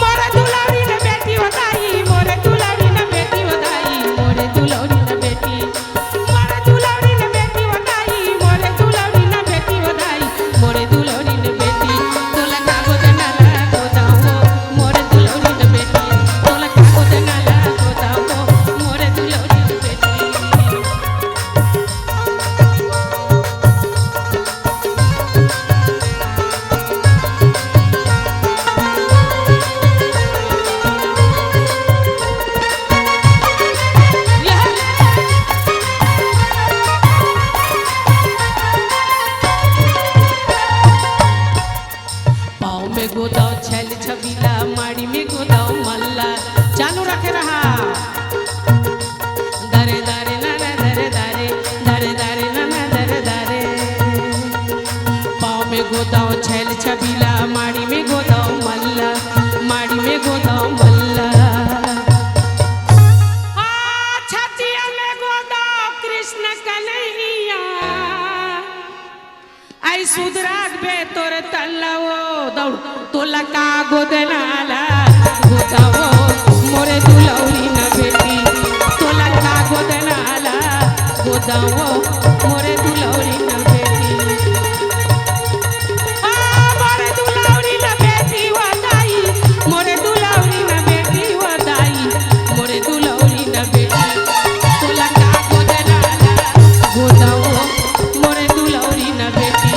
मोरे दुलौरी ना बेटी वो दाई, मोरे दुलौरी ना बेटी वो दाई, मोरे दुलौरी ना बेटी। मोरे दुलौरी न बेटी वो दाई, मोरे दुलौरी न बेटी वो दाई, मोरे दुलौरी न बेटी, तोला का गोदना ला गोदाओ, मोरे दुलौरी न बेटी, तोला का गोदना ला गोदाओ, मोरे दुलौरी न बेटी। पाँव में गोदाओ छैल छबीला, माड़ी में गोदाओ मल्ला, चालू रखे रहा। दरे दरे ना ना दरे दरे, दरे दरे ना ना दरे दरे। पाँव में गोदाओ छैल छबीला, माड़ी में गोदाओ मल्ला, माड़ी में गोदाओ मल्ला। आ, छतिया में गोदाओ कृष्ण कन्हैया। आई सुधराग बे तोर तल्ला वो दौड़, तोला का गोदनाला गोदाओ, मोरे दुलौरी न बेटी, तोला का गोदनाला गोदाओ, मोरे दुलौरी न बेटी। आ, मोरे दुलौरी न बेटी वो दाई, मोरे दुलौरी न बेटी वो दाई, मोरे दुलौरी न बेटी, तोला का गोदनाला गोदाओ, मोरे दुलौरी न बेटी,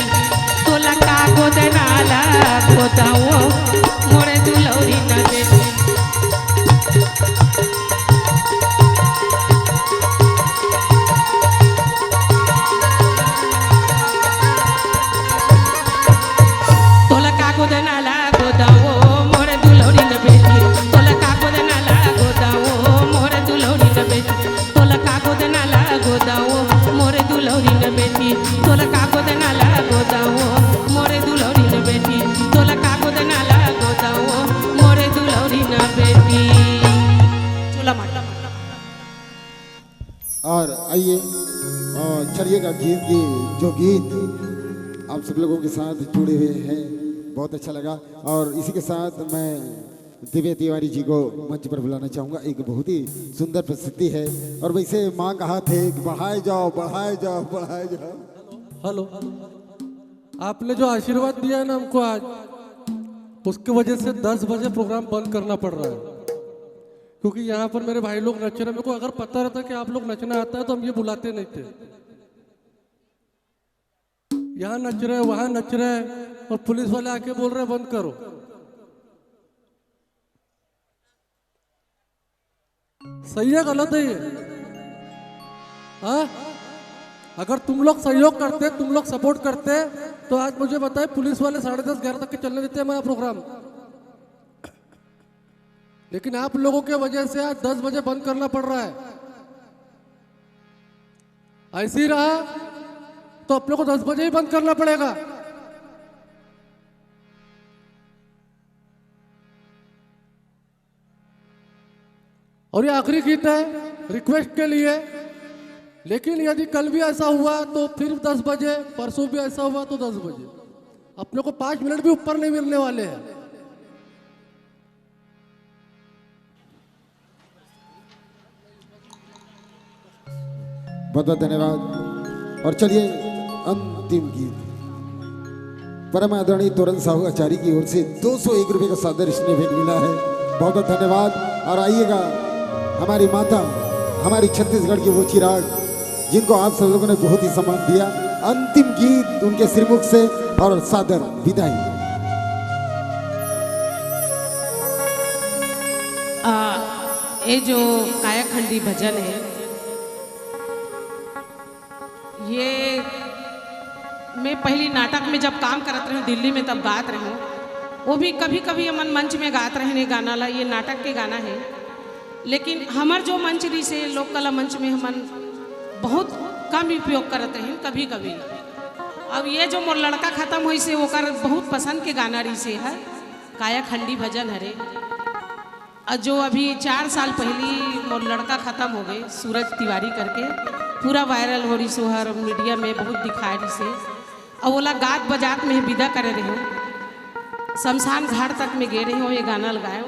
तोला का गोदनाला गोदाओ, मोरे दुलौरी न बेटी। तोला का गोदनाला गोदाओ, मोरे दुलौरी न बेटी, तोला का गोदनाला गोदाओ, मोरे दुलौरी न बेटी, तोला का गोदनाला गोदाओ, मोरे दुलौरी न बेटी, तोला का गोदनाला गोदाओ, मोरे दुलौरी न बेटी, तोला का गोदनाला गोदाओ, मोरे दुलौरी न बेटी। चोला मार। और आइए, और छड़िए का गीत की जो गीत आप सब लोगों के साथ जुड़े हुए हैं, बहुत अच्छा लगा। और इसी के साथ मैं दिव्या तिवारी जी को मंच पर बुलाना चाहूँगा। एक बहुत ही सुंदर प्रस्तुति है। और वैसे माँ कहा थे कि बढ़ाए जाओ, बढ़ाए जाओ, बढ़ाए जाओ। हेलो, आपने जो आशीर्वाद दिया है ना हमको आज, उसके वजह से दस बजे प्रोग्राम बंद करना पड़ रहा है, क्योंकि यहाँ पर मेरे भाई लोग नच रहे हैं। मेरे को अगर पता रहता कि आप लोग नचना आता है तो हम ये बुलाते नहीं थे। यहाँ नच रहे हैं, वहाँ नच रहे हैं और पुलिस वाले आके बोल रहे हैं बंद करो। सही है, गलत है ये? हाँ, अगर तुम लोग सहयोग करते, तुम लोग सपोर्ट करते, तो आज मुझे बताए, पुलिस वाले साढ़े दस, ग्यारह तक के चलने देते हमारा प्रोग्राम। लेकिन आप लोगों के वजह से आज दस बजे बंद करना पड़ रहा है। ऐसे ही रहा तो अपने को दस बजे ही बंद करना पड़ेगा। और ये आखिरी गीत है रिक्वेस्ट के लिए, लेकिन यदि कल भी ऐसा हुआ तो फिर दस बजे, परसों भी ऐसा हुआ तो दस बजे। अपने को पाँच मिनट भी ऊपर नहीं मिलने वाले हैं। बहुत बहुत धन्यवाद। और चलिए, अंतिम गीत। परम आदरणीय तोरन साहू आचार्य की ओर से दो सौ एक रुपए का सादर स्नेह भेंट मिला है। बहुत बहुत धन्यवाद। और आइएगा, हमारी माता, हमारी छत्तीसगढ़ की वो चिराग, जिनको आप सब लोगों ने बहुत ही सम्मान दिया। अंतिम गीत उनके श्रीमुख से और सादर विदाई। आ, ये जो कायाखंडी भजन है, ये मैं पहली नाटक में जब काम करत रहूँ दिल्ली में, तब गात रहूँ। वो भी कभी कभी हमन मंच में गात रहने गाना ला, ये नाटक के गाना है। लेकिन हमर जो मंच रही से लोक कला मंच में हमन बहुत कम उपयोग करत रहे कभी कभी। अब ये जो मोर लड़का खत्म हुई से ओकर बहुत पसंद के गाना रही से है, कायाखंडी भजन हरे। और जो अभी चार साल पहली मोर लड़का खत्म हो गए सूरज तिवारी करके, पूरा वायरल हो रही सोहर मीडिया में बहुत दिखाए रही से। और ओला गात बजात में विदा करे रहे हो, शमशान घाट तक में गे रहे हो, ये गाना लगाए हो।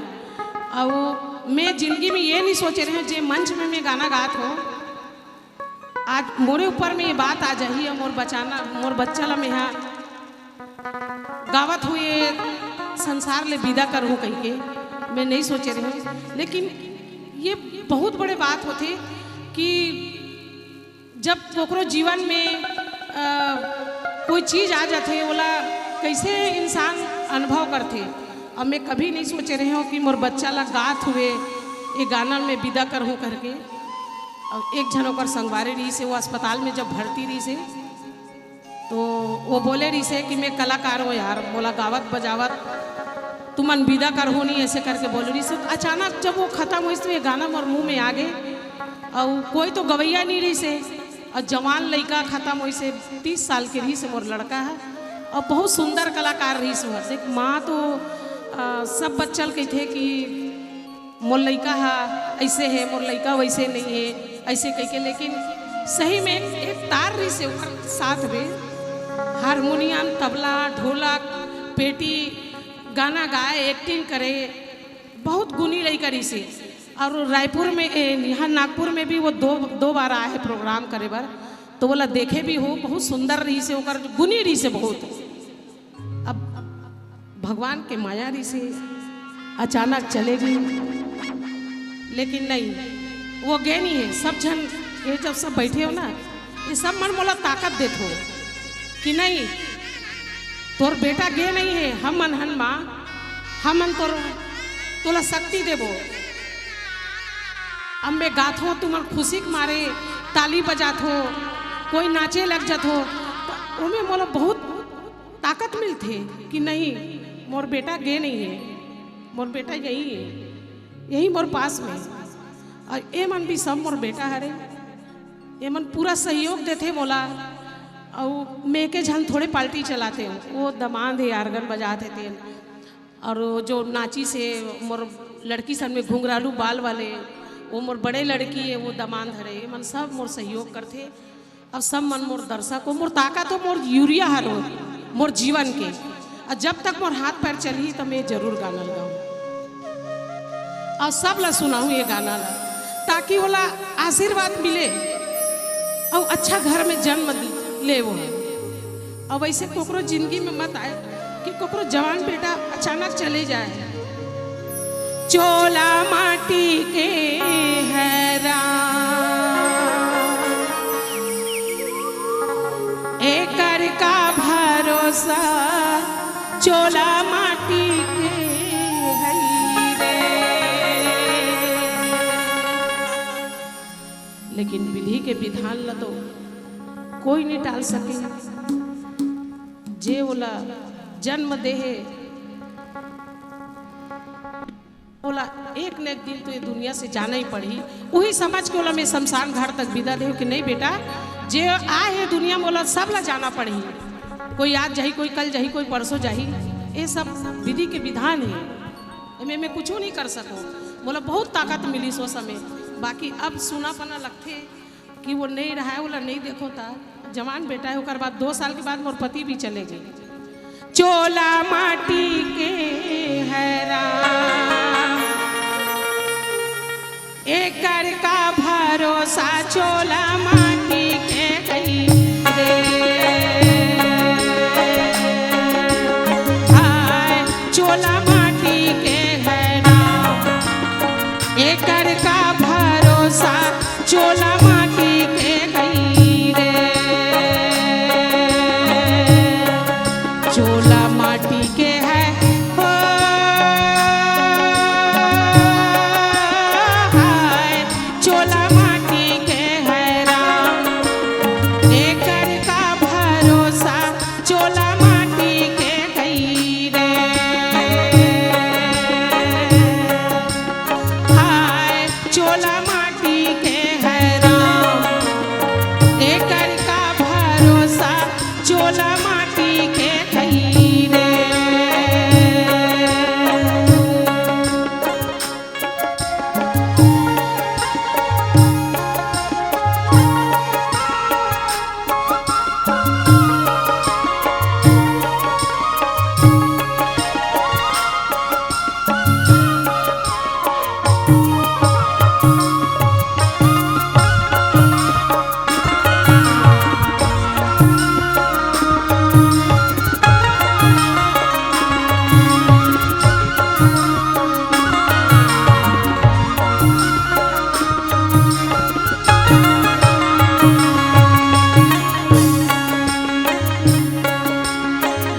और मैं जिंदगी में ये नहीं सोचे रहे हो जे मंच में मैं गाना गात हो, आज मोरे ऊपर में ये बात आ जाही और मोर बचाना मोर बच्चा ला मेहा गावत हुए संसार ले विदा करहूँ कह के मैं नहीं सोचे रहे। लेकिन ये बहुत बड़े बात होते कि जब कोकरो जीवन में आ, कोई चीज आ जाते ओला कैसे इंसान अनुभव करते। अब मैं कभी नहीं सोचे रहे हूँ कि मोर बच्चा ला गात हुए ये गाना में विदा करहूँ करके। अब एक झन ओकर संगवारी रही से वो अस्पताल में जब भर्ती रही से तो वो बोले रही से कि मैं कलाकार हूँ यार, मोला गावत बजावत तुमन विदा करहो नहीं, ऐसे करके बोले रही से। अचानक जब वो खत्म हुई तो ये गाना मोर मुंह में आ गए। और कोई तो गवैया नहीं रही से, और जवान लड़का खत्म हुई से, तीस साल के रही से मोर लड़का है। और बहुत सुंदर कलाकार रही से। देख माँ तो आ, सब बच्चा कहते कि मोर लइका हा ऐसे है, मोर लइका वैसे नहीं है, ऐसे कह के। लेकिन सही में एक तार रही से ओकर साथ में हारमोनियम, तबला, ढोलक, पेटी, गाना गाए, एक्टिंग करे, बहुत गुनी लइका रही से। और रायपुर में ए, यहाँ नागपुर में भी वो दो दो बार आए हैं प्रोग्राम करे बर। तो बोला देखे भी हो, बहुत सुंदर रही से ओकर गुनी रही से बहुत। अब भगवान के माया रही से अचानक चले गई। लेकिन नहीं, वो गए नहीं है। सब जन ये जब सब बैठे हो ना, ये सब मन मोला ताकत देत हो कि नहीं, तोर बेटा गे नहीं है, हम मन हन माँ, हम मन तोर तोला शक्ति देबो। अब मैं गाथो, तुमन खुशी के मारे ताली बजाथो, कोई नाचे लग जाथो, तो ओमे मोला बहुत ताकत मिलथे कि नहीं, मोर बेटा गे नहीं है, मोर बेटा यही है, यही मोर पास में। और ए मन भी सब मोर बेटा हरे, ए मन पूरा सहयोग देथे मोला। और मैं के झन थोड़े पार्टी चलाते हो, वो दमांद है, आर्गन बजाते थे। और वो जो नाची से मोर लड़की सन में घुंघरालू बाल वाले, वो मोर बड़े लड़की है, वो दमांद हरे, ए मन सब मोर सहयोग करथे। अब सब मन मोर दर्शक हो, मोर ताकत हो, मोर यूरिया हर हो मोर जीवन के। और जब तक मोर हाथ पैर चलही तो मैं जरूर गाना गाऊं और सब ला सुनाऊं ये गाना ला, ताकि ओला आशीर्वाद मिले और अच्छा घर में जन्म ले वो। अब ऐसे कोकरो जिंदगी में मत आए कि कोकरो जवान बेटा अचानक चले जाए। चोला माटी के हैरा एकर का भरोसा, चोला माटी के हई रे। लेकिन विधि के विधान ला तो कोई नहीं टाल सके। जे ओला जन्म दे हे, ओला एक न एक दिन तो ये दुनिया से जाना ही पड़ही। वही समझ के ओला मैं शमशान घाट तक विदा देहूं कि नहीं बेटा, जे आए हे दुनिया म ओला सब ला जाना पड़ही। कोई आज जाही, कोई कल जाही, कोई परसों जाही। ये सब विधि के विधान हे, एमे मैं कुछू नहीं कर सकूं। मोला बहुत ताकत मिलिस ओ समय, बाकी अब सूनापना लगथे कि वो नहीं रहा है, ओला नहीं देखो ता। जवान बेटा है, ओकर बाद दो साल के बाद मोर पति भी चले गए। चोला माटी के है राम, एकर का भरोसा, चोला माटी के कही रे। हाय, चोला माटी के है राम, एकर का भरोसा, चोला माटी के कही रे। चोला माटी के है हो, हाय, चोला माटी के है राम, एकर का भरोसा, चोला माटी के कही रे। हाय, चोला माटी के है राम, एकर का भरोसा, चोला माटी के कही रे।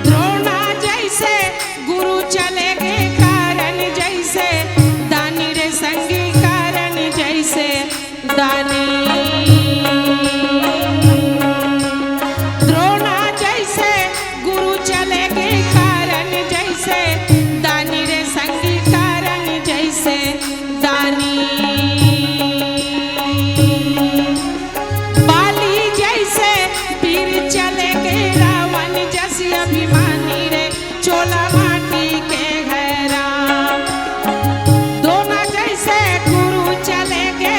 द्रोणा जैसे गुरु चले गे कारण जैसे, दानी रे संगी कारण जैसे, दानी। द्रोणा जैसे गुरु चले गे कारण जैसे, दानी रे संगी कारण जैसे, दानी। बाली जैसे वीर चले गे रावण जैसे अभिमानी रे, चोला माटी के है राम। द्रोणा जैसे गुरु चले गे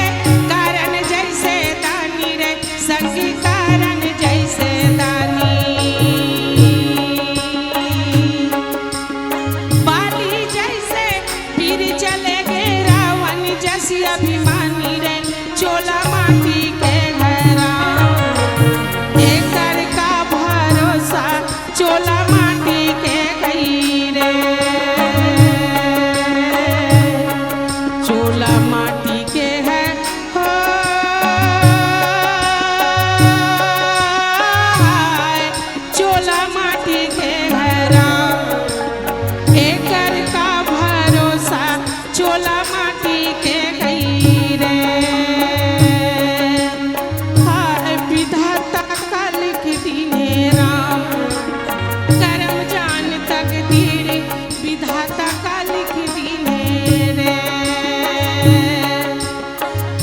कारण जैसे, दानी रे संगी कारण जैसे, दानी। बाली जैसे वीर चले गे रावण जैसे अभिमानी रे, चोला माटी के है राम, एकर का भरोसा, चोला माटी के कही रे। चोला माटी के है हो, हाय, चोला माटी के है राम, एकर का भरोसा, चोला माटी के कही रे। हाय विधाता का लिख दीने राम, करम जान तकदीर, विधाता का लिख दीने रे।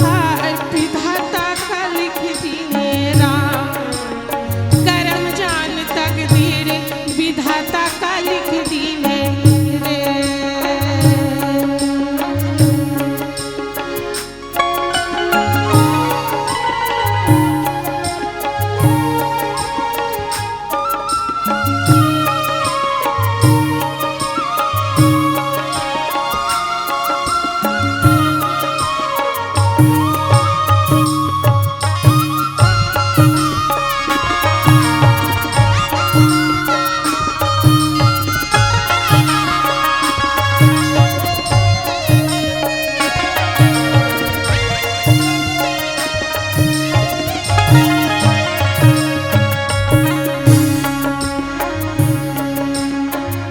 हाय विधाता का लिख दीने राम, करम जान तकदीर, विधाता का लिख दीने रे।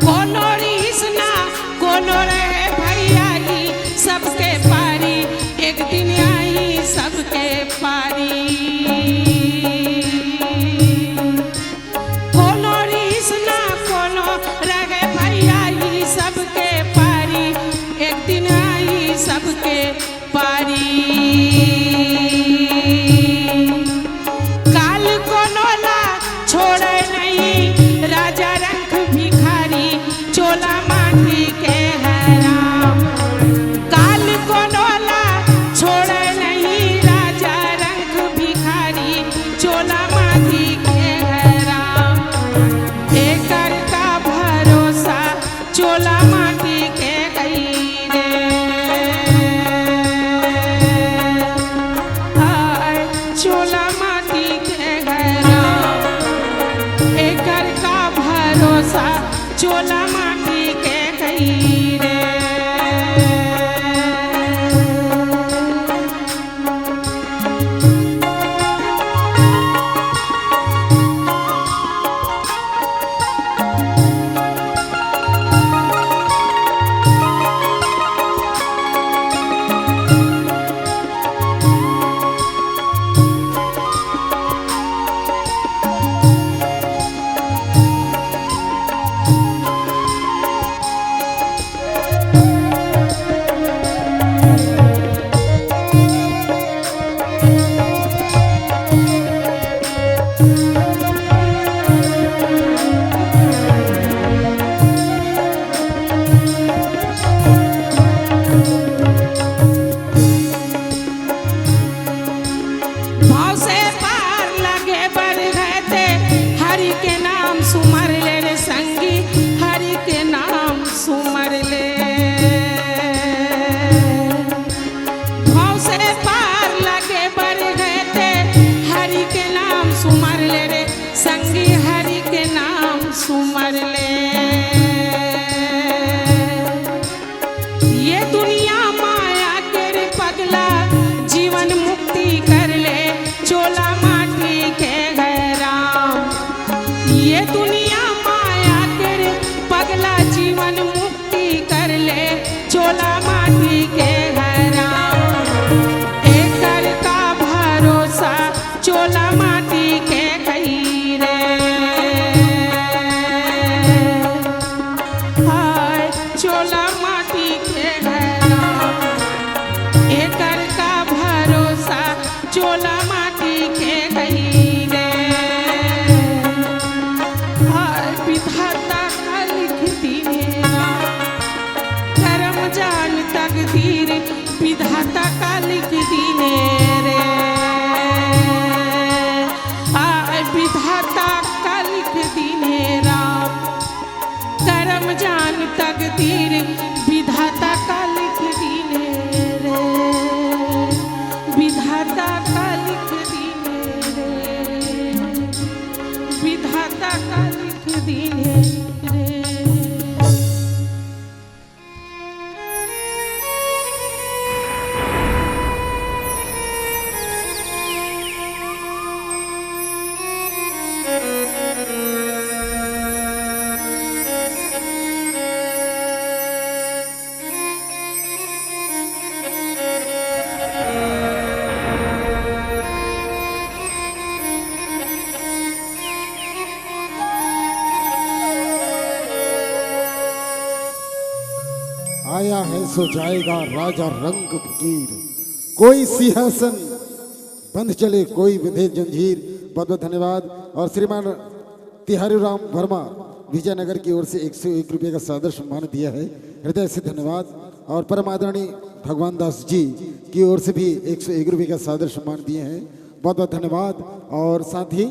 कोनो रिहिस ना, कोनो रहे भैया, ई सबके पारी, एक दिन आई सबके पारी। कोनो रिहिस ना, कोनो रहे भैया, ई सबके पारी, एक दिन आई सबके पारी। का विधाता का लिख दीने रे, आ विधाता का लिख दीने राम, करम जान तकदीर, विधाता का लिख दीने रे, विधाता का लिख दीने रे, विधाता का लिख दीने रे। आया है सो जाएगा राजा रंग फकीर, कोई सिंहासन बंध चले, कोई विधे जंजीर। बहुत बहुत धन्यवाद। और श्रीमान तिहारी राम वर्मा विजयनगर की ओर से एक सौ एक रुपये का सादर सम्मान दिया है, हृदय से धन्यवाद। और परम आदरणीय भगवान दास जी की ओर से भी एक सौ एक रुपये का सादर सम्मान दिए हैं, बहुत बहुत धन्यवाद। और साथ ही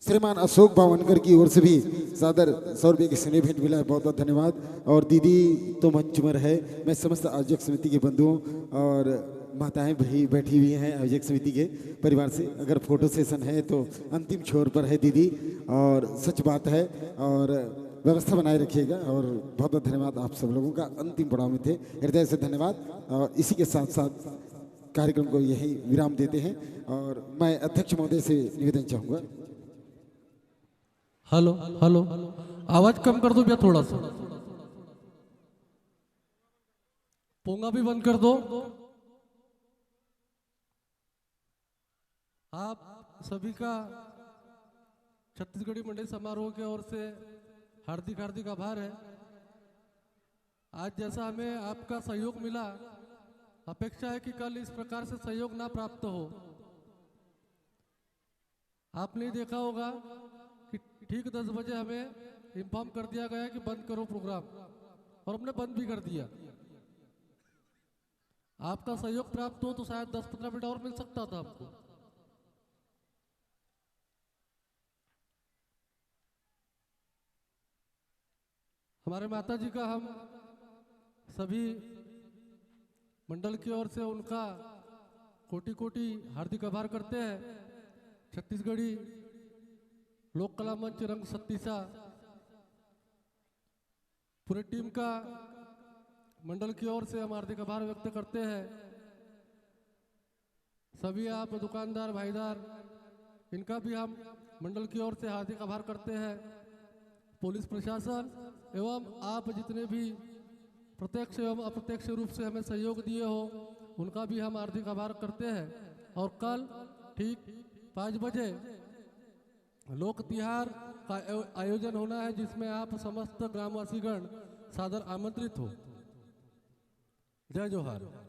श्रीमान अशोक बावनकर की ओर से भी सादर सौ रुपये की स्नेह भेंट मिला है, बहुत बहुत धन्यवाद। और दीदी तो मंच में रहे, मैं समस्त आयोजक समिति के बंधुओं और माताएं भी बैठी हुई हैं आयोजक समिति के परिवार से, अगर फोटो सेशन है तो अंतिम छोर पर है दीदी, और सच बात है। और व्यवस्था बनाए रखिएगा और बहुत बहुत धन्यवाद आप सब लोगों का। अंतिम पड़ाव में थे, हृदय से धन्यवाद। और इसी के साथ साथ कार्यक्रम को यही विराम देते हैं और मैं अध्यक्ष महोदय से निवेदन चाहूंगा। हेलो, हेलो, आवाज कम कर दो भैया थोड़ा सा। पोंगा भी बंद कर दो। आप सभी का छत्तीसगढ़ी मंडली समारोह की ओर से हार्दिक हार्दिक आभार है। आज जैसा हमें आपका सहयोग मिला, अपेक्षा है कि कल इस प्रकार से सहयोग ना प्राप्त हो। आपने देखा होगा कि ठीक दस बजे हमें इन्फॉर्म कर दिया गया कि बंद करो प्रोग्राम, और हमने बंद भी कर दिया। आपका सहयोग प्राप्त हो तो शायद दस पंद्रह मिनट और मिल सकता था आपको। हमारे माता जी का हम सभी मंडल की ओर से उनका कोटि कोटि हार्दिक आभार करते हैं। छत्तीसगढ़ी लोक कला मंच रंग छत्तीसा पूरे टीम का मंडल की ओर से हम हार्दिक आभार व्यक्त करते हैं। सभी आप दुकानदार भाईदार, इनका भी हम मंडल की ओर से हार्दिक आभार करते हैं। पुलिस प्रशासन एवं आप जितने भी प्रत्यक्ष एवं अप्रत्यक्ष रूप से हमें सहयोग दिए हो, उनका भी हम हार्दिक आभार करते हैं। और कल ठीक पाँच बजे लोक तिहार का आयो- आयोजन होना है, जिसमें आप समस्त ग्रामवासीगण सादर आमंत्रित हो। जय जोहार।